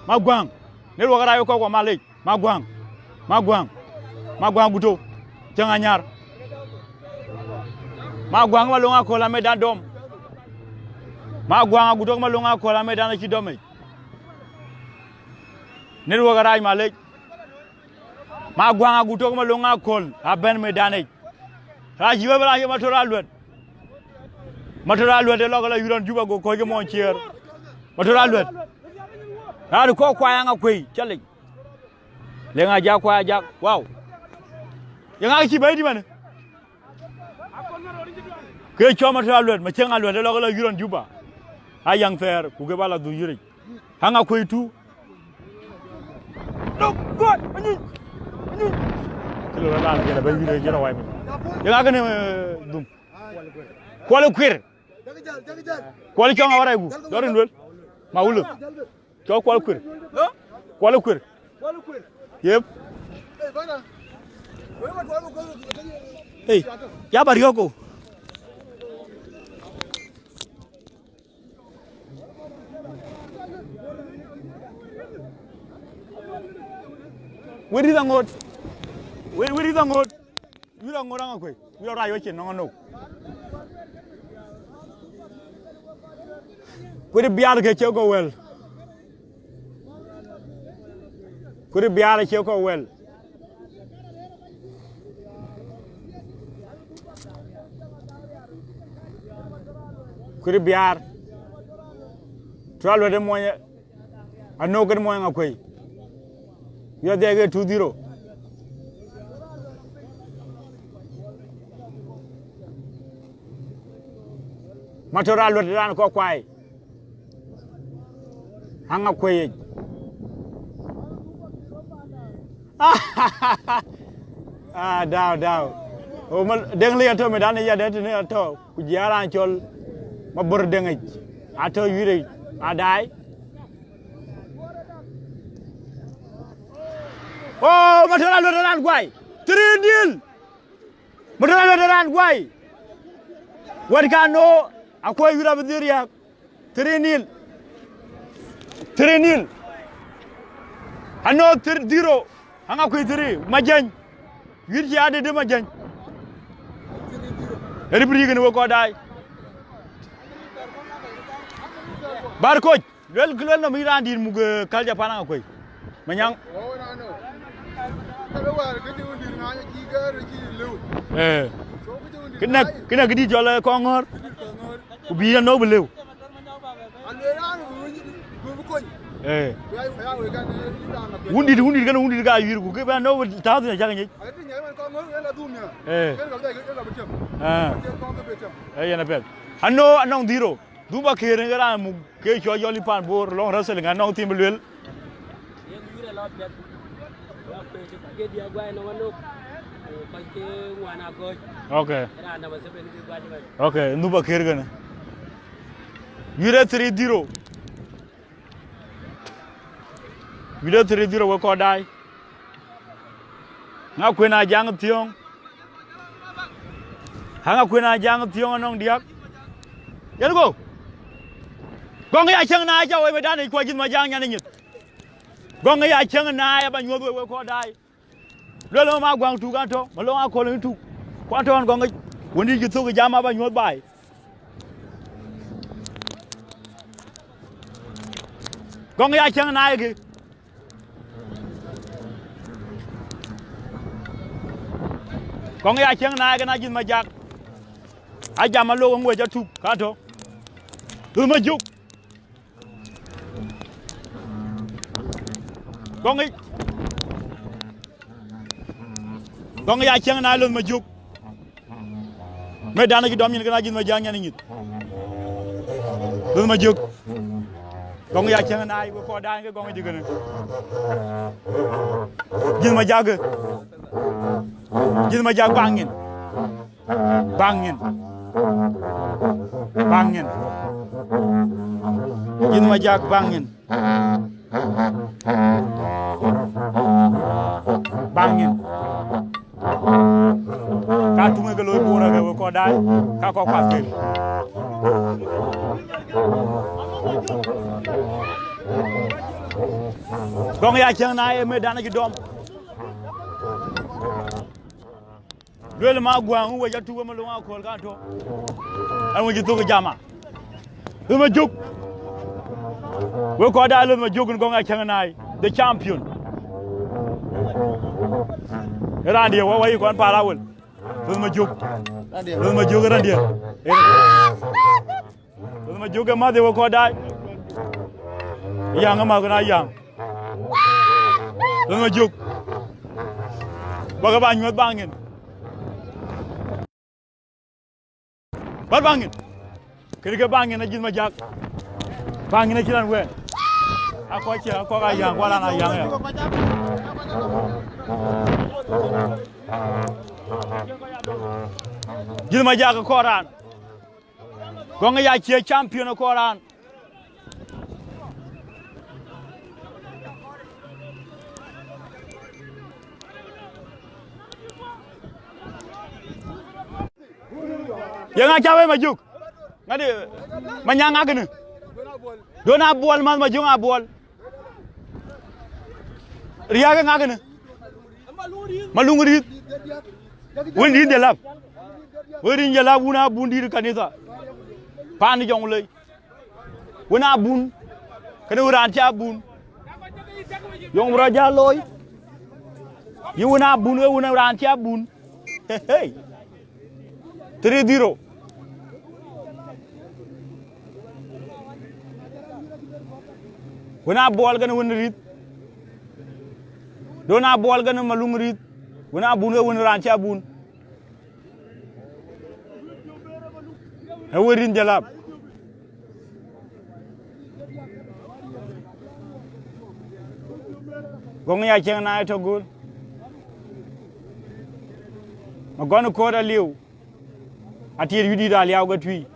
Maguaŋ. Në ruɔk rac kɔ̈k wa malec. Maguaŋ. Maguaŋ. Maguaŋ Guto. Cäŋ anyar. Maguaŋ Malöŋ Akol amedan dɔm. Maguaŋ Aguto Malöŋ Akol amedan acï dɔm yic. Në ruɔk rac malec. Maguaŋ Aguto Malöŋ Akol abɛ̈n medan yic. Raan cï wëu, raan cï Mator Aluɛt. Mator Aluɛt ë lɔ ke lɔ yurɔn Juba go kɔ̈ɔ̈c ke mɔɔny ciëër. Mator Aluɛt. Raan kɔ̈k kuai Aŋakuei, cä lec. Leŋ Ajak kuai Ajak, wow. Ye ŋa cï bɛ̈i dï manë? Ke cɔl Mator Aluɛt, Macieŋ Aluɛt ë lɔ ke lɔ yurɔn Juba. Ayaŋ thɛɛr, ku ke ba lɔ dhuk yuric. Aŋakuei tu. Kɔc, anyuc, anyuc. Cï lɔ raan jël abë yïn jël awai mi. Ye ŋa kënë, eh, dhum? Kuɔl kuir. Kuɔl cɔŋ awara igu. Dɔrin duel. Ma wulë. Cɔk kuɔl kuir. Kuɔl kuir. Yep. Hey, ya ba riɔk ko. Weri da ŋot. Weri, weri da ŋot. Wira ŋot aŋa kuei. Wira rac wecin nɔŋ anok. Kuir biar ke cek ko wel. Kuir biar cek ko wel. Kuir biar. Tual wede mɔny. Anok kën mɔny aŋa kuei. Yɔ dhiɛc ke two zero. Mator aluet raan kɔk kuai. Aŋa kuei yic. Ah, dau, dau. O, mal, deŋ li atɔ, me dan ya det ne atɔ. Ku jiaran cɔl ma bor deŋic. Atɔ yure adai. O, Mator aluet raan guai. Three nil. Mator aluet raan guai. Wɛ̈t kan no, akuɔi yure abï dhil riääk. Three nil. Three nil. Ano three zero. Aŋa kuei three. Majany. Yïr cï adï dï Majany. Eri bï rïïk në wek kɔc daai. Bar koc. Luel, luel nɔm yï raan dït muk, eh, kal Japan aŋa kuei. Manyaŋ. Eh. Kï näk, kï näk kï dït cɔl, eh, kɔŋ ŋɔ̈ɔ̈r. Ku bï yïn anɔ̈k bï lëu. Eh. Wundït, wundït kënë wundït ka yïr ku kë bï anɔ̈k bï tääu thïn acäk nyic. Eh. Ah. Eh, yen apiɛth. Anɔ̈k, anɔŋ dhïro. Dhum ba këër në ke raan muk ke cɔl Jɔli Pan Bor lɔŋ wrestling anɔŋ thim bï luel. Yen yïr ë lɔ piɛth. Wa kuec cï kɔc ke diäk guai nɔm anok. Ku kɔc ke ŋuan agɔ̈c. Okay. Raan namba seven ke guac ëmën. Okay, nhum ba këër kënë. Yïr ë three zero. Yïr ë three zero wek kɔc daai. Ŋa kuen a jaŋ thiɔ̈ŋ. Aŋa kuen a jaŋ thiɔ̈ŋ anɔŋ diäk. Yen go. Gɔŋ ya cäŋ na ca wei me dan ic kuɔ jïth ma jaŋ nyan inyith. Gɔŋ ya cäŋ na ya ba nyuɔ̈th wei wek kɔc daai. Luel ma guaŋ tuk an tɔ, ma loŋ akɔl in tuk. Kuan tɔ an gɔŋ ic. Wëndï cï thok jam aba nyuɔ̈th baai. Gɔŋ ya cäŋ na ye kë. Kɔŋ ya cieŋ na ye kën ajïth ma jak. Ajam alok ŋuec atuk ka tɔ. Luth ma juk. Kɔŋ ic. Kɔŋ ya cieŋ na ye luth ma juk. Mëdan acï dɔm nyin kën ajïth ma jak nyan nyith. Luth ma juk. Gɔŋ ya cieŋ na ye wek kɔɔr daany ke gɔŋ jï kënë. Jïth ma jak. Jïth ma jak baŋ nyin. Baŋ nyin. Baŋ nyin. Jïth ma jak baŋ nyin. Baŋ nyin. Ka tuŋ ke looi Bor ke wek kɔɔr daai, ka kɔɔr kuath ke. Gɔŋ ya cieŋ na ye mëdan acï dɔm. Luel ma guaŋ wec atuk wek ma loŋ aköl ka tɔ. Ɛn wec thok jama. Luth ma juk. Wek kɔɔr daai luth ma juk in gɔŋ ya cieŋ naai. The champion. Ë raan diɛ̈ wä wä yï kɔn paal awel. Luth ma juk. Luth ma juk ë raan diɛ̈. Luth ma juk ë mäth ye wek kɔɔr daai. Yäŋ ë mäth kën a yäŋ. Luth ma juk. Bä ke ba nyuɔ̈th baŋ nyin. Bät baŋ nyin. Kënë ke baŋ nyin ajïth ma jak. Baŋ nyin acïn raan wɛ̈ɛ̈r. Akɔc cï, akɔc ayäŋ, ku raan ayäŋ ya. Jïth Majak kɔɔr raan. Gɔŋ ya cie champion kɔɔr raan. Yeŋa ca wei Majuk? Ŋadi Manyaŋ ŋakini. Don Abuɔl, math Majuk Abuɔl. Riäk ŋakini. Maluŋ Riith. Wën Riith Jalap. Wën Riith Jalap, wun abun dït kanitha. Paan Jɔŋlei. Wën abun. Kënë wën raan cï abun. Yɔŋ bï rɔt jal looi. Yï wën abun, wën raan cï abun. Hey, hey. Three zero. Wën Abuɔl kënë wën Riith. Don Abuɔl kënë Maluŋ Riith. Wën abun, wën raan cï abun. Ë wën Riith Jalap. Gɔŋ ya cieŋ na ë tök göl. Magɔn Koot aliu. Atiëët wïdït aliau ke tui.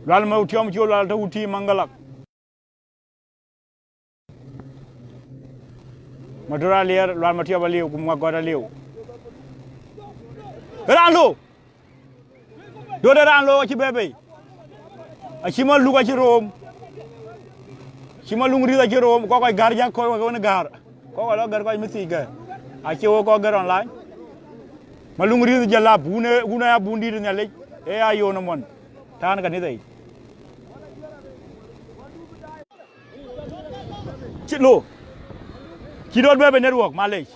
Lual ma tiɔm cu lual tɔ̈ wuti Maŋgalak. Madur aliɛr, lual ma tiɔp aliu, ku Magɔt aliu. Raan lo. Dot raan lo acï bɛ̈ɛ̈i bei. Acï Maluk acï room. Cï Maluŋ Riith acï room, kɔc kɔc gär jak kɔc wek wën gär. Kɔc kɔc lɔ gär kɔc mïthic gär. Acie wek kɔc gär online. Maluŋ Riith Jalap, wun ë, wun ë abun dït Nhialic. Ee ayon ëmɔn. Tään kanitha yic. Cï lo. Cï dot bɛ̈ɛ̈i bei network, malec.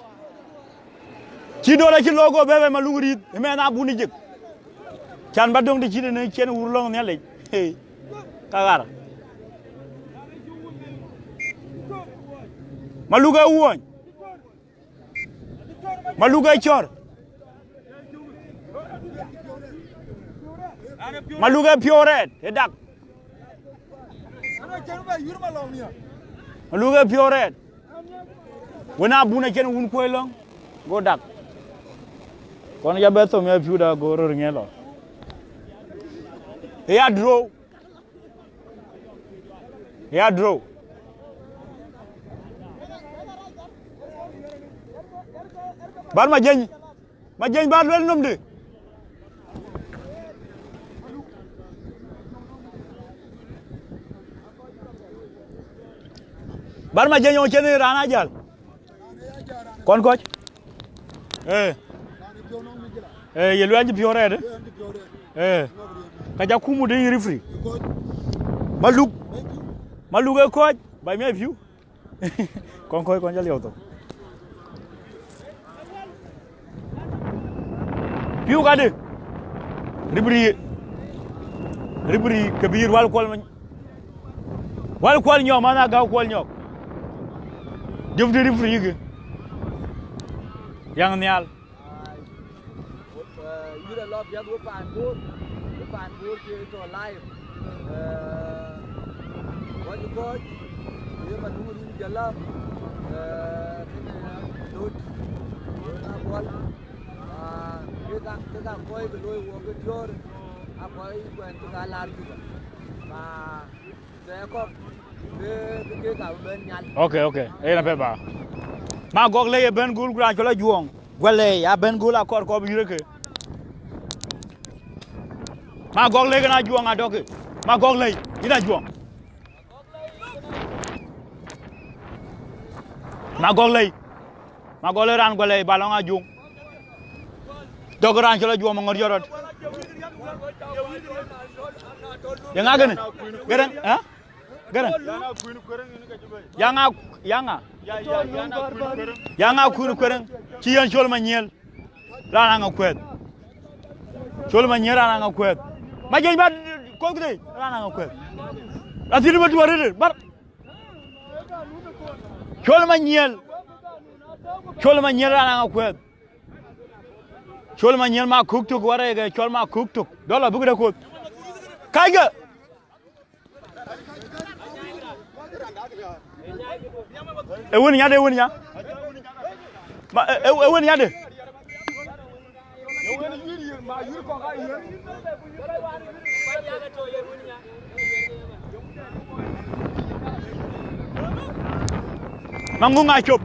Cï dot acï lo go bɛ̈ɛ̈i bei Maluŋ Riith, ëmɛn abun ë jik. Can ba döŋ të cït ënë cien wur lɔ̈ŋ Nhialic. Hey, ka ɣar. Maluk ë wuɔny. Maluk ë cɔ̈r. Maluk ë piɔ̈u rɛɛt, ë dak. Maluk ë piɔ̈u rɛɛt. Wën abun acïn wun kuöc lɔ̈ŋ, go dak. Kɔn ya bɛ thom ya piu da go ror ŋiɛl lɔ. Ë ya dro. Ya dro. Bar ma jeny. Ma jeny ba luel nom di. Bar ma jeny on ceni rana jal. Kon koch. Eh. Eh, ye luel ji piore de. Eh. Ka ja kumu de referee. Maluk. Maluk e koch. Ba mi piu. Kɔn kɔc kɔn ca liɔu thok. Piu kadï. Ribri. Ribri ke bï rual kuɔl many. Wal kuɔl nyɔk, man agäu kuɔl nyɔk. Deputy ribri yïkï. Yaŋ nhial. Ai. Eh, yïn alɔ piɛth we paan Bor, we paan Bor ke tɔ live. Eh, wɔ cï kɔc, ye Maluŋ Riith Jalap, eh, kënë Dot, wën Abuɔl, ah, kek a, kek a kɔc ke looi wɔ ke diɔ̈ɔ̈r, a kɔc kuɛn cï ka laar Juba. Ma Okay, okay. Yen apɛth ba. Ma gɔk lei ë bɛ̈n gul ku raan cɔl Ajuɔŋ. Guɛlei a bɛ̈n gul akɔɔr kɔp yïr ëke. Ma gɔk lei kën Ajuɔŋ adɔkï. Ma gɔk lei, yïn Ajuɔŋ. Ma gɔk lei. Ma gɔl ë raan guɛlɛ ba lɔŋ Ajuŋ. Dɔk raan cɔl Ajuɔŋ maŋɔt yɔt rɔt. Ye ŋa kënë? Gërëŋ, ë? Gërëŋ. Yaŋa, yaŋa. Yaŋa kun kuërëŋ. Cï yen col ma nyiël. Raan aŋa kuɛth. Col ma nyiël raan aŋa kuɛth. Ma jeny ba koth këdë raan aŋa kuɛth. Athïn ba tuɔɔr rëdë. Bar. Col ma nyiël. Col ma nyiël raan aŋa kuɛth. Col ma nyiël ma kuk tuk warɛɛkë col ma kuk tuk. Dɔl abuk de koth. Kacke. E wën nya de, e wën nya. Ma, e, e, e wën nya de. Maŋök ŋa cop?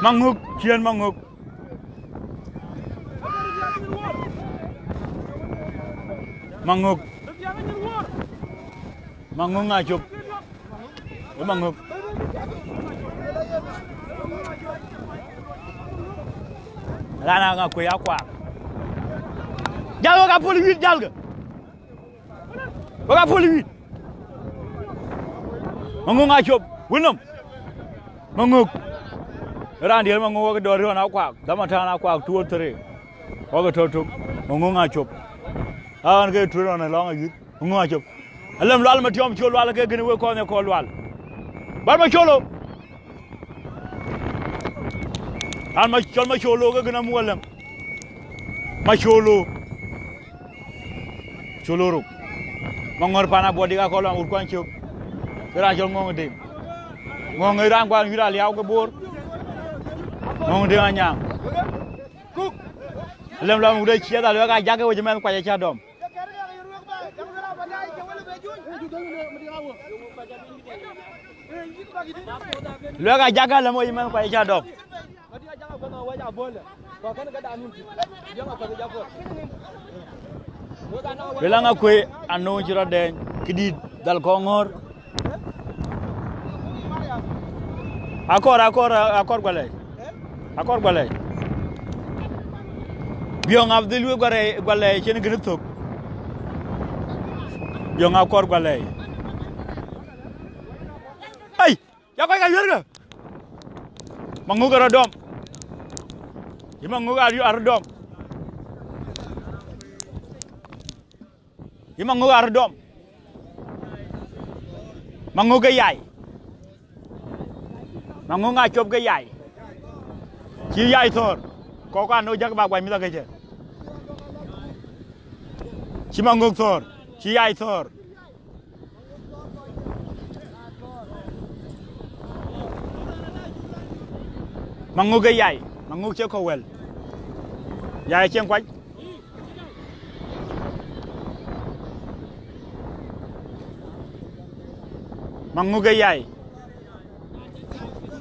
Maŋök, ciën Maŋök. Maŋök. Maŋök ŋa cop? Ë Maŋök. Raan a ŋa kuëë akuaak. Jal wek a pol wït, jalkë. Wek a pol wït. Maŋök ŋa cop? Wënɔm. Maŋök. Raan diɛl Maŋök wek dɔ̈ɔ̈r rɔn akuaak. Dhaman tään akuaak two or three. Wek tɔ̈ tök. Maŋök ŋa cop? Aan ke tuër ɣɔn ë lɔŋ ayïth. Ŋö acop? Alem Lual Matiɔm, col Lual ke gën wek kɔn e kɔn Lual. Bal ma colo. An ma col ma colo ke gën amu alem. Ma colo. Colo ruk. Ma ŋɔr pan abɔ dik akɔl an wut kuan cök. Ke raan col ŋɔŋ ding. Ŋɔŋ e raan kuan yura liaw ke bor. Ŋɔŋ ding anyaŋ. Alem Lual wut e ciɛth alwek a jak e wec mɛn kuac e ca dɔm. Luɛk a jak alɛm wec mɛn kuac ca dɔm. Luel aŋa kuëë anu cï rɔt dɛɛny këdït dhal kɔŋ ŋɔ̈ɔ̈r. Akɔr, akɔr, akɔr gualɛi. Akɔr gualɛi. Biɔŋ Abdhil wek gualɛi, gualɛi cïn gën thök. Biɔŋ akɔr gualɛi. Ei, ya kɔc ka yuërkë. Maŋök ë rɔt dɔm. Yï Maŋök arï arɔt dɔm. Yï Maŋök arɔt dɔm. Maŋök ke yai. Maŋök ŋa cop ke yai. Cï yai thɔ̈ɔ̈r. Kɔk ka no jak ba guany mïth akëcë. Cï Maŋök thɔ̈ɔ̈r. Cï yai thɔ̈ɔ̈r. Maŋök ke yai. Maŋök cie kɔ̈u wɛl. Yai cieŋ kuac. Maŋök ke yai.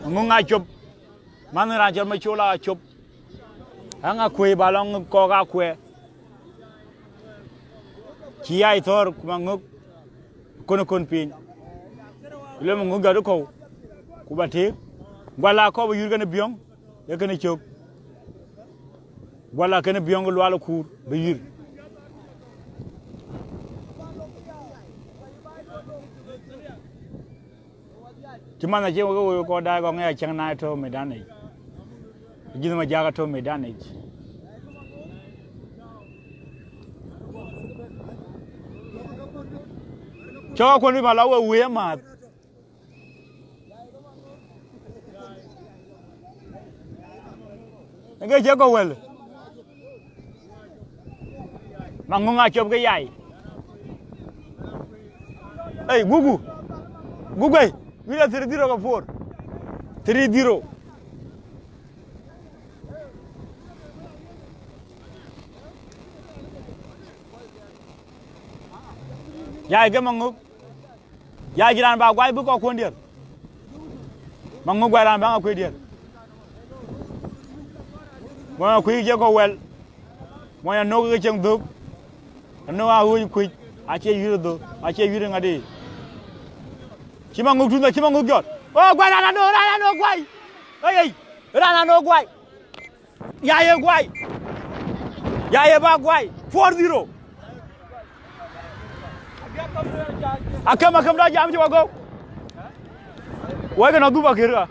Maŋök ŋa cop. Manh raan cɔl Macol a cop. Aŋa kuëë ba lɔŋ kɔk akuɛɛr. Cï yai thɔ̈ɔ̈r ku Maŋök. Kɔn kɔn piny. Lë Maŋök jɔt kɔ̈u. Ku ba tëëk. Guala kɔp yïr kënë Biɔŋ. Ee kënë cök. Guala kënë Biɔŋ Lual kuur bï yïr. Cï man acï wek wek kɔn daai kɔŋ ë acäŋ na tɔ̈ medan yic. Jïth ma jak tɔ̈ medan yic. Cɔk akuɔn bï ma la we wëë amääth. Ë ke cï kɔ̈u wɛl. Maŋök ŋa cop ke yai. Ei, guku. Guku ei. Wïn a three zero ke four. Three zero. Yai ke Maŋök. Ya cï raan ba guai bï kɔk kuɔn diɛɛr. Maŋök guai raan ba ŋa kuëë diɛɛr. Mɔny akuëc cie kɔ̈u wɛl. Mɔny anök ke cieŋ dhök. Anök a ɣööc kuëc. Acie yïr dhö. Acie yïr ŋadï. Cï Maŋök tunh, cï Maŋök jɔt. O guai raan anök, raan anök guai. Ei, ei. Raan anök guai. Ya ye guai. Ya ye ba guai. Four zero. Akem, akem da jam cï wa gɔu. Wai ke na dhup akër ka.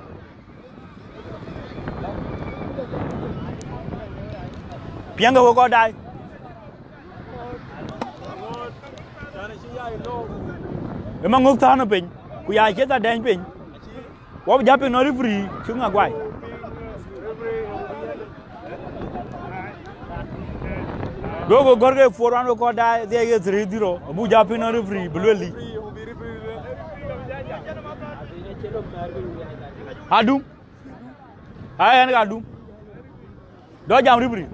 Piɛŋkë wek kɔc daai. Ë Maŋök thään piny. Ku ya cieth adɛny piny. Wɔ bï ja piŋ nɔn referee cï ŋa guai. Duɔ̈kkë gɔ̈r ke four one wek kɔc daai, dhiɛc ke three zero, abuk ja piŋ nɔn referee bï lueel dï. Adum. Ai, ɣɛn ka Adum. Dɔ jam ribri.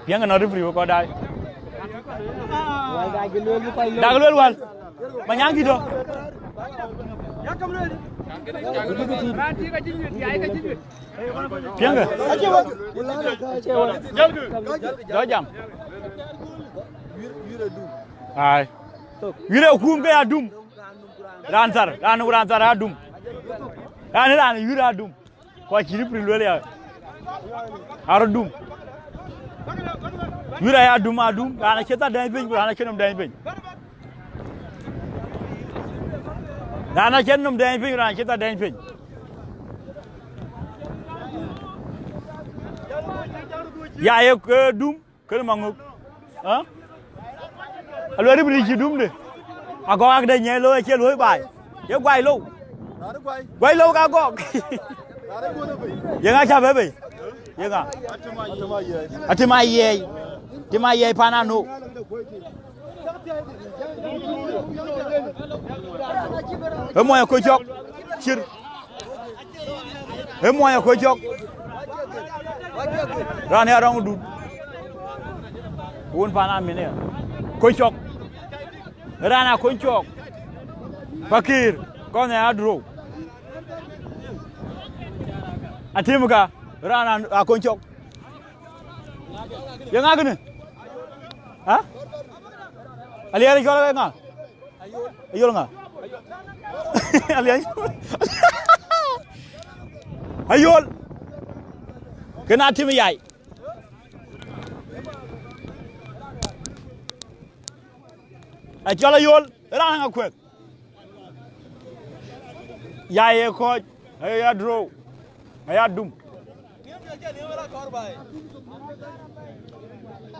Piɛŋkë nɔn ribri wek kɔc daai. Dak luel wal. Manyaŋ dït dɔ. Piɛŋkë. Dɔ jam. Ai. Wïr ë kum ke Adum. Raan thar, raan, raan thar Adum. Raan, raan wïr Adum. Kɔc cï ribri luel ya. Arɔ Dum. Wïr aya Adum, Adum. Raan acï thar dɛny piny, ku raan acï nɔm dɛny piny. Raan acï nɔm dɛny piny, raan acï thar dɛny piny. Ya ye, eh, Dum. Kënë maŋök. Aa? Aluel ribri cï Dumde. Agɔk akde nyiɛc looi acie luöi baai. Ye guai lou. Guai lou ka gɔk. Ye ŋa cä bɛ bei? Ye ŋa? Atim ayiɛɛi. Tim ayiɛɛi pan anu. Ë muɔny akɔc cɔk. Cir. Ë muɔny akɔc cɔk. Raan ya rɔŋ dut. Wun pan amin ya. Kɔc cɔk. Raan akɔc cɔk. Pakïr. Kɔn ya Adrou. Atim ka. Raan akɔc cɔk. Ye ŋa kënë? Ha? Aliɛɛr cɔl ŋa? Ayol ŋa? Aliɛɛr. Ayol. Kënë Atim Yai. Acɔl Ayol, raan ŋa kuɛth? Ya ye kɔc, aya Adrou, aya Dum.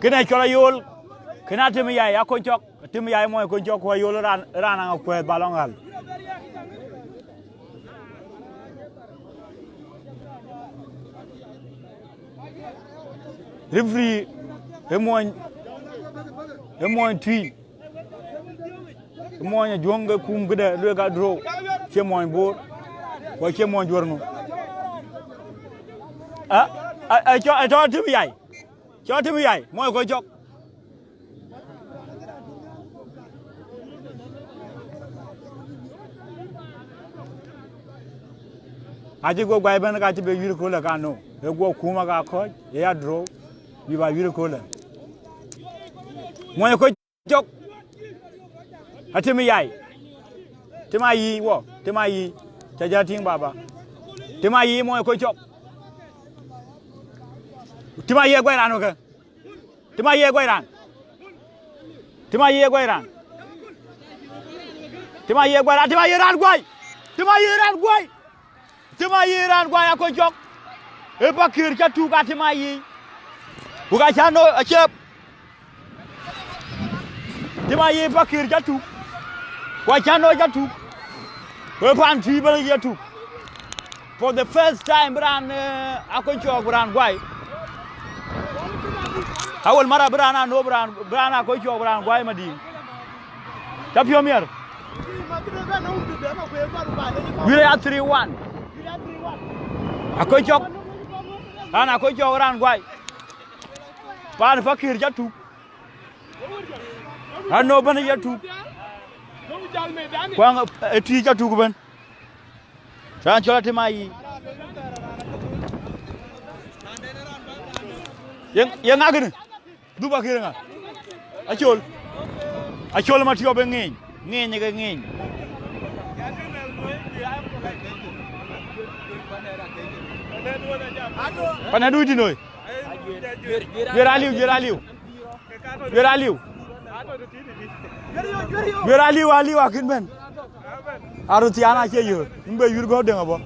Kënë cɔl Ayol, kënë Atim Yai, akɔc cɔk, Atim Yai muɔny akɔc cɔk, ku Ayol raan, raan ŋa kuɛth ba lɔŋ ɣäl. Referee, ë muɔny, ë muɔny Tui, ë muɔny Ajuɔŋ ke kum këdë luek Adrou, cie muɔny Bor, ku acie muɔny Juɔr ŋö? A, a, a, cɔ, a, cɔ Atim Yai, cɔ Atim Yai, muɔny kɔc cɔk. Acï guɔ guai bɛ̈n ka cï be wïïr köölë ka nou, ë guɔ kum aka kɔ̈c, ë ya Adrou, bï ba wïïr köölë. Muɔny kɔc cɔk. Atim Yai. Tim ayic wɔ, Tim ayic. Ca jä tïŋ baba. Tim ayic muɔny kɔc cɔk. Tim ayic guai raan wekë. Tim aye guai raan. Tim aye guai raan. Tim aye guai raan. Tim aye raan guai. Tim aye raan guai. Tim aye raan guai akɔc cɔk. Ë Pakïr ca tuk a Tim aye. Ku ka ca no acep. Tim aye Pakïr ca tuk. Ku aca no ca tuk. Ku ë pan tïï bɛ̈n ye tuk. For the first time bï raan, eh, akɔc cɔɔk bï raan guai. Awel mara bï raan anop bï raan, bï raan akɔc cɔɔk bï raan guai madïïm. Ca piɔ̈u miɛr. Wïr aya three one. Akɔc cɔk. Raan akɔc cɔɔk raan guai. Paan Pakïr ca tuk. Anop bɛ̈n ye tuk. Kuaŋ ë tïï ca tuk bɛ̈n. Raan cɔl Atim ayic. Ye, ye ŋa kënë? Dhup akïr ŋa? Acol. Acol ma tiɔp ë ŋeeny. Ŋeeny ke ŋeeny. Panadu dï noi. Juer aliu, juer aliu. Juer aliu. Juer aliu, aliu akïn bɛ̈n. Aröth thiaan acie yöör. Yïn be yïr gɔ̈u deŋ abɔ̈.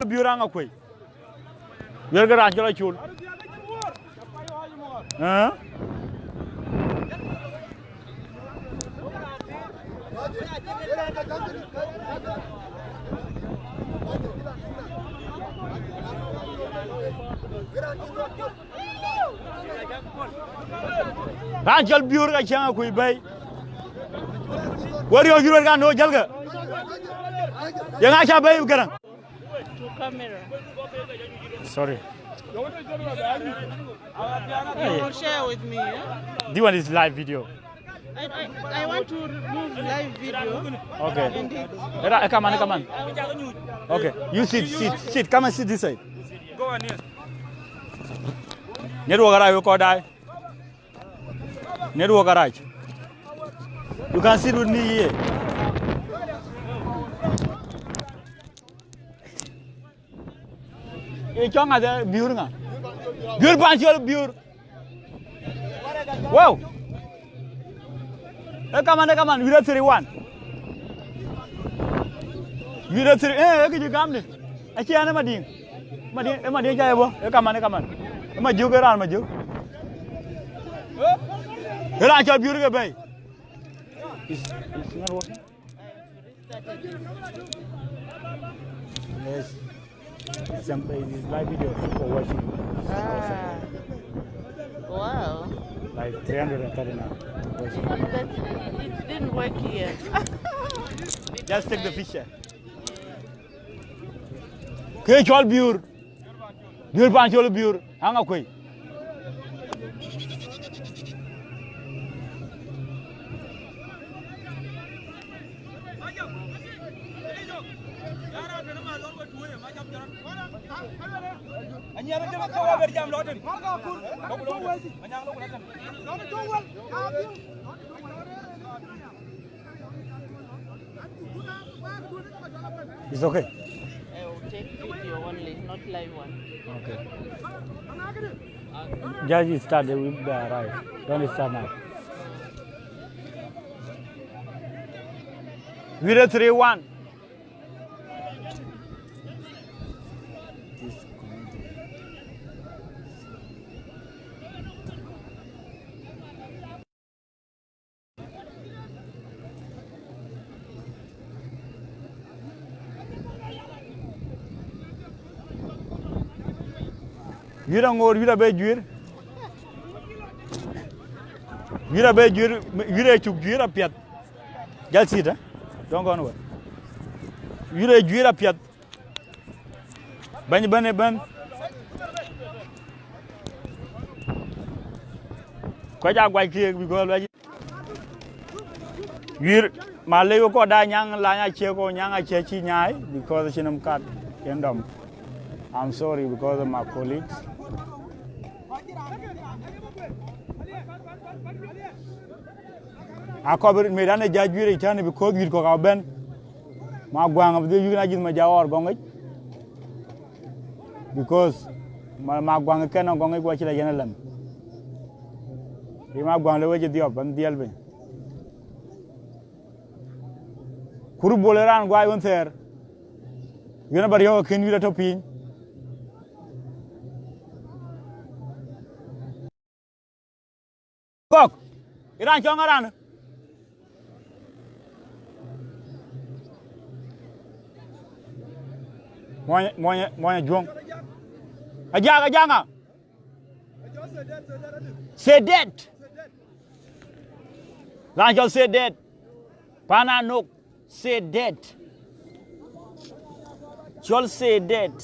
Biöör aŋa kuëi. Juer ke raan cɔl Acol. Ëë? Raan cɔl Biöör ka cäŋ akuc bɛ̈i. Wek riɔ̈ɔ̈c yï ruet kan, no, jälkë. Yeŋa cä bɛ̈i Gäräŋ? Camera. Sorry. You will share with me, yeah? This one is live video. I, I, I want to remove live video. Okay. Indeed. Era, eh, come on, come on. Okay. You sit, sit, sit. Come and sit this side. Network ara yuko dai. Network ara. You can sit with me here. Ye cɔŋ ŋa de Biöör ŋa? Biöör Pancol Biöör. Wow. E kaman, e kaman, wira three one. Wira three, eh, e kiji gamni. Aci ane Madiŋ. Madiŋ, e Madiŋ ca e bo. E kaman, e kaman. E Majök, e raan Majök. E raan cɔl Biöör ke bɛ̈i. It's, it's not working. Yes. It's, um, it's live video. People watching. Ah. Wow. Like three hundred and thirty now watching. That's, it didn't work here. Just take the picture. Ke cɔl Biöör. Biöör Pancol Biöör. Aŋa kuei. It's okay. I will take video only, not live one. Okay. Just start, they will be arrive. Don't start now. Video three one. Wïïr aŋoot, wïïr abë juëër. Wïïr abë juëër, wïïr ë cuk juëër apiɛth. Jal sit, eh? Don't go anywhere. Wïïr ë juëër apiɛth. Bɛ̈ny, bɛ̈ny, bɛ̈ny. Kɔc aa guac keek, because luac. Wïïr, ma lëu kɔc da nyaŋ lany acie kɔc nyaŋ acie cï nyaai, because cïn nɔm kat yen dɔm. I'm sorry because of my colleagues. Akɔɔr bï mɛt an ë jäl juëër ë tɛ̈n, because wïïr kɔ̈k abɛ̈n. Ma guaŋ abï dhiëc wïïk na jïth ma ja ɣɔɔr gɔŋic. Because ma, ma guaŋ ë kɛn nɔŋ gɔŋic ku acï la yen alɛm. Ri ma guaŋ le wec ë dhiɔp, bän dhiɛl piny. Kur bol ë raan guai ɣön thɛɛr. Yen aba riɔ̈ɔ̈k akën wïïr atɔ̈ piny. Kɔ̈k, ë raan cɔŋ ë raan. Mɔny, mɔny, mɔny Ajuɔŋ. Ajak, Ajak ŋa? Sedet. Raan cɔl Sedet. Pan Anok. Sedet. Cɔl Sedet.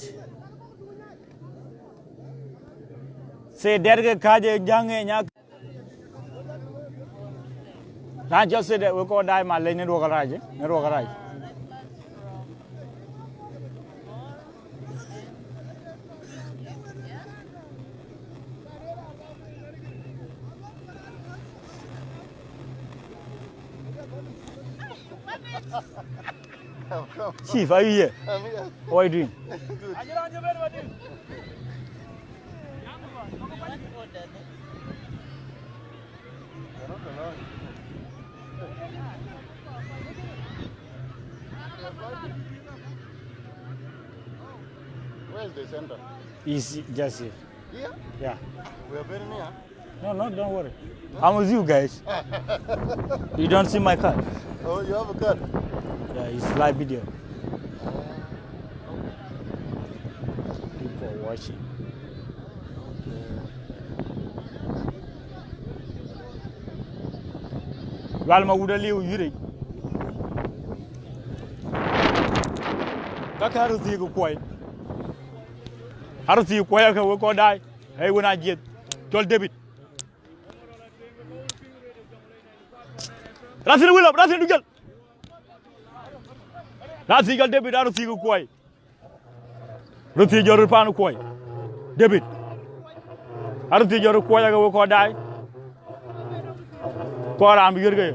Sedet ke kääc ë jäŋ ë nyak. Raan cɔl Sedet, wek kɔc daai ma lec në duɔ̈k arac, në duɔ̈k arac. Chief, are you here? I'm here. How are you doing? Good. I don't know. Where is the center? It's just here. Here? Yeah. We are very near. No, no, don't worry. I'm with you guys. You don't see my card? Oh, you have a card? Yeah, it's live video. People watching. Lual Mawut aliu yïric. Ka ka röt thiëëk kuɔi. Aröt thiëëk kuɔi ake wek kɔn daai. Ei, wën a jieth. Cɔl David. Rathil William, rathil du jël. Rathil cɔl David, aröt thiëëk kuɔi. Röt thiëëc jɔt röt paan kuɔi. David. Aröt thiëëc jɔt röt kuɔi ake wek kɔn daai. Kɔn raan bï yuet ke.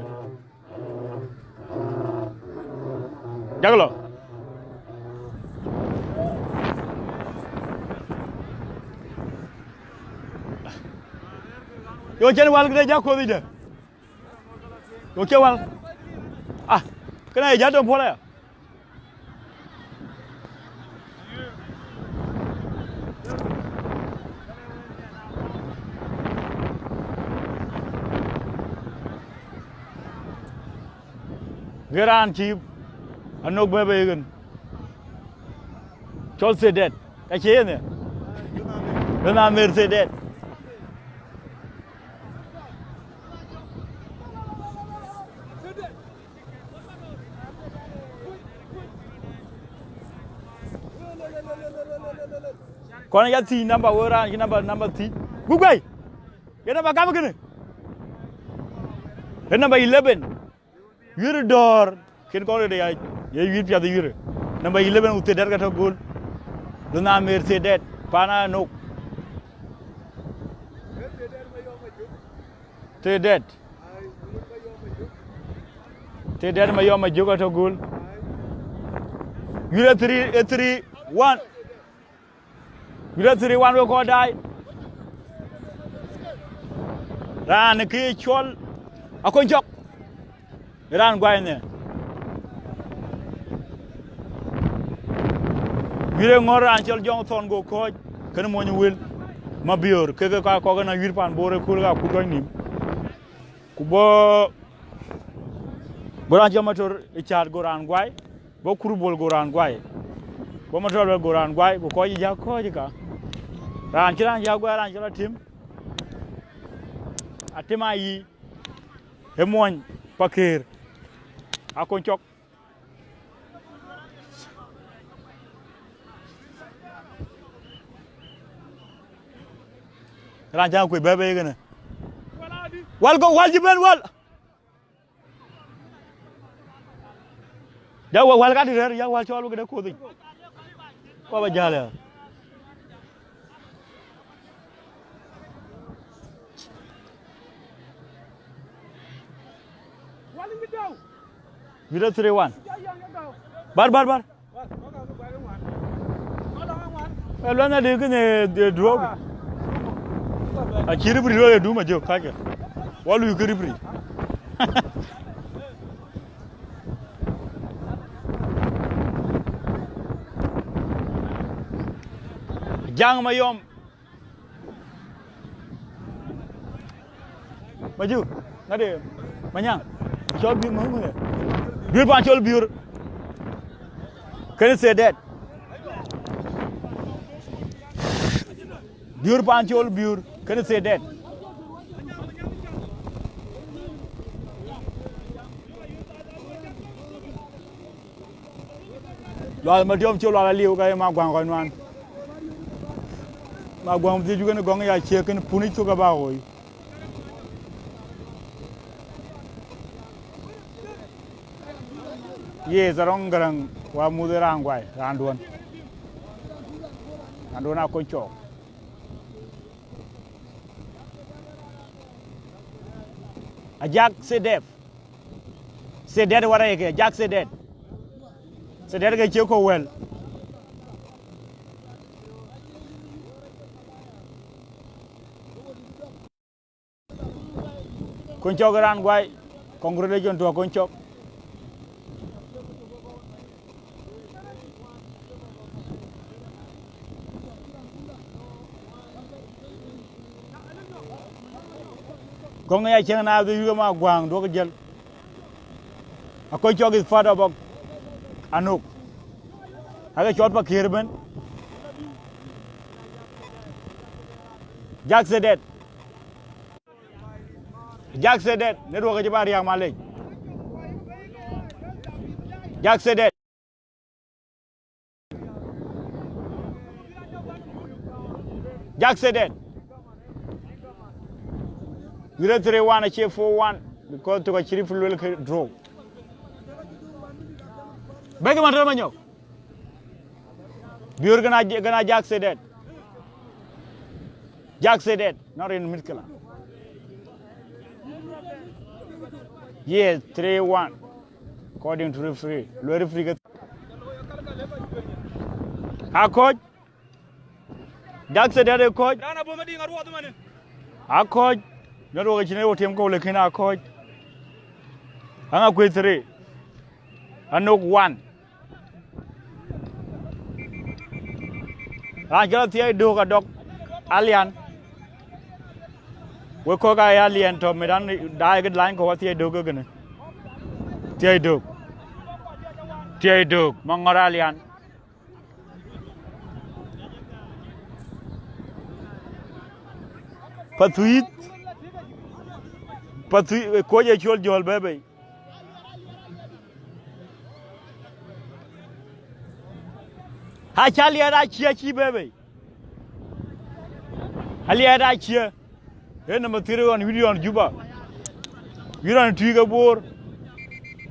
Jak lɔ. Yo, cɛn wal këde jak kuɔth yic dɛ. Yo, cɛn wal. Ah, kënë aye jat dɔm puɔl aya. Ke raan cï anök bɛ̈ɛ̈i bei ëgën. Cɔl Thedet. Ka cie yen ë? Röt na mer Thedet. Kɔn ya thiëc namba, wek raan cï namba, namba thiëc. Guguai. Ye namba gam kënë. Ye namba eleven. Wiëër dɔ̈ɔ̈r. Kën kɔn rëëde ya, ye wiëër piath wiëër. Namba eleven ku Thedet ka tɔ̈ göl. Röt na mer Thedet. Paan anök. Thedet. Thedet Mayɔm Majök atɔ̈ göl. Wiëër ë three, ë three one. Wiëër ë three one wek kɔn daai. Raan kë cɔl Akony Cɔk. Raan guai në. Wiëër ë ŋɔ̈r raan cɔl Jɔŋ Thɔn go kɔ̈ɔ̈c. Kënë mony wël. Mabiöör. Kek ka kɔk ënɔŋ wiëër paan Bor ëkööl ka kut kɔc nïïm. Ku bɔ̈, bɔ̈ raan cɔl Mator ë cäät go raan guai, bɔ̈ Kurbol go raan guai, bɔ̈ Mator go raan guai, ku kɔc ë jäk kɔ̈ɔ̈c ë ka. Raan cï raan jäk guai, raan cɔl Atim, Atim ayï, ë muɔny Pakëër, Akony Cɔk. Raan cä kuec bɛ̈ɛ̈i bei kënë. Wal go, wal cï bɛ̈n wal. Ya wal, wal ka dï rɛ̈ɛ̈r, ya wal cɔl wek de kuoth yic. Ku aba jäl ya. Wal in bï dɔ̈u. Bï rɔt three one. Bär, bär, bär. Ë luɛnh adï kënë, eh, duɔ̈k. Acï ripri luɔi adum ajök kakë. Wa luui kë ripri. Jaŋ Mayɔm. Maju, ŋade, Manyaŋ, cɔl Biur, Manyaŋ. Biur pan cɔl Biur. Kënë Thedet. Biur pan cɔl Biur. Kënë Thedet. Lual Madiɔm cï lual aliu ka ye Maguaŋ kɔc nuan. Maguaŋ dhil jukën gɔŋ ya cie kën puni cuk aba ɣoi. Ye Dharɔŋ Gäräŋ wa muth raan guai, raan duɔn. Raan duɔn Akony Cɔk. Ajak Thedet. Thedet warɛɛke, Ajak Thedet. Thedet ke cie kɔ̈u wɛl. Kony Cɔk raan guai. Congratulations to Kony Cɔk. Gɔŋ ya cieŋ na dhil yïk Maguaŋ duɔ̈k jël. Akony Cɔk is father of Anok. Ake cɔt Pakëër ëbën. Ajak Thedet. Jak Sedet, network acï ba riääk malec. Jak Sedet. Jak Sedet. Zero three one acie four one, because tök acï rip luel ke draw. Bɛ̈kï Mator Manyok. Biöör kënë, kënë Jak Sedet. Jak Sedet, not in midkila. Yes, three one. According to referee. Luel referee ke. Akoc. Jak Sedet ë kɔ̈c. Raan abɔ̈ Madiŋ aruɔth ëmënë. Akɔ̈c. Network acïn ë wo tiɛm kɔ̈u, lakin Akɔ̈c. Aŋakuei three. Anok one. Raan cï lɔ thiëi dök adɔk. Alian. Wek kɔ̈k aa ye Alian tɔ̈, mit an daai kë lany kɔ̈u athiëi dök ë kënë. Thiëi dök. Thiëi dök. Maŋɔ̈r Alian. Pathuyith, pathuyith, koc ë col jɔl bɛ̈ bei. Aca Aliɛt Acie cï bɛ̈ bei. Aliɛt Acie. Ee nɔmɔ thiëër ɣɔn wït ɣɔn Juba. Wït ɣɔn tui ke Bor.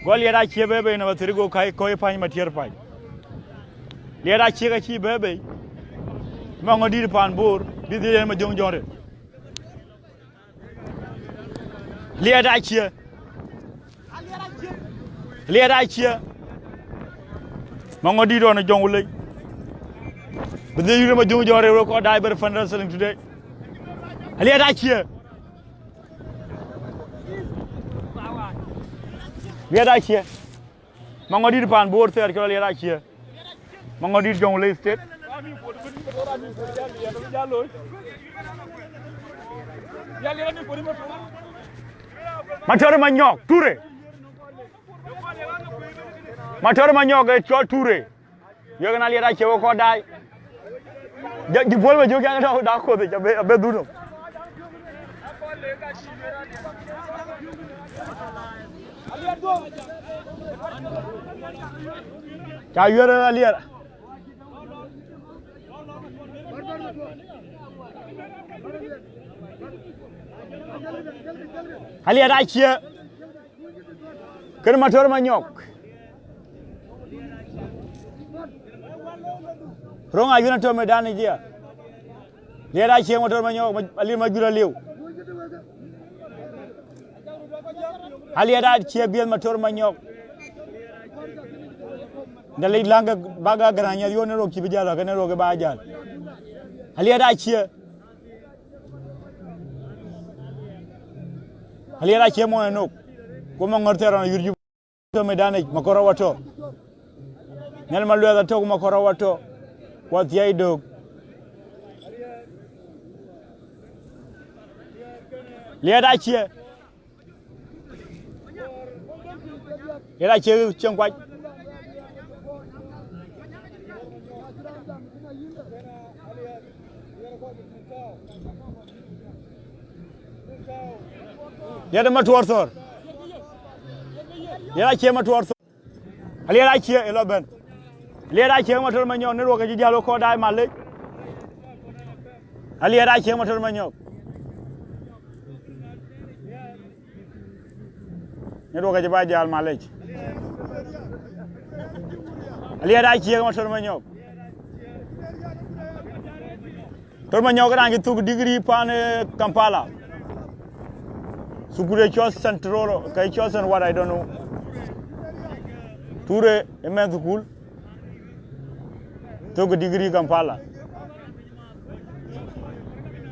Go Aliɛt Acie bɛ̈ bei nɔmɔ thiëër, go kai kɔc pany Matiɛr pany. Aliɛt Acie ka cï bɛ̈ bei. Maŋɔ̈r dït pan Bor, bï dhiëëth yen Majöŋ Jɔŋ rëër. Aliɛt Acie. Aliɛt Acie. Maŋɔ̈r dït ɣɔn Jɔŋ Wulei. Bï dhiëëth yurë Majöŋ Jɔŋ rëër, we kɔc daai bɛ̈r fan wrestling today. Aliɛt Acie. Aliɛt Acie. Maŋɔ̈r dït pan Bor thɛɛr cɔl Aliɛt Acie. Maŋɔ̈r dït Jɔŋ Wulei State. Mator Manyok, Ture. Mator Manyok ë cɔl Ture. Yek na Aliɛt Acie we kɔc daai. Ja, jï puɔl me jök, yak tɔ̈u dak koth yic, abë, abë dhuk nɔm. Ca yuɛ̈r Aliɛt. Aliɛt Acie. Kën Mator Manyok. Röŋ ayuɛ̈n atɔ̈ medan yic aya. Aliɛt Acie Mator Manyok, ma-, Aliɛt Majur Aliu. Aliɛt Acie biɛth Mator Manyok. Dal yic läŋ ke bak a Gäräny, ayo network cï bï jäl, ke network ba jäl. Aliɛt Acie. Aliɛt Acie mɔ̈ ë Nok. Ku Maŋɔ̈r thɛɛr ɣɔn yur Juba. Tɔ̈ medan yic, Makɔr awatɔ̈. Nhial Maluɛth atɔ̈ ku Makɔr awatɔ̈. Ku athiɛi dök. Aliɛt Acie. Aliɛt Acie cieŋ kuac. Aliɛt Matuɔɔr thɔ̈r. Aliɛt Acie Matuɔɔr thɔ̈r. Aliɛt Acie ë lɔ bɛ̈n. Aliɛt Acie Mator Manyok, network acï jäl, we kɔc daai malec. Aliɛt Acie Mator Manyok. Network acï ba jäl malec. Aliɛt Acie Mator Manyok. Mator Manyok raan cï thök degree pan, eh, Kampala. Thukul ë cɔl Central, ke cɔl Cent what, I don't know. Ture ë mɛnh thukul. Thök degree Kampala.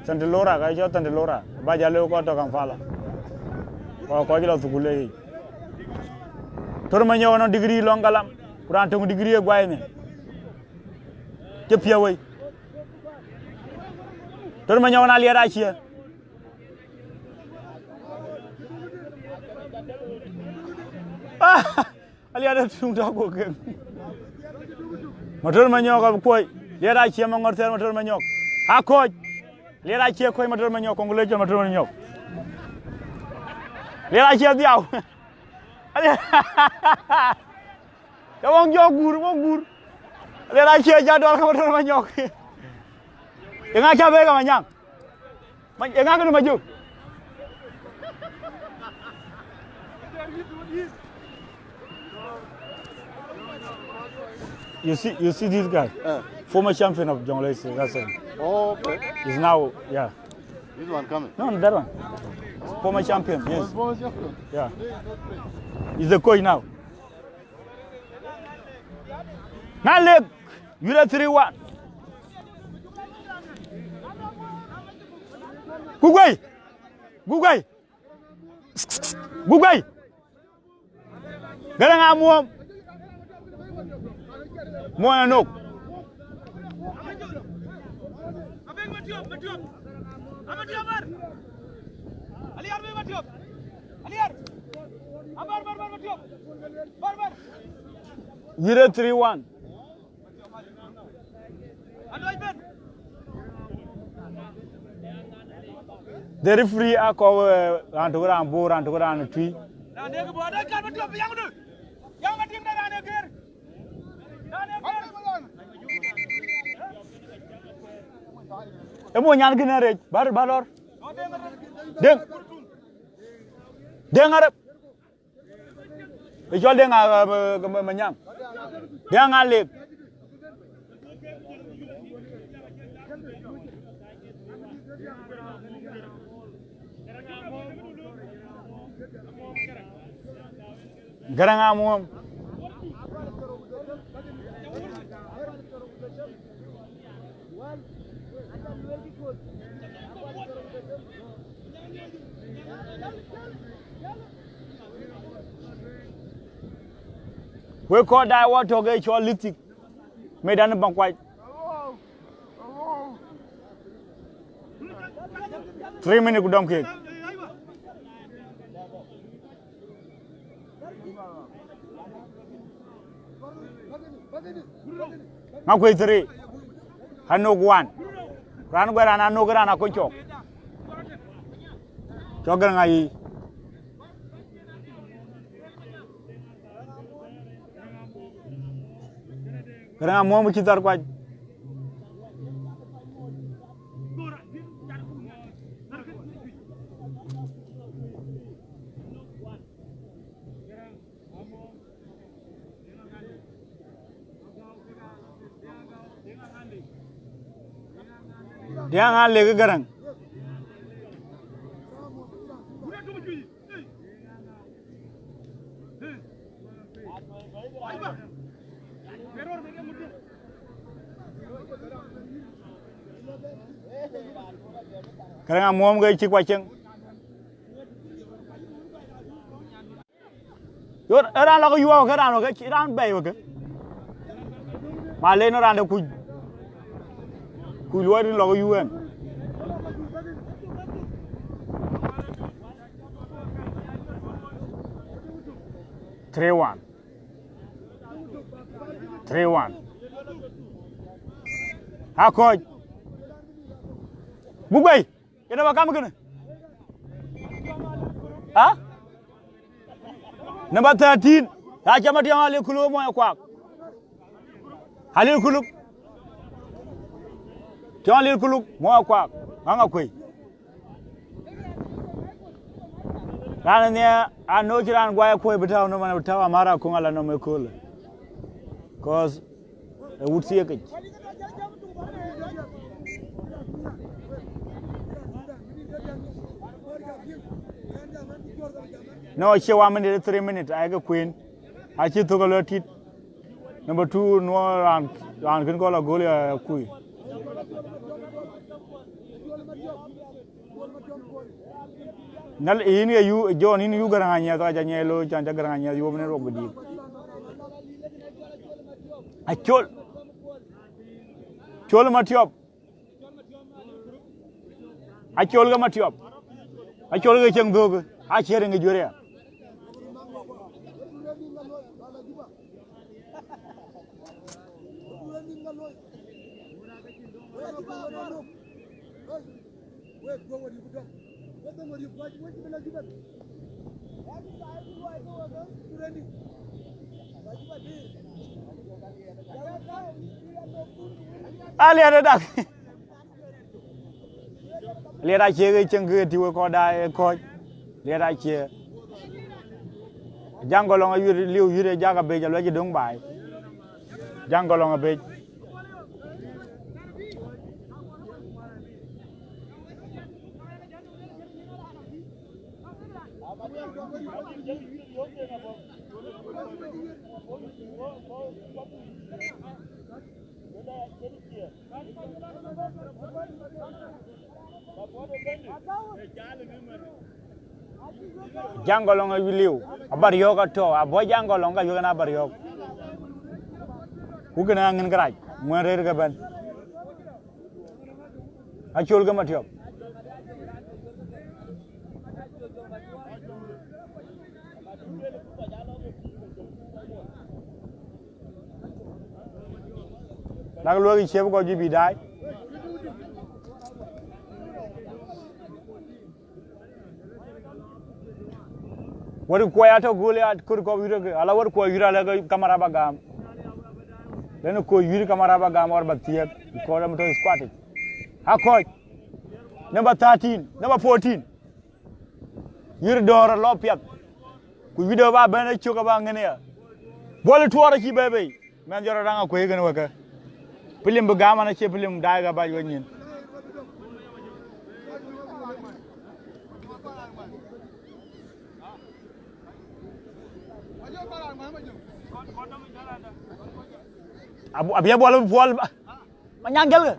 Cent Laura, ka cɔl Cent Laura. Ba ja lëu kɔc tɔ̈ Kampala. Kɔc, kɔc lɔ thukul ë yic. Mator Manyok nɔŋ degree lɔŋ galam. Ku raan töŋ degree ë guai në. Cï piɛ̈ wei. Mator Manyok na Aliɛt Acie. Ah! Aliɛt atuŋ tɔ̈ ku ke. Mator Manyok akuɔ̈c. Aliɛt Acie Maŋɔ̈r thɛɛr Mator Manyok. Akuɔ̈c. Aliɛt Acie kuɔ̈c Mator Manyok. Congratulations Mator Manyok. Aliɛr acie dhiau. Aliɛr. Ke wok jɔ guur, wok guur. Aliɛr acie ja dɔl ke wok dɔl Manyɔk. Eŋa ca bɛ̈ɛ̈i ke Manyaŋ? Ma-, eŋa kënë Majök? You see, you see this guy? Uh. Former champion of Jonglei State Wrestling. Oh, okay. He's now, yeah. This one coming. No, no, that one. Former champion, yes. Oh, former champion. Yeah. Today is not playing. He's the coach now. Now look, you are three one. Good way. Good way. Good way. Garaŋ Amuɔ̈ɔ̈m. Muɔny anok. Zero three one. The referee akɔ̈u, eh, raan tök raan Bor, raan tök raan Twi. Ë bɔ̈ nyan kënë rec, bär, bär lɔr. Deŋ. Deŋ Arep. Ë cɔl Deŋ a, a, a, a, Manyaŋ. Deŋ Alek. Garaŋ Amuɔ̈ɔ̈m. Wek kɔc daai wɔ tök ë cɔl Lithik, medan ë Baŋkuac. Three minute ku dɔm keek. Ŋa kuec three. Anok one. Raan guɛr raan anok raan akuc cɔk. Cɔk gɛr ŋa yic. Gɛr ŋa muɔ̈ɔ̈m cï thar kuac. Diaŋ Alek Garaŋ. Garaŋ Amuɔ̈ɔ̈m ke cï kuac cieŋ. Yor, ë raan lɔ ke yuɔɔk ke raan weke, cï raan bɛ̈ɛ̈i weke. Ma len raan de kuc. Kuc luɔi rin lɔ ke yuɔɔk ɛn. Three one. Three one. Akɔc. Buk bei. Yen aba kam kënë. Ha? Number thirteen. Ya cam Tiɔŋ Alil Kuluk mɔny akuak. Alil Kuluk. Tiɔŋ Alil Kuluk mɔny akuak. Ŋaŋ akuei. Raan ë nhiaar, anɔ̈k cï raan guai akuei bï tääu nɔm, an, bï tääu amär akuŋ ala nɔm ëköölë. 'Cause ë wut thiekic. No, cie one minute, three minute, ayeke kueen. Acï thök alɔ tit. Number two, nuɔ raan, raan kën kɔl agol ya kui. Nal, yïn ye yu, John, yïn yu Garaŋ Anyiɛth, aca nyiɛc looi, can ca Garaŋ Anyiɛth yuɔp në rok bï dïïk. Acol. Col Matiɔp. Acol ke Matiɔp. Acol ke cieŋ dhöök. Acie riŋ ë juëër ya. Aliɛt ë dak. Liɛt acie ke cieŋ ke tiwë kɔda ë kɔc. Liɛt acie. Jaŋ Gɔlɔŋ ayuir liu yuir ë jak abëc aluɛc ë döŋ baai. Jaŋ Gɔlɔŋ abëc. Jaŋ Gɔlɔŋ ë liu, abär yɔ̈ɔ̈k atɔ̈, abɔ̈ Jaŋ Gɔlɔŋ ka yuek en abär yɔ̈ɔ̈k. Ku kënë aŋën kërac, ŋuɛ̈n rëër ke bɛ̈n. Acol ke Matiɔp. Lak luɔ̈k ë ciëp kɔc juëc bï daai. Wär kuɔi atɔ̈ göl ya kör kɔ̈k yït ke, ala wär kuɔi yït alë ke kamera ba gam. Lënë kuɔi yït kamera ba gam wär ba thiëëk, because am tɔ̈ squad yic. Akɔc. Number thirteen, number fourteen. Yïr dɔ̈ɔ̈r alɔ piath. Ku video ba bɛ̈n ë cök aba ŋën ya. Bol Tuɔɔr acï bɛ̈ɛ̈i bei. Mɛnh jɔt raŋ akuëi kën wekë. Pilim bï gam an acie pilim daai ke bac we nyin. Abu-, abï abuɔl puɔl ba. Ma nyaŋ gɛlkë.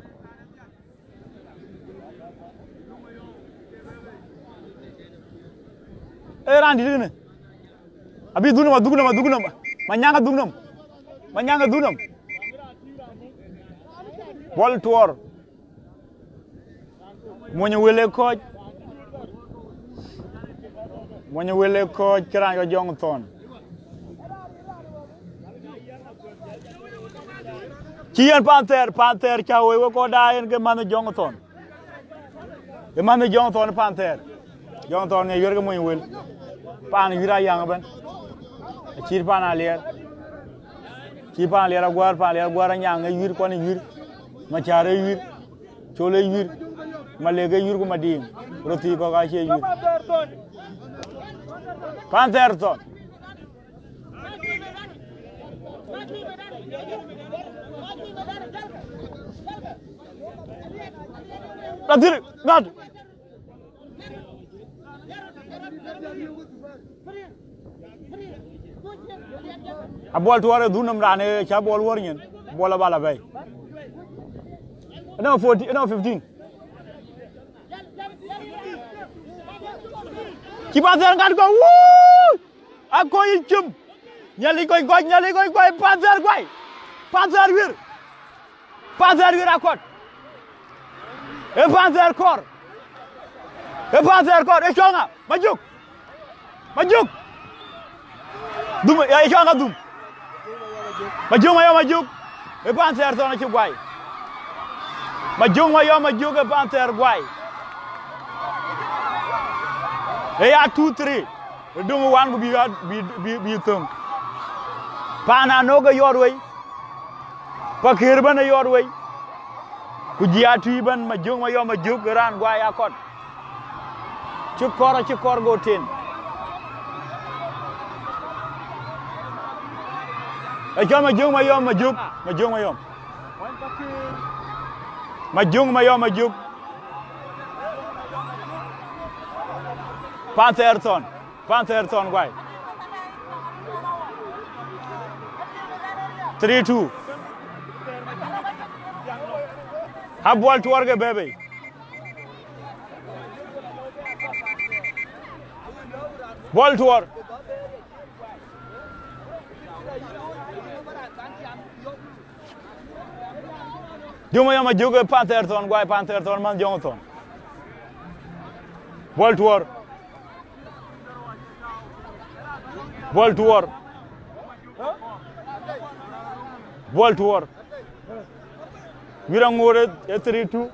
Ee raan dït kënë. Abï dhuk nɔm, adhuk nɔm, adhuk nɔm. Ma nyaŋ adhuk nɔm. Ma nyaŋ adhuk nɔm. Bol Tuɔɔr. Mony wël ë kɔc. Mony wël ë kɔc, cï raan jɔ Jɔŋ Thɔn. Cï yen Panther, Panther cä woi wek kɔn daai yen ke manh Jɔŋ Thɔn. Ë manh Jɔŋ Thɔn Panther. Jɔŋ Thɔn ŋiɛc yuɛ̈r ke mony wël. Paan yuïr ayaŋ ëbɛ̈n. Acït paan aliɛɛr. Cï paan aliɛɛr aguäär, paan aliɛɛr aguäär anyaŋ ë yuïr kuan ë yuïr. Macäär ë yuïr. Col ë yuïr. Malek ë yuïr ku Madiŋ. Röt thii kɔ̈k acie yuïr. Panther Thɔn. Lathir, gat. Abuɔl Tuɔɔr ë dhuk nɔm raan ë cä Abuɔl wuɔ̈r nyin. Abuɔl abal abɛ̈i. Ënɔ forty, ënɔ fifteen. Cï Panther gat kɔ̈k, wuu! Akɔc yï cïm. Nhialic kɔc kɔc, Nhialic kɔc kɔc, Panther guai. Panther wiër. Panther wiër akɔt. Ee Panther kɔr. Ee Panther kɔr. Ee cɔŋa. Majuk. Majuk. Dhum, ya, ee cɔŋa dhum. Majuk, Mayɔm Majuk. Ee Panther Thɔn acï guai. Majuk, Mayɔm Majuk, ee Panther guai. Ee ya two three. Ë döŋ ë wan ku bï, bï, bï, bï thöŋ. Paan anok ë yɔɔt wei. Pakëër ëbɛ̈n ë yɔɔt wei. Ku jiɛɛr tui ëbɛ̈n, Majuk, Mayɔm Majuk ë raan guai akɔt. Cï kɔr, acï kɔr go ten. Ë cɔl Majuk, Mayɔm Majuk, Majuk, Mayɔm. Majuk, Mayɔm Majuk. Panther Thɔn. Panther Thɔn guai. Three two. Abuɔl Tuɔɔr ke bɛ̈ɛ̈i bei. Buɔl Tuɔɔr. Juma Yom Majuk, Panther Thɔn guai, Panther Thɔn, man Jɔŋ Thɔn. Buɔl Tuɔɔr. Buɔl Tuɔɔr. Buɔl Tuɔɔr. Wira ŋoot ë three two.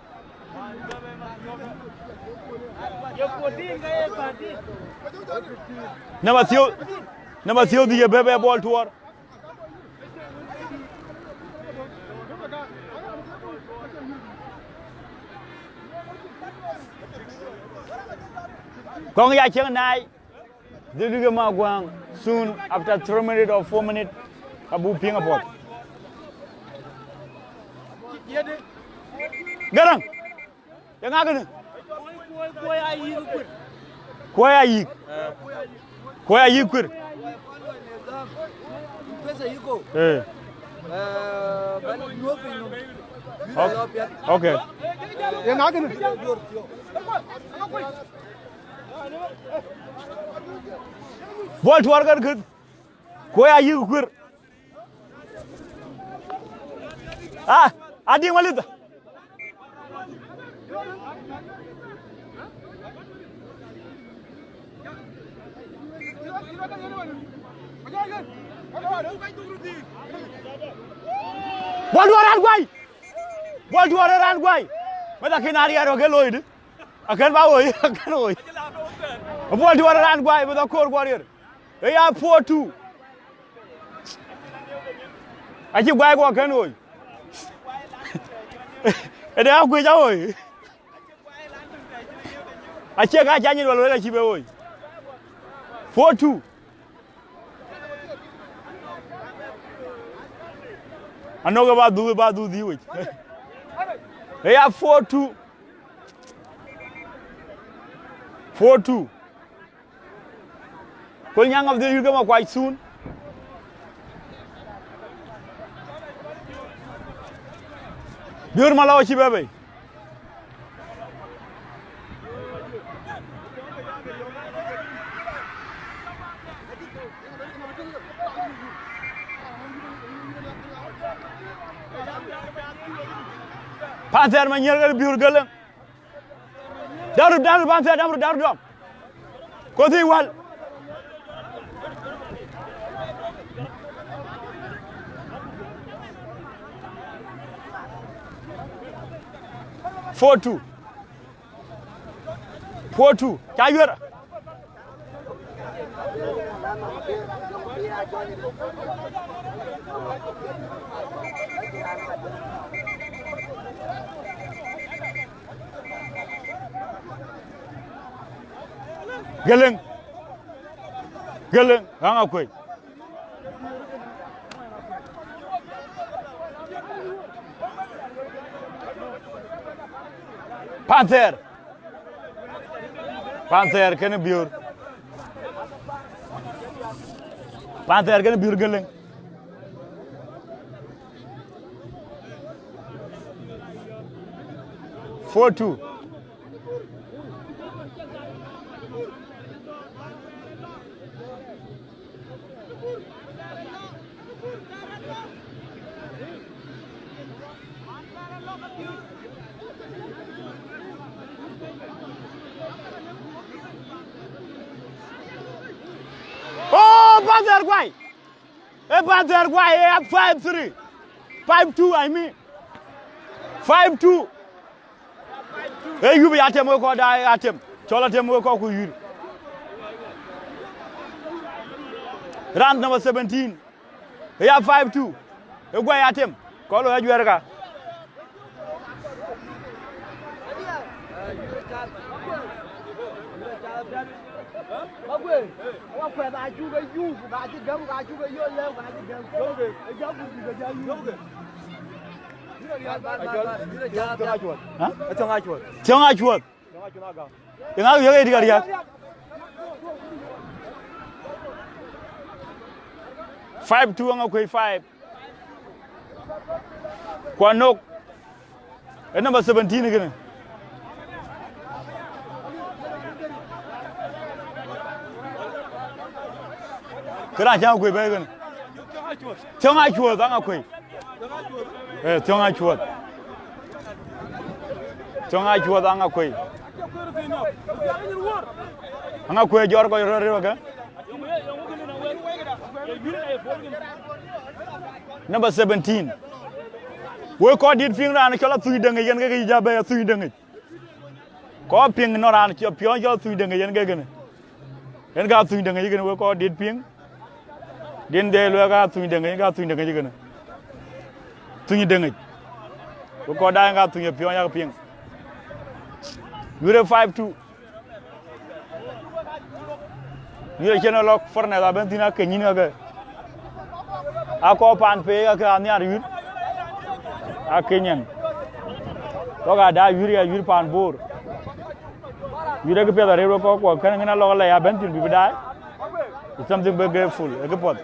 Namba thiëu, namba thiëu dhïc ë bɛ̈ bɛ bɔl tuɔɔr. Kɔŋ ya cieŋ naai. Dhil wïc ë Maguäŋ, soon after three minutes or four minutes, abuk piŋ apuɔth. Garaŋ, ye ŋa kënë? Kuɔi ayïk. Kuɔi ayïk kuër. Eh. Ok. Ok. Ye ŋa kënë? Bɔl tuɔɔr kën kën. Kuɔi ayïk kuër. Ah, Adiŋ Malith. Bɔl duɔɔr raan guai. Bɔl duɔɔr raan guai. Mɛnh akën ariɛɛr ke looi dï. Akën ba woi, akën woi. Bɔl duɔɔr raan guai, mɛnh akoor guɔ riɛɛr. Ë ya four two. Acï guai guɔ kën woi. Ë de akuëc awoi. Acie ka cä nyin wal wek acï be woi. Four two. Anɔ̈k ë ba dhuk, ba dhuk dhïï wec. Ë ya four two. Four two. Kol Nyaŋ Abdhil yïr ke Makuac thun. Biöör Malɔu acï bɛ̈ bei. Panther Manyiɛr ke Biöör Geleŋ. Daru, daru, ban thɛɛr, daru, daru, dɔm. Kothi wal. Four two. Four two. Ca yuɛr. Geleŋ. Geleŋ, Aŋakuei. Panther. Panther kënë Biöör. Panther kënë Biöör Geleŋ. Four two. Oh, Panther guai. Eh, Panther guai, eh, five three. Five two, I mean. Five two. Eh, yup ya tem wek kɔc da, ya tem. Cɔl atem wek kɔc ku yïr. Round number seventeen. Eh, ya five two. Eh, guai ya tem. Kɔc lo ya juɛɛr ka. Thiɔ̈ŋ Acuɔth. Yeŋa wiëk ë dïk ariäk. Five two Aŋakuei five. Ku anɔ̈k. Ë number seventeen kënë. Kë raan cä Aŋakuei bɛ̈ɛ̈i kënë. Thiɔ̈ŋ Acuɔth Aŋakuei. Eh, Thiɔ̈ŋ Acuɔth. Thiɔ̈ŋ Acuɔth Aŋakuei. Aŋakuei jɔɔr kɔc rɔt rëër wekë. Number seventeen. Wek kɔc dït piŋ raan cɔl Athuc Deŋic, yen ke kë cï ja bɛ̈ɛ̈i Athuc Deŋic. Kɔc piŋ nɔn raan cɔl piɔ̈ɔ̈ny cɔl Athuc Deŋic, yen ke kënë. Yen ka Thuny Deŋic kënë, wek kɔc dit piŋ. Din de luɛk ka Thuny Deŋic, ka Thuny Deŋic kënë. Thuny Deŋic. Wek kɔc daai ka Thuny ë piɔ̈ɔ̈ny yak piŋ. Yurë five two. Yurë cïn ë lɔk furnace abɛ̈n thïn ake nyïn kake. Akɔɔr paan pei ake anhiar yur. Ake nyen. Kɔk aa daai yur ya yur paan Bor. Yur ë këpiɛth arëët wek kɔc kuɔ kën ŋën alɔk alɛ ya bɛ̈n thïn bï bï daai. It's something very grateful. Ë këpuɔth.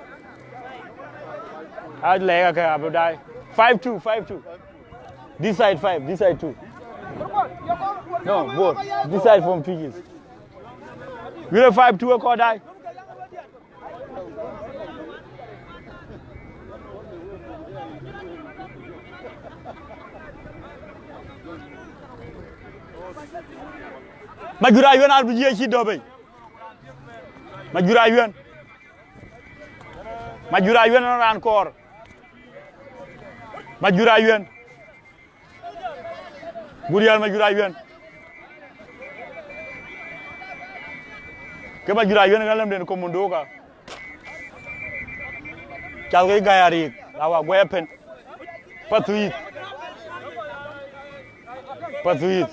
Alɛ ya kë abï daai. Five two, five two. This side five, this side two. No, Bor. This side from Twic East. Yur ë five two ë kɔc daai. Majur Ayuɛn abï jiëë cï dɔ̈p bei. Majur Ayuɛn. Majur Ayuɛn ë raan kɔɔr. Majur Ayuɛn. Gurial Majur Ayuɛn. Ke Majur Ayuɛn ka lɛmden komando ka. Cath ke gäi ariik, awa guɛɛr pen. Pathuith. Pathuith.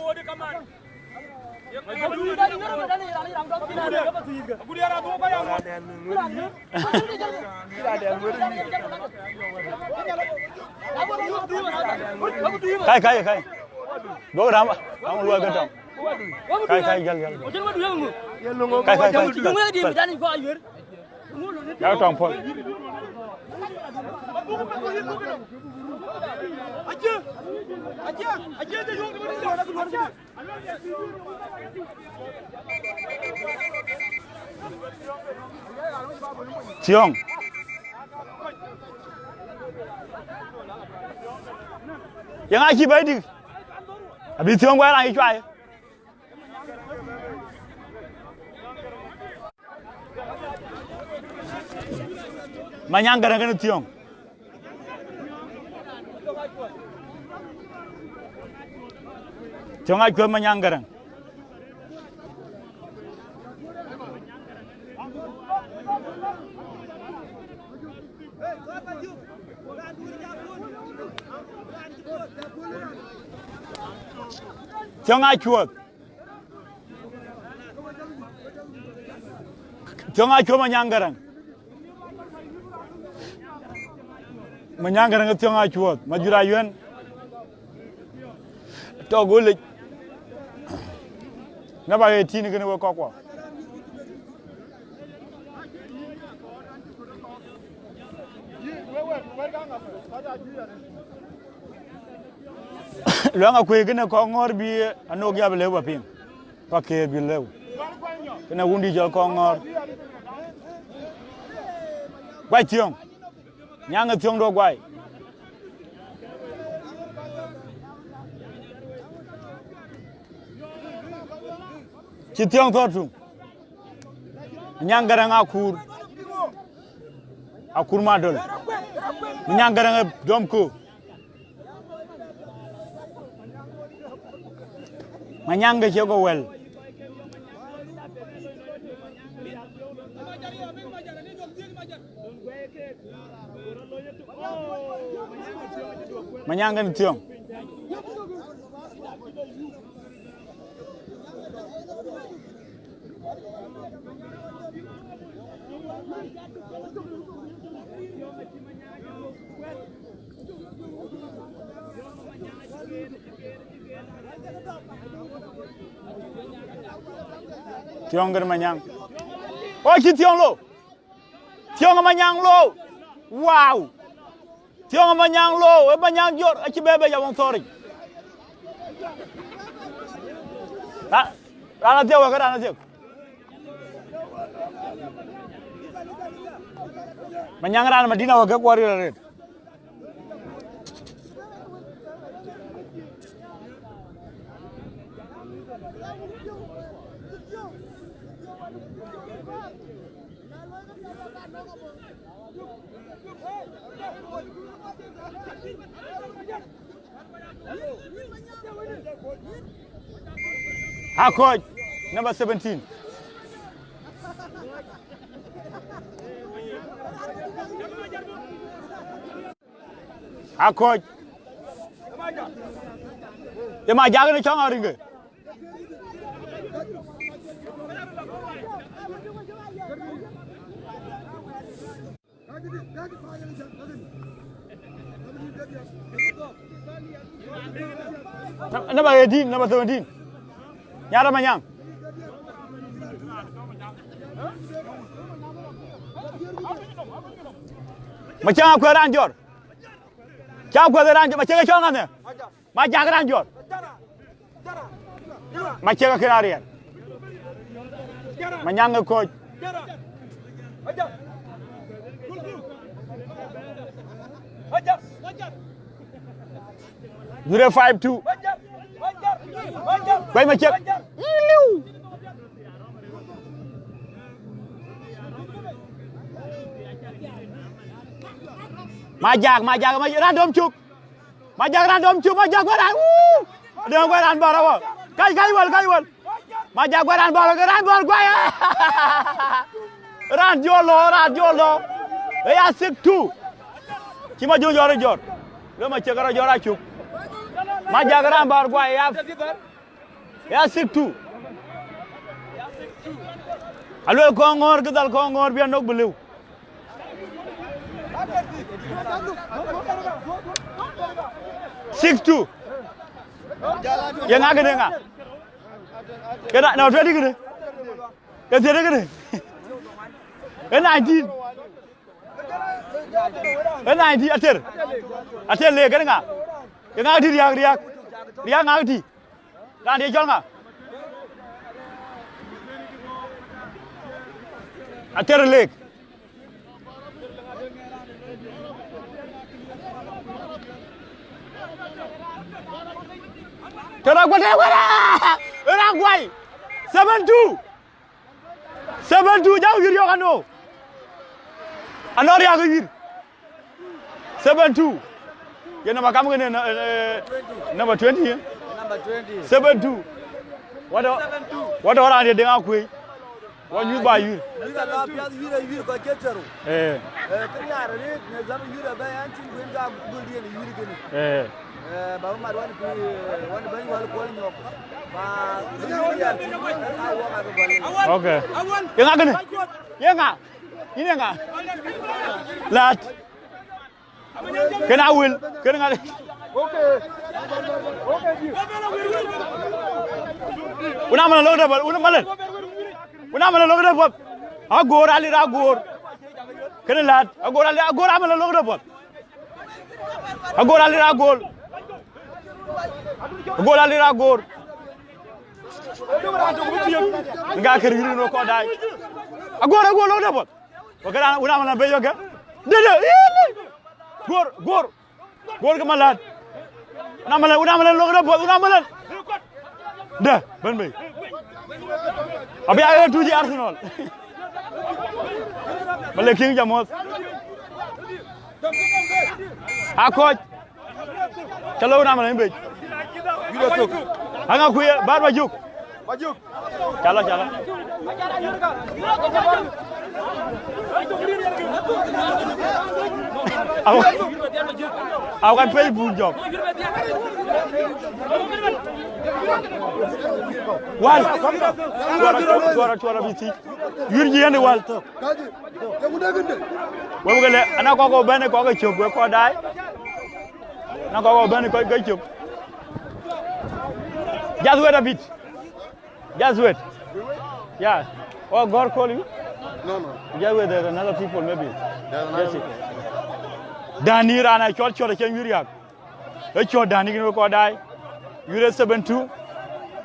Kai, kai, kai. Dok ram, ram luai ke tɔŋ. Kai, kai, jal, jal. Kai, kai, kai. Jal tɔŋ pɔl. Thiɔ̈ŋ. Yeŋa cï bɛ̈i dïk? Abï Thiɔ̈ŋ guɛɛr raan cï cuai. Manyaŋ Gäräŋ kënë Thiɔ̈ŋ. Thiɔ̈ŋ Acuɔth Manyaŋ Gäräŋ. Thiɔ̈ŋ Acuɔth. Thiɔ̈ŋ Acuɔth Manyaŋ Gäräŋ. Manyaŋ Gäräŋ ë Thiɔ̈ŋ Acuɔth, Majur Ayuɛn. Tɔ̈ golic. Na ba ɣet tïn kënë wek kɔckuɔ. Luɛŋ akuëi kënë kɔŋ ŋɔ̈ɔ̈r bï anok ya bï lëu ba piŋ. Pa këër bï lëu. Kënë wun dï jɔl kɔŋ ŋɔ̈ɔ̈r. Guac Thiɔ̈ŋ. Nyaŋ ë Thiɔ̈ŋ do guai. Cï Thiɔ̈ŋ thɔ̈r tuŋ. Manyaŋ Gäräŋ Akuur. Akuur Madol. Manyaŋ Gäräŋ ë dɔm kö. Manyaŋ ke cie go wɛl. Manyaŋ kën Thiɔ̈ŋ. Thiɔ̈ŋ kën Manyaŋ. O cï Thiɔ̈ŋ lo. Thiɔ̈ŋ ë Manyaŋ lo. Wow. Thiɔ̈ŋ ë Manyaŋ lo, ë Manyaŋ jɔt, acï bɛ̈ɛ̈i bɛ jam thɔ̈ric. Ra-, raan athiek wek, raan athiek. Manyaŋ raan Madina wek ke kuɔr ril arëët. Akɔc, number seventeen. Akɔc. Ye Majak në cɔŋ a riŋkë. Number eighteen, number seventeen. Nyara Manyang. Macäŋ akuɛth raan jɔr. Cä akuɛth raan jɔr, Macäŋ cɔl ŋa ne? Majak raan jɔr. Macäŋ akën ariɛl. Manyang ë kɔc. Jure five two. Kuɛc Macäŋ. Liu. Majak, Majak, Majak, raan dɔm cuk. Majak raan dɔm cuk, Majak wär raan. Wuu! Dɔm wär raan bär awɔ. Kac, kac wal, kac wal. Majak wär raan bär, raan bär guay. Raan jɔl lɔ, raan jɔl lɔ. Ë ya six two. Cï Majak jɔr jɔr. Lɔ Macäŋ rɔ jɔr acuk. Majak raan bär guay ya. Ya six two. Aluel kɔŋ ŋɔ̈ɔ̈r, kë dhal kɔŋ ŋɔ̈ɔ̈r bï anɔk bï lëu. Six two. Ye ŋa kënë ŋa? Kënë na twenty kënë. Ke thiëëdë kënë. Ë nineteen. Ë nineteen, Ater. Ater le kënë ŋa? Ye ŋa këtï riäk, riäk? Riäk ŋa këtï? Raan ye cɔl ŋa? Ater lek. Tera guate wera. Era guai. Seven two. Seven two, jam yïr yök anɔ. Anɔ riäk yïr. Seven two. Ye namba kam kënë, eh, number twenty, eh? Number twenty. Seven two. What a, what a raan ye Deŋ Akuëi. Wa nyuth ba yïr. Yïr ala piath, yïr a yïr kɔc ke thero. Eh. Eh, kë nhiaar arëët në zam yïr abɛ an cïn kuën ka gol diën yïr kënë. Eh. Eh, ba mat wan kë, wan bɛ̈ny wal kuɔl nyɔk. Ba yïr ya cïn ka wak abɛ gɔl. Okay. Ye ŋa kënë? Ye ŋa? Yïn ye ŋa? Lat. Kën a wël, kën ŋa? Wun amala lok de bɔt, wun amala. Wun amala lok de bɔt. Agor, alir agor. Kën lat, agor, alir agor, amala lok de bɔt. Agor, alir agor. Agor, alir agor. Nga kër yïr no kɔc daai. Agor, agor lok de bɔt. Wa kë raan, wun amala be yök kë. Dede, ii, ii. Gor, gor. Gor kë malat. Wun amala, wun amala lok de bɔt, wun amala. Dë, bɛ̈n bei. Abï a tuuc Arsenal. Malek King Jamoth. Akɔc. Calo wun amala bec. Yïn athök. Aŋa kuye, bar Majuk. Majuk. Calo, calo. Au, au kan Facebook jok. Wal. Cuara, cuara, cuara bï thiëc. Yïr jï yɛn wal. Kaji, ye ku dek inde. Wek ke le, ana kɔk ɔ bɛ̈n kɔk ë cök, wek kɔc daai. Ana kɔk ɔ bɛ̈n kɔc ke cök. Just wait a bit. Just wait. Yeah. Oh, God call you? No, no. Just wait, there's another people maybe. There's another Just people. Dani raan a cɔl cɔl cïn yïr riäk. Ë cɔl Dani kën wek kɔc daai. Yïr ë seven two.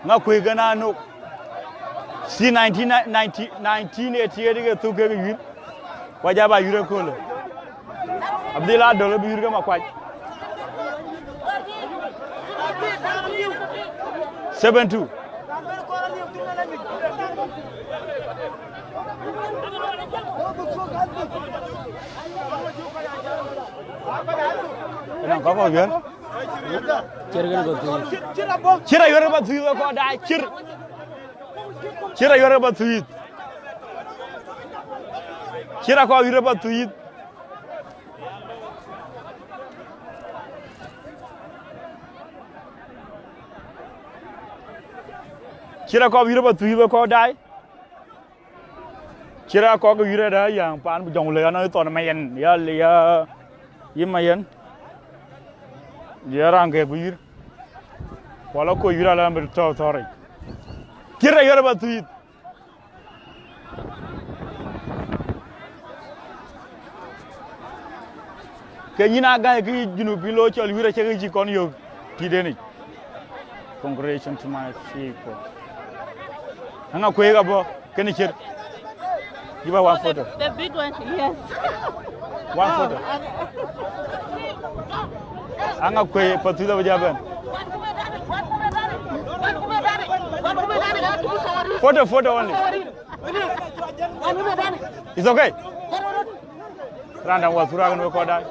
Ŋa kuëi kën a nok. Si nineteen ninety, nineteen eighty-eight ke thuk kek yïr. Wa ja ba yïr ë köölë. Abdhil Adol bï yïr ke Makuac. Seven two. Ënɔŋ kɔk kɔ̈k wiɛ̈r. Cïr kën bä thuiith. Cïr ayuɔ̈r bä thuiith wek kɔc daai, cïr. Cïr ayuɔ̈r bä thuiith. Cïr akɔc wiɛ̈r bä thuiith. Cït akɔ̈k yïr ba thuëëc, we kɔ̈k daai. Cït akɔ̈k yïr ada yäŋ paan Jɔŋlei, anɔŋ thɔn Mayen, ya, ya, yï Mayen. Ya raŋ ke ku yïr. Wala ko yïr ala mbir tɔ̈ thɔ̈ric. Cït ayïr ba thuëëc. Ke nyïn a gäi kë Junub bï lo cɔl wïr acï kë cï kɔn yök tït en yic. Congratulations to my people. Aŋa kuëëk abɔ̈ kënë Cït. Give her one photo. The big one, yes. One photo. Aŋa kuëëk, Pathuyith abï ja bɛ̈n. Photo, photo only. It's okay. Random was Suragan we call that.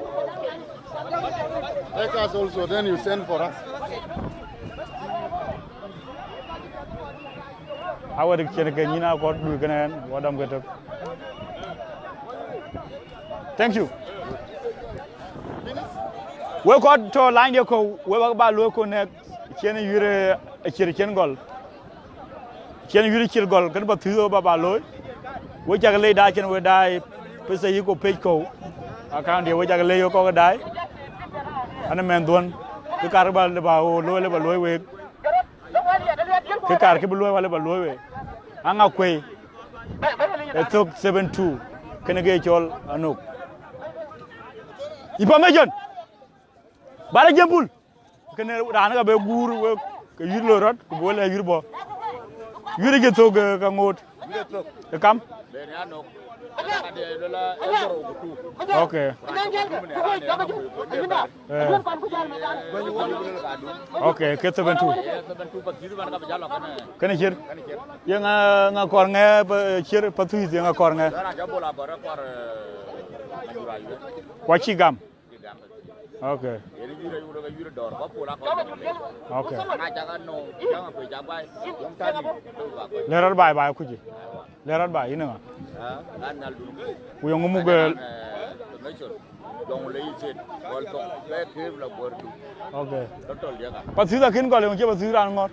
Take us also, then you send for us. Awɛt cïn ke nyïn akɔ̈k du kënë ɣɛn, wä dɔm ke tök. Thank you. We kɔc tɔ̈ lany de kɔ̈u, we bä ba luɔi connect, cïn yïr, eh, Cït cïn gɔl. Cïn yïr Cït gɔl, kën Pathuyith ba ba looi. We cak lec da cïn we daai, pesa yï ko pec kɔ̈u. Account de we cak lec we kɔ̈k daai. An mɛn dhuɔ̈n, kë kar ba le ba o looi le ba looi week. Kë kar kë bï luɔi wala ba luɔi we. Aŋa kuëëk. Ë thök seven two. Kënë ke cɔl anök. Information. Bara jembul. Kënë raan ka be guur we ke yïr loi rɔt, ku bï we lɛ yïr bɔ̈. Yïr jë thök, eh, ka ŋoot. Ë kam. Okay. Eh. Okay, ke seven two. Kënë Cït. Ye ŋa, ŋa kɔɔr ŋɛ, ba, Cït Pathuyith ye ŋa kɔɔr ŋɛ? Kua cï gam. Okay. Okay. Lɛ rɔt baai, baai kuc. Lɛ rɔt baai, yïn ŋa? Ku yɔŋ muk, eh, okay. Pathuyith akën gɔl, yɔŋ cï Pathuyith raan ŋɔ̈r.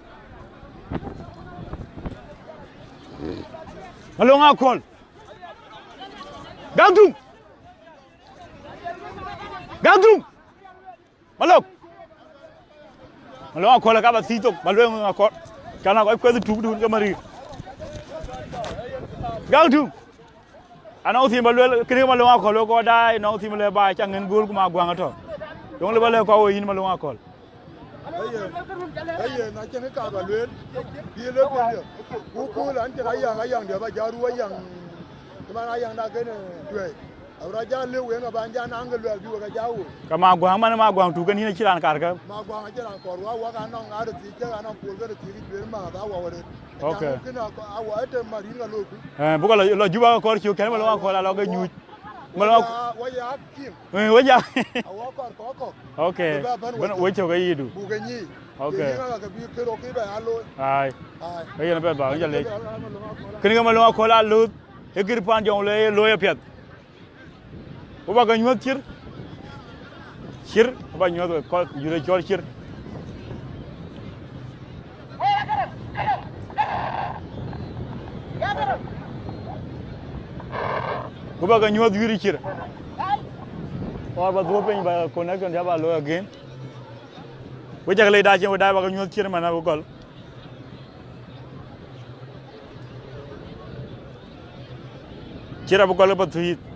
Malöŋ Akɔ̈l. Gäk dum. Gäk dum. Malök. Malöŋ Akɔ̈l ka ba thiëc thok, ba lueel Malöŋ Akɔ̈l. Cän a kɔc kuɛth tuk dun ke marir. Gäk dum. Anɔŋ thim ba lueel, kënë Malöŋ Akɔ̈l we kɔc daai, nɔŋ thim lɛ ba cak ŋën gööl ku Maguaŋ atɔ̈. Yöŋ lë ba lɛ̈k kɔc we yïn Malöŋ Akɔ̈l. Aye, aye, na cïn kë ka ba lueel, bï lëk piɛth. Ku kööl an cïn ayaŋ, ayaŋ diɛ̈ ba jal ru ayaŋ, cï man ayaŋ na kën, eh, tuɛɛi. Abï rɔt jal lëu wëŋ abän jal naŋ ke luɛɛl bï wek a jal woi. Ke Maguaŋ man, Maguaŋ tuk kën yïn acïn raan karkë. Maguaŋ acïn raan kɔɔr wä, wak anɔŋ arëthii cïk, anɔŋ kuɔl ke rëthii kë juëër maath awä wärët. Okay. Acan kënë awä ëtë marin ka loku. Eh, buk lɔ, lɔ Juba ke kɔɔr cök, kën Malöŋ Akɔ̈l alɔ ke nyuc. Malöŋ Ak- Wä ya kim. Eh, wä ya. Awä kɔɔr kɔ̈k kɔ̈k. Okay. Bï bä bän wä cök. Wä cök ayidu. Buk ke nyic. Okay. Ke yïn ŋa ke bï kërok kï bɛ ya looi. Ai. Ai. Ke yen apɛth ba, wun ca lec. Kënë ke Malöŋ Akɔ̈l a luth, ë kër pan Jɔŋlei looi apiɛth. Ku ba ke nyuɔ̈th Cït. Cït, ku ba nyuɔ̈th we kɔc, yïr ë cɔl Cït. Ku ba ke nyuɔ̈th yïr Cït. Or ba dhuɔ̈k piny ba connection ya ba looi again. We cak lec da cïn we daai ba ke nyuɔ̈th Cït man abï gɔl. Cït abï gɔl ke Pathuyith.